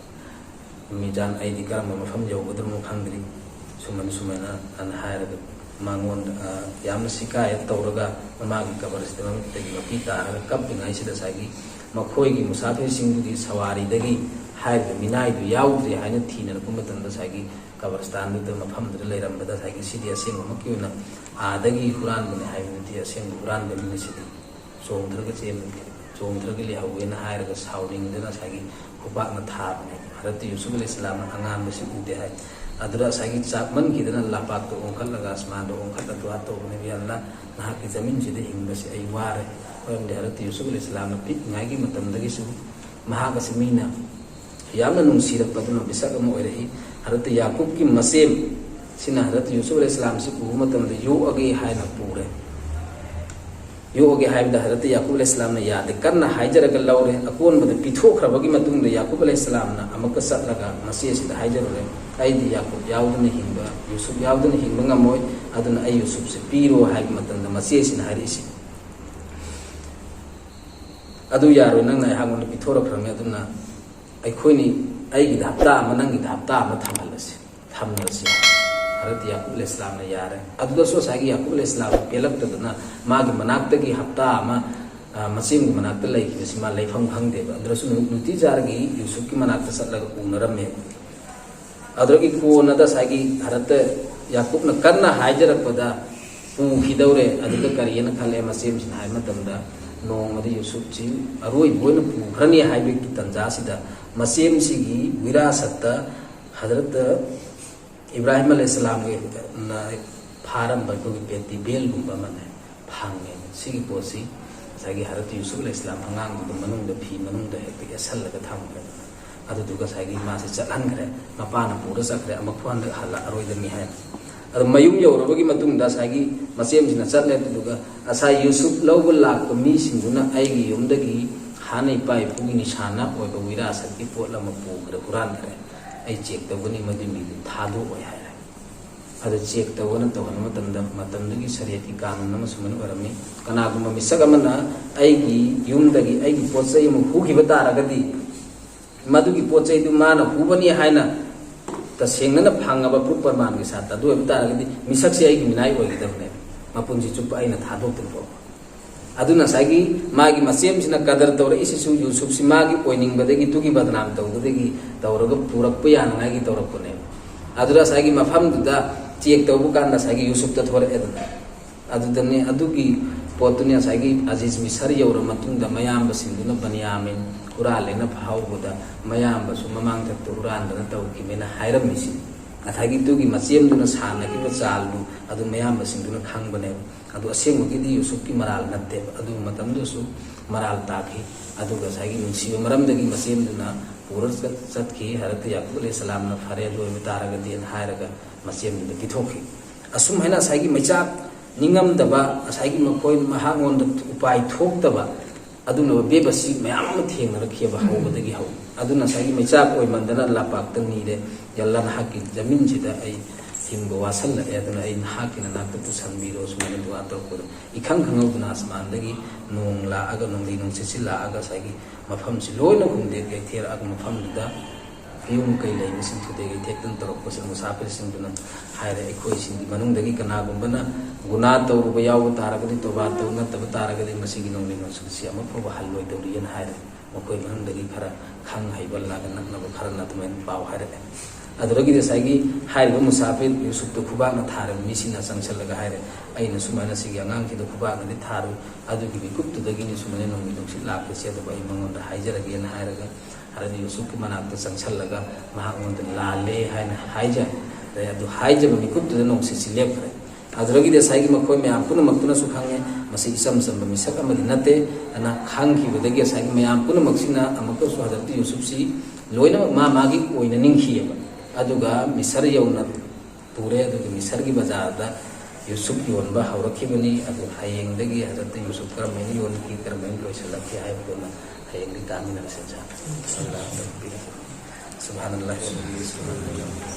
"ꯃꯤꯖꯥꯟ, ꯑꯩꯗꯤ ꯀꯔꯝꯕ ꯃꯐꯝ ꯌꯧꯒꯗ꯭ꯔꯣ ꯈꯪꯗ꯭ꯔꯤ, ꯁꯨꯃꯥꯏꯅ ꯁꯨꯃꯥꯏꯅ" ꯑꯅ ꯍꯥꯏꯔꯒ ꯃꯉꯣꯟꯗ, ꯑ, ꯌꯥꯝꯅ ꯁꯤꯀꯥꯌꯠ ꯇꯧꯔꯒ ꯃꯃꯥꯒꯤ ꯀꯕꯔꯁꯤꯗ ꯃꯃꯤꯠꯇꯒꯤ ꯃꯄꯤ ꯇꯥꯔꯒ ꯀꯞꯄꯤꯉꯩꯁꯤꯗ ꯉꯁꯥꯏꯒꯤ ꯃꯈꯣꯏꯒꯤ ꯃꯨꯁꯥꯐꯤꯔꯁꯤꯡꯗꯨꯒꯤ ꯁꯋꯥꯔꯤꯗꯒꯤ ꯍꯥꯏꯔꯤꯕ ꯃꯤꯅꯥꯏꯗꯨ ꯌꯥꯎꯗ꯭ꯔꯦ ꯍꯥꯏꯅ ꯊꯤꯅꯔꯛꯄ ꯃꯇꯝꯗ ꯉꯁꯥꯏꯒꯤ ꯀꯕꯔꯁꯇꯥꯟꯗꯨꯗ, ꯃꯐꯝꯗꯨꯗ ꯂꯩꯔꯝꯕꯗ ꯉꯁꯥꯏꯒꯤ ꯁꯤꯗꯤ ꯑꯁꯦꯡꯕꯃꯛꯀꯤ ꯑꯣꯏꯅ ꯑꯥꯗꯒꯤ ꯍꯨꯔꯥꯟꯕꯅꯤ ꯍꯥꯏꯕ ꯅꯠꯇꯦ, ꯑꯁꯦꯡꯕ ꯍꯨꯔꯥꯟꯕꯅꯤꯅ ꯁꯤꯗꯤ ꯆꯣꯡꯊꯔꯒ ꯆꯦꯟ-, ꯆꯣꯡꯊꯔꯒ ꯂꯩꯍꯧꯋꯦꯅ ꯍꯥꯏꯔꯒ ꯁꯥꯎꯅꯤꯡꯗꯅ ꯉꯁꯥꯏꯒꯤ ꯈꯨꯄꯥꯛꯅ ꯊꯥꯕꯅꯦ꯫ ꯍꯖꯔꯠ ꯌꯨꯁꯨꯐ ꯑꯂꯩꯍꯤꯁꯁꯂꯥꯝꯅ ꯑꯉꯥꯟꯕꯁꯤ ꯎꯗꯦ ꯍꯥꯏ꯫ ꯑꯗꯨꯗ ꯉꯁꯥꯏꯒꯤ ꯆꯥꯛꯃꯟꯈꯤꯗꯅ ꯂꯥꯄꯥꯛꯇ ꯑꯣꯟꯈꯠꯂꯒ ꯑꯁꯃꯥꯟꯗ ꯑꯣꯟꯈꯠꯂ ꯗꯨꯋꯥ ꯇꯧꯕꯅꯦ, "ꯌꯥ ꯑꯜꯂꯥꯍ, ꯅꯍꯥꯛꯀꯤ ꯖꯃꯤꯟꯁꯤꯗ ꯍꯤꯡꯕꯁꯤ ꯑꯩ ꯋꯥꯔꯦ"꯫ ꯃꯔꯝꯗꯤ ꯍꯖꯔꯠ ꯌꯨꯁꯨꯐ ꯑꯂꯩꯍꯤꯁꯁꯂꯥꯝꯅ ꯄꯤꯛꯂꯤꯉꯩꯒꯤ ꯃꯇꯝꯗꯒꯤꯁꯨ ꯃꯍꯥꯛ ꯑꯁꯤ ꯃꯤꯅ ꯌꯥꯝꯅ ꯅꯨꯡꯁꯤꯔꯛꯄꯗꯨꯅ ꯃꯤꯁꯛ ꯑꯃ ꯑꯣꯏꯔꯛꯏ꯫ ꯍꯖꯔꯠ ꯌꯥꯀꯨꯕꯀꯤ ꯃꯆꯦꯝ ꯁꯤꯅ ꯍꯖꯔꯠ ꯌꯨꯁꯨꯐ ꯑꯂꯩꯍꯤꯁꯁꯂꯥꯝꯁꯤ ꯄꯨꯕ ꯃꯇꯝꯗ ꯌꯣꯛꯑꯒꯦ ꯍꯥꯏꯅ ꯄꯨꯔꯦ꯫ ꯌꯣꯛꯑꯒꯦ ꯍꯥꯏꯕꯗ ꯍꯖꯔꯠ ꯌꯥꯀꯨꯕ ꯑꯂꯩꯍꯤꯁꯁꯂꯥꯝꯅ ꯌꯥꯗꯦ, ꯀꯟꯅ ꯍꯥꯏꯖꯔꯒ ꯂꯧꯔꯦ꯫ ꯑꯀꯣꯟꯕꯗ ꯄꯤꯊꯣꯛꯈ꯭ꯔꯕꯒꯤ ꯃꯇꯨꯡꯗ ꯌꯥꯀꯨꯕ ꯑꯂꯩꯍꯤꯁꯁꯂꯥꯝꯅ ꯑꯃꯨꯛꯀ ꯆꯠꯂꯒ ꯃꯆꯦꯁꯤꯗ ꯍꯥꯏꯖꯔꯨꯔꯦ, "ꯑꯩꯗꯤ ꯌꯥꯀꯨꯕ ꯌꯥꯎꯗꯅ ꯍꯤꯡꯕ, ꯌꯨꯁꯨꯐ ꯌꯥꯎꯗꯅ ꯍꯤꯡꯕ ꯉꯝꯃꯣꯏ, ꯑꯗꯨꯅ ꯑꯩ ꯌꯨꯁꯨꯐꯁꯦ ꯄꯤꯔꯣ" ꯍꯥꯏꯕ ꯃꯇꯝꯗ ꯃꯆꯦꯁꯤꯅ ꯍꯥꯏꯔꯛꯏꯁꯤ, "ꯑꯗꯨ ꯌꯥꯔꯣꯏ, ꯅꯪꯅ ꯑꯩꯍꯥꯛꯉꯣꯟꯗ ꯄꯤꯊꯣꯔꯛꯈ꯭ꯔꯕꯅꯤ, ꯑꯗꯨꯅ ꯑꯩꯈꯣꯏꯅꯤ, ꯑꯩꯒꯤꯗ ꯍꯞꯇꯥ ꯑꯃ, ꯅꯪꯒꯤꯗ ꯍꯞꯇꯥ ꯑꯃ ꯊꯝꯍꯜꯂꯁꯤ, ꯊꯝꯅꯔꯁꯤ"꯫ ꯍꯖꯔꯠ ꯌꯥꯀꯨꯕ ꯑꯂꯩꯍꯤꯁꯁꯂꯥꯝꯅ ꯌꯥꯔꯦ꯫ ꯑꯗꯨꯗꯁꯨ ꯉꯁꯥꯏꯒꯤ ꯌꯥꯀꯨꯕ ꯑꯂꯩꯍꯤꯁꯁꯂꯥꯝꯅ ꯄꯦꯜꯂꯛꯇꯗꯅ ꯃꯥꯒꯤ ꯃꯅꯥꯛꯇꯒꯤ ꯍꯞꯇꯥ ꯑꯃ, ꯑ, ꯃꯆꯦꯝꯒꯤ ꯃꯅꯥꯛꯇ ꯂꯩꯈꯤꯕꯁꯤ ꯃꯥ ꯂꯩꯐꯝ ꯈꯪꯗꯦꯕ꯫ ꯑꯗꯨꯗꯁꯨ ꯅꯨ-, ꯅꯨꯡꯇꯤꯖꯥꯔꯒꯤ ꯌꯨꯁꯨꯐꯀꯤ ꯃꯅꯥꯛꯇ ꯆꯠꯂꯒ ꯎꯅꯔꯝꯃꯦꯕ꯫ ꯑꯗꯨꯗꯒꯤ ꯀꯣꯟꯅꯗ ꯉꯁꯥꯏꯒꯤ ꯍꯖꯔꯠ ꯌꯥꯀꯨꯕꯅ ꯀꯟꯅ ꯍꯥꯏꯖꯔꯛꯄꯗ ꯄꯨꯈꯤꯗꯧꯔꯦ꯫ ꯑꯗꯨꯗ ꯀꯔꯤꯅ ꯈꯜꯂꯦ ꯃꯆꯦꯝꯁꯤꯅ ꯍꯥꯏꯕ ꯃꯇꯝꯗ, ꯅꯣꯡꯃꯗꯤ ꯌꯨꯁꯨꯐꯁꯤ ꯑꯔꯣꯏꯕ ꯑꯣꯏꯅ ꯄꯨꯈ꯭ꯔꯅꯤ ꯍꯥꯏꯕꯒꯤ ꯇꯟꯖꯥꯁꯤꯗ ꯃꯆꯦꯝꯁꯤꯒꯤ ꯋꯤꯔꯥꯁꯠꯇ ꯍꯖꯔꯠ ꯏꯕ꯭ꯔꯥꯍꯤꯝ ꯑꯂꯩꯍꯤꯁꯁꯂꯥꯝꯒꯤ ꯐꯥꯔꯝꯕ ꯑꯩꯈꯣꯏꯒꯤ ꯄꯦꯇꯤ ꯕꯦꯜꯒꯨꯝꯕ ꯑꯃꯅꯦ ꯐꯪꯉꯦ꯫ ꯁꯤꯒꯤ ꯄꯣꯠꯁꯤ ꯉꯁꯥꯏꯒꯤ ꯍꯖꯔꯠ ꯌꯨꯁꯨꯐ ꯑꯂꯩꯍꯤꯁꯁꯂꯥꯝ ꯑꯉꯥꯡꯗꯨꯗ ꯃꯅꯨꯡꯗ, ꯐꯤ ꯃꯅꯨꯡꯗ ꯍꯦꯛꯇ ꯌꯦꯠꯁꯜꯂꯒ ꯊꯝꯈ꯭ꯔꯦ꯫ ꯑꯗꯨꯗꯨꯒ ꯉꯁꯥꯏꯒꯤ ꯃꯥꯁꯦ ꯆꯠꯍꯟꯈ꯭ꯔꯦ, ꯃꯄꯥꯅ ꯄꯨꯔ ꯆꯠꯈ꯭ꯔꯦ, ꯑꯃꯨꯛ ꯍꯟꯅ ꯍꯜꯂꯛꯑꯔꯣꯏꯗꯅꯤ ꯍꯥꯏꯅ꯫ ꯑꯗꯣ ꯃꯌꯨꯝ ꯌꯧꯔꯕꯒꯤ ꯃꯇꯨꯡꯗ ꯉꯁꯥꯏꯒꯤ ꯃꯆꯦꯝꯁꯤꯅ ꯆꯠꯂꯦ, ꯑꯗꯨꯗꯨꯒ ꯉꯁꯥꯏ ꯌꯨꯁꯨꯐ ꯂꯧꯕ ꯂꯥꯛꯄ ꯃꯤꯁꯤꯡꯗꯨꯅ ꯑꯩꯒꯤ ꯌꯨꯝꯗꯒꯤ ꯍꯥꯟꯅ ꯏꯄꯥ ꯏꯄꯨꯒꯤ ꯅꯤꯁꯥꯅ ꯑꯣꯏꯕ ꯋꯤꯔꯥꯁꯠꯀꯤ ꯄꯣꯠ ꯑꯃ ꯄꯨꯈ꯭ꯔꯦ, ꯍꯨꯔꯥꯟꯈ꯭ꯔꯦ, ꯑꯩ ꯆꯦꯛ ꯇꯧꯒꯅꯤ, ꯃꯗꯨꯏ ꯃꯤꯗꯨ ꯊꯥꯗꯣꯛꯑꯣꯏ ꯍꯥꯏꯔꯦ꯫ ꯑꯗꯨ ꯆꯦꯛ ꯇꯧꯒꯅ ꯇꯧꯍꯟꯕ ꯃꯇꯝꯗ, ꯃꯇꯝꯗꯨꯒꯤ ꯁꯔꯤꯌꯠꯀꯤ ꯀꯥꯅꯨꯟ ꯑꯃ ꯁꯨꯃꯥꯏꯅ ꯑꯣꯏꯔꯝꯃꯤ: ꯀꯅꯥꯒꯨꯝꯕ ꯃꯤꯁꯛ ꯑꯃꯅ ꯑꯩꯒꯤ ꯌꯨꯝꯗꯒꯤ ꯑꯩꯒꯤ ꯄꯣꯠ ꯆꯩ ꯑꯃ ꯍꯨꯈꯤꯕ ꯇꯥꯔꯒꯗꯤ, ꯃꯗꯨꯒꯤ ꯄꯣꯠ ꯆꯩꯗꯨ ꯃꯥꯅ ꯍꯨꯕꯅꯤ ꯍꯥꯏꯅ ꯇꯁꯦꯡꯅꯅ ꯐꯪꯉꯕ ꯄ꯭ꯔꯨꯐ ꯄ꯭ꯔꯃꯥꯟꯒꯤ ꯁꯥꯠꯇ ꯑꯗꯨ ꯑꯣꯏꯕ ꯇꯥꯔꯒꯗꯤ, ꯃꯤꯁꯛꯁꯦ ꯑꯩꯒꯤ ꯃꯤꯅꯥꯏ ꯑꯣꯏꯒꯗꯕꯅꯦꯕ, ꯃꯄꯨꯟꯁꯤ ꯆꯨꯞꯄ ꯑꯩꯅ ꯊꯥꯗꯣꯛꯇꯅ ꯊꯣꯛꯄ꯫ ꯑꯗꯨꯅ ꯉꯁꯥꯏꯒꯤ ꯃꯥꯒꯤ ꯃꯆꯦꯝꯁꯤꯅ ꯀꯗꯔ ꯇꯧꯔꯛꯏꯁꯤꯁꯨ ꯌꯨꯁꯨꯞꯁꯤ ꯃꯥꯒꯤ ꯑꯣꯏꯅꯤꯡꯕꯗꯒꯤ, ꯇꯨꯒꯤ ꯕꯗꯅꯥꯝ ꯇꯧꯕꯗꯒꯤ ꯇꯧꯔꯒ ꯄꯨꯔꯛꯄ ꯌꯥꯅꯉꯥꯏꯒꯤ ꯇꯧꯔꯛꯄꯅꯦꯕ꯫ ꯑꯗꯨꯗ ꯉꯁꯥꯏꯒꯤ ꯃꯐꯝꯗꯨꯗ ꯆꯦꯛ ꯇꯧꯕ ꯀꯥꯟꯗ ꯉꯁꯥꯏꯒꯤ ꯌꯨꯁꯨꯞꯇ ꯊꯣꯔꯛꯑꯦꯗꯅ꯫ ꯑꯗꯨꯗꯅꯦ, ꯑꯗꯨꯒꯤ ꯄꯣꯠꯇꯨꯅꯦ ꯉꯁꯥꯏꯒꯤ ꯑꯖꯤꯖ ꯃꯤꯁꯔ ꯌꯧꯔ ꯃꯇꯨꯡꯗ ꯃꯌꯥꯝꯕꯁꯤꯡꯗꯨꯅ ꯕꯅꯤꯌꯥꯃꯤꯟ ꯍꯨꯔꯥꯜꯂꯦꯅ ꯐꯥꯍꯧꯕꯗ, ꯃꯌꯥꯝꯕꯁꯨ ꯃꯃꯥꯡ ꯊꯛꯇ ꯍꯨꯔꯥꯟꯗꯅ ꯇꯧꯈꯤꯕꯅꯦꯅ ꯍꯥꯏꯔꯝꯃꯤꯁꯤ꯫ ꯉꯁꯥꯏꯒꯤ ꯇꯨꯒꯤ ꯃꯆꯦꯝꯗꯨꯅ ꯁꯥꯟꯅꯈꯤꯕ ꯆꯥꯜꯗꯨ ꯑꯗꯨ ꯃꯌꯥꯝꯕꯁꯤꯡꯗꯨꯅ ꯈꯪꯕꯅꯦꯕ꯫ ꯑꯗꯨ ꯑꯁꯦꯡꯕꯒꯤꯗꯤ ꯌꯨꯁꯨꯞꯀꯤ ꯃꯔꯥꯜ ꯅꯠꯇꯦꯕ꯫ ꯑꯗꯨ ꯃꯇꯝꯗꯨꯁꯨ ꯃꯔꯥꯜ ꯇꯥꯈꯤ꯫ ꯑꯗꯨꯒ ꯉꯁꯥꯏꯒꯤ ꯅꯨꯡꯁꯤꯕ ꯃꯔꯝꯗꯒꯤ ꯃꯆꯦꯝꯗꯨꯅ ꯄꯨꯔ ꯆꯠ-, ꯆꯠꯈꯤ꯫ ꯍꯖꯔꯠ ꯌꯥꯀꯨꯕ ꯑꯂꯩꯍꯤ ꯁꯂꯥꯝꯅ "ꯐꯔꯦ, ꯑꯗꯨ ꯑꯣꯏꯕ ꯇꯥꯔꯒꯗꯤꯅ" ꯍꯥꯏꯔꯒ ꯃꯆꯦꯝꯗꯨꯗ ꯄꯤꯊꯣꯛꯈꯤ꯫ ꯑꯁꯨꯝ ꯍꯥꯏꯅ ꯉꯁꯥꯏꯒꯤ ꯃꯩꯆꯥꯛ ꯅꯤꯡꯉꯝꯗꯕ, ꯉꯁꯥꯏꯒꯤ ꯃꯈꯣꯏ ꯃꯍꯥꯛꯉꯣꯟꯗ ꯎꯄꯥꯏ ꯊꯣꯛꯇꯕ ꯑꯗꯨꯒꯨꯝꯂꯕ ꯕꯦꯕꯁꯤ ꯃꯌꯥꯝ ꯑꯃ ꯊꯦꯡꯅꯔꯛꯈꯤꯑꯕ ꯍꯧꯕꯗꯒꯤ ꯍꯧ꯫ ꯑꯗꯨꯅ ꯉꯁꯥꯏꯒꯤ ꯃꯩꯆꯥꯛ ꯑꯣꯏꯃꯟꯗꯅ ꯂꯥꯄꯥꯛꯇ ꯅꯤꯔꯦ, "ꯌꯥ ꯑꯜꯂꯥ, ꯅꯍꯥꯛꯀꯤ ꯖꯃꯤꯟꯁꯤꯗ ꯑꯩ ꯍꯤꯡꯕ ꯋꯥꯁꯜꯂꯛꯑꯦ, ꯑꯗꯨꯅ ꯑꯩ ꯅꯍꯥꯛꯀꯤ ꯅꯅꯥꯛꯇ ꯄꯨꯁꯟꯕꯤꯔꯣ" ꯁꯨꯃꯥꯏꯅ ꯗꯨꯋꯥ ꯇꯧꯔꯛꯄꯗ, ꯏꯈꯪ ꯈꯪꯍꯧꯗꯅ ꯑꯁꯃꯥꯟꯗꯒꯤ ꯅꯣꯡ ꯂꯥꯛꯑꯒ, ꯅꯣꯡꯂꯩ ꯅꯨꯡꯁꯤꯠꯁꯤ ꯂꯥꯛꯑꯒ ꯉꯁꯥꯏꯒꯤ ꯃꯐꯝꯁꯤ ꯂꯣꯏꯅ ꯍꯨꯝꯗꯦꯛ ꯌꯩꯊꯦꯔꯛꯑꯒ ꯃꯐꯝꯗꯨꯗ ꯀꯌꯨꯝ ꯀꯩ ꯂꯩꯕꯁꯤꯡ ꯊꯨꯗꯦꯛ ꯌꯩꯊꯦꯛꯇꯅ ꯇꯧꯔꯛꯄꯁꯤꯗ ꯃꯨꯁꯥꯐꯤꯔꯁꯤꯡꯗꯨꯅ ꯍꯥꯏꯔꯦ, "ꯑꯩꯈꯣꯏꯁꯤꯡꯒꯤ ꯃꯅꯨꯡꯗꯒꯤ ꯀꯅꯥꯒꯨꯝꯕꯅ ꯒꯨꯅꯥ ꯇꯧꯔꯨꯕ ꯌꯥꯎꯕ ꯇꯥꯔꯒꯗꯤ, ꯇꯣꯕꯥ ꯇꯧ ꯅꯠꯇꯕ ꯇꯥꯔꯒꯗꯤ ꯃꯁꯤꯒꯤ ꯅꯣꯡꯂꯩ ꯅꯨꯡꯁꯤꯠꯁꯤ ꯑꯃꯨꯛ ꯐꯥꯎꯕ ꯍꯜꯂꯣꯏꯗꯧꯔꯤꯑꯅ" ꯍꯥꯏꯔꯦ꯫ ꯃꯈꯣꯏ ꯃꯅꯨꯡꯗꯒꯤ ꯈꯔ ꯈꯪ ꯍꯩꯕ ꯂꯥꯒ ꯅꯛꯅꯕ ꯈꯔꯅ ꯑꯗꯨꯃꯥꯏꯅ ꯄꯥꯎ ꯍꯥꯏꯔꯛꯑꯦ꯫ ꯑꯗꯨꯗꯒꯤꯗꯤ ꯉꯁꯥꯏꯒꯤ ꯍꯥꯏꯔꯤꯕ ꯃꯨꯁꯥꯐꯤꯔ ꯌꯨꯁꯨꯞꯇ ꯈꯨꯕꯥꯛꯅ ꯊꯥꯔꯕ ꯃꯤꯁꯤꯡꯅ ꯆꯪꯁꯤꯜꯂꯒ ꯍꯥꯏꯔꯦ, "ꯑꯩꯅ ꯁꯨꯃꯥꯏꯅ ꯁꯤꯒꯤ ꯑꯉꯥꯡꯁꯤꯗ ꯈꯨꯕꯥꯛꯅꯗꯤ ꯊꯥꯔꯨ, ꯑꯗꯨꯒꯤ ꯃꯤꯀꯨꯞꯇꯨꯗꯒꯤꯅꯤ ꯁꯨꯃꯥꯏꯅ ꯅꯣꯡꯂꯩ ꯅꯨꯡꯁꯤꯠ ꯂꯥꯛꯄꯁꯦ, ꯑꯗꯨꯕꯨ ꯑꯩ ꯃꯉꯣꯟꯗ ꯍꯥꯏꯖꯔꯒꯦꯅ" ꯍꯥꯏꯔꯒ ꯍꯥꯏꯔꯗꯤ ꯌꯨꯁꯨꯞꯀꯤ ꯃꯅꯥꯛꯇ ꯆꯪꯁꯤꯜꯂꯒ ꯃꯍꯥꯛꯉꯣꯟꯗ "ꯂꯥꯜꯂꯦ" ꯍꯥꯏꯅ ꯍꯥꯏꯖꯔꯦ꯫ ꯑꯗꯨ ꯍꯥꯏꯖꯕ ꯃꯤꯀꯨꯞꯇꯨꯗ ꯅꯣꯡꯁꯤꯠꯁꯤ ꯂꯦꯞꯈ꯭ꯔꯦ꯫ ꯑꯗꯨꯗꯒꯤꯗꯤ ꯉꯁꯥꯏꯒꯤ ꯃꯈꯣꯏ ꯃꯌꯥꯝ ꯄꯨꯝꯅꯃꯛꯇꯨꯅꯁꯨ ꯈꯪꯉꯦ, ꯃꯁꯤ ꯏꯆꯝ ꯆꯝꯕ ꯃꯤꯁꯛ ꯑꯃꯗꯤ ꯅꯠꯇꯦ꯫ ꯑꯗꯨꯅ ꯈꯪꯈꯤꯕꯗꯒꯤ ꯉꯁꯥꯏꯒꯤ ꯃꯌꯥꯝ ꯄꯨꯝꯅꯃꯛꯁꯤꯅ ꯑꯃꯨꯛꯀꯁꯨ ꯍꯖꯔꯠ ꯌꯨꯁꯨꯞꯁꯤ ꯂꯣꯏꯅꯃꯛ ꯃꯥ ꯃꯥꯒꯤ ꯑꯣꯏꯅ ꯅꯤꯡꯈꯤꯑꯕ꯫ ꯑꯗꯨꯒ ꯃꯤꯁꯔ ꯌꯧꯅ ꯄꯨꯔꯦ꯫ ꯑꯗꯨꯒ ꯃꯤꯁꯔꯒꯤ ꯕꯖꯥꯔꯗ ꯌꯨꯁꯨꯞ ꯌꯣꯟꯕ ꯍꯧꯔꯛꯈꯤꯕꯅꯤ꯫ ꯑꯗꯨ ꯍꯌꯦꯡꯗꯒꯤ ꯍꯖꯔꯠꯇ ꯌꯨꯁꯨꯞ ꯀꯔꯝꯍꯥꯏꯅ ꯌꯣꯟꯈꯤ, ꯀꯔꯝꯍꯥꯏꯅ ꯂꯣꯏꯁꯤꯜꯂꯛꯈꯤ ꯍꯥꯏꯕꯗꯨꯅ ꯍꯌꯦꯡꯗꯤ ꯇꯥꯃꯤꯟꯅꯔꯁꯦ, ꯏꯟꯁꯥ ꯑꯜꯂꯥ꯫ ꯁꯨꯕꯍꯥꯅꯜꯂꯥꯍꯤ ꯋꯕꯤꯍꯝꯗꯤꯍꯤ, ꯁꯨꯕꯍꯥꯅꯜꯂꯥꯍꯤ꯫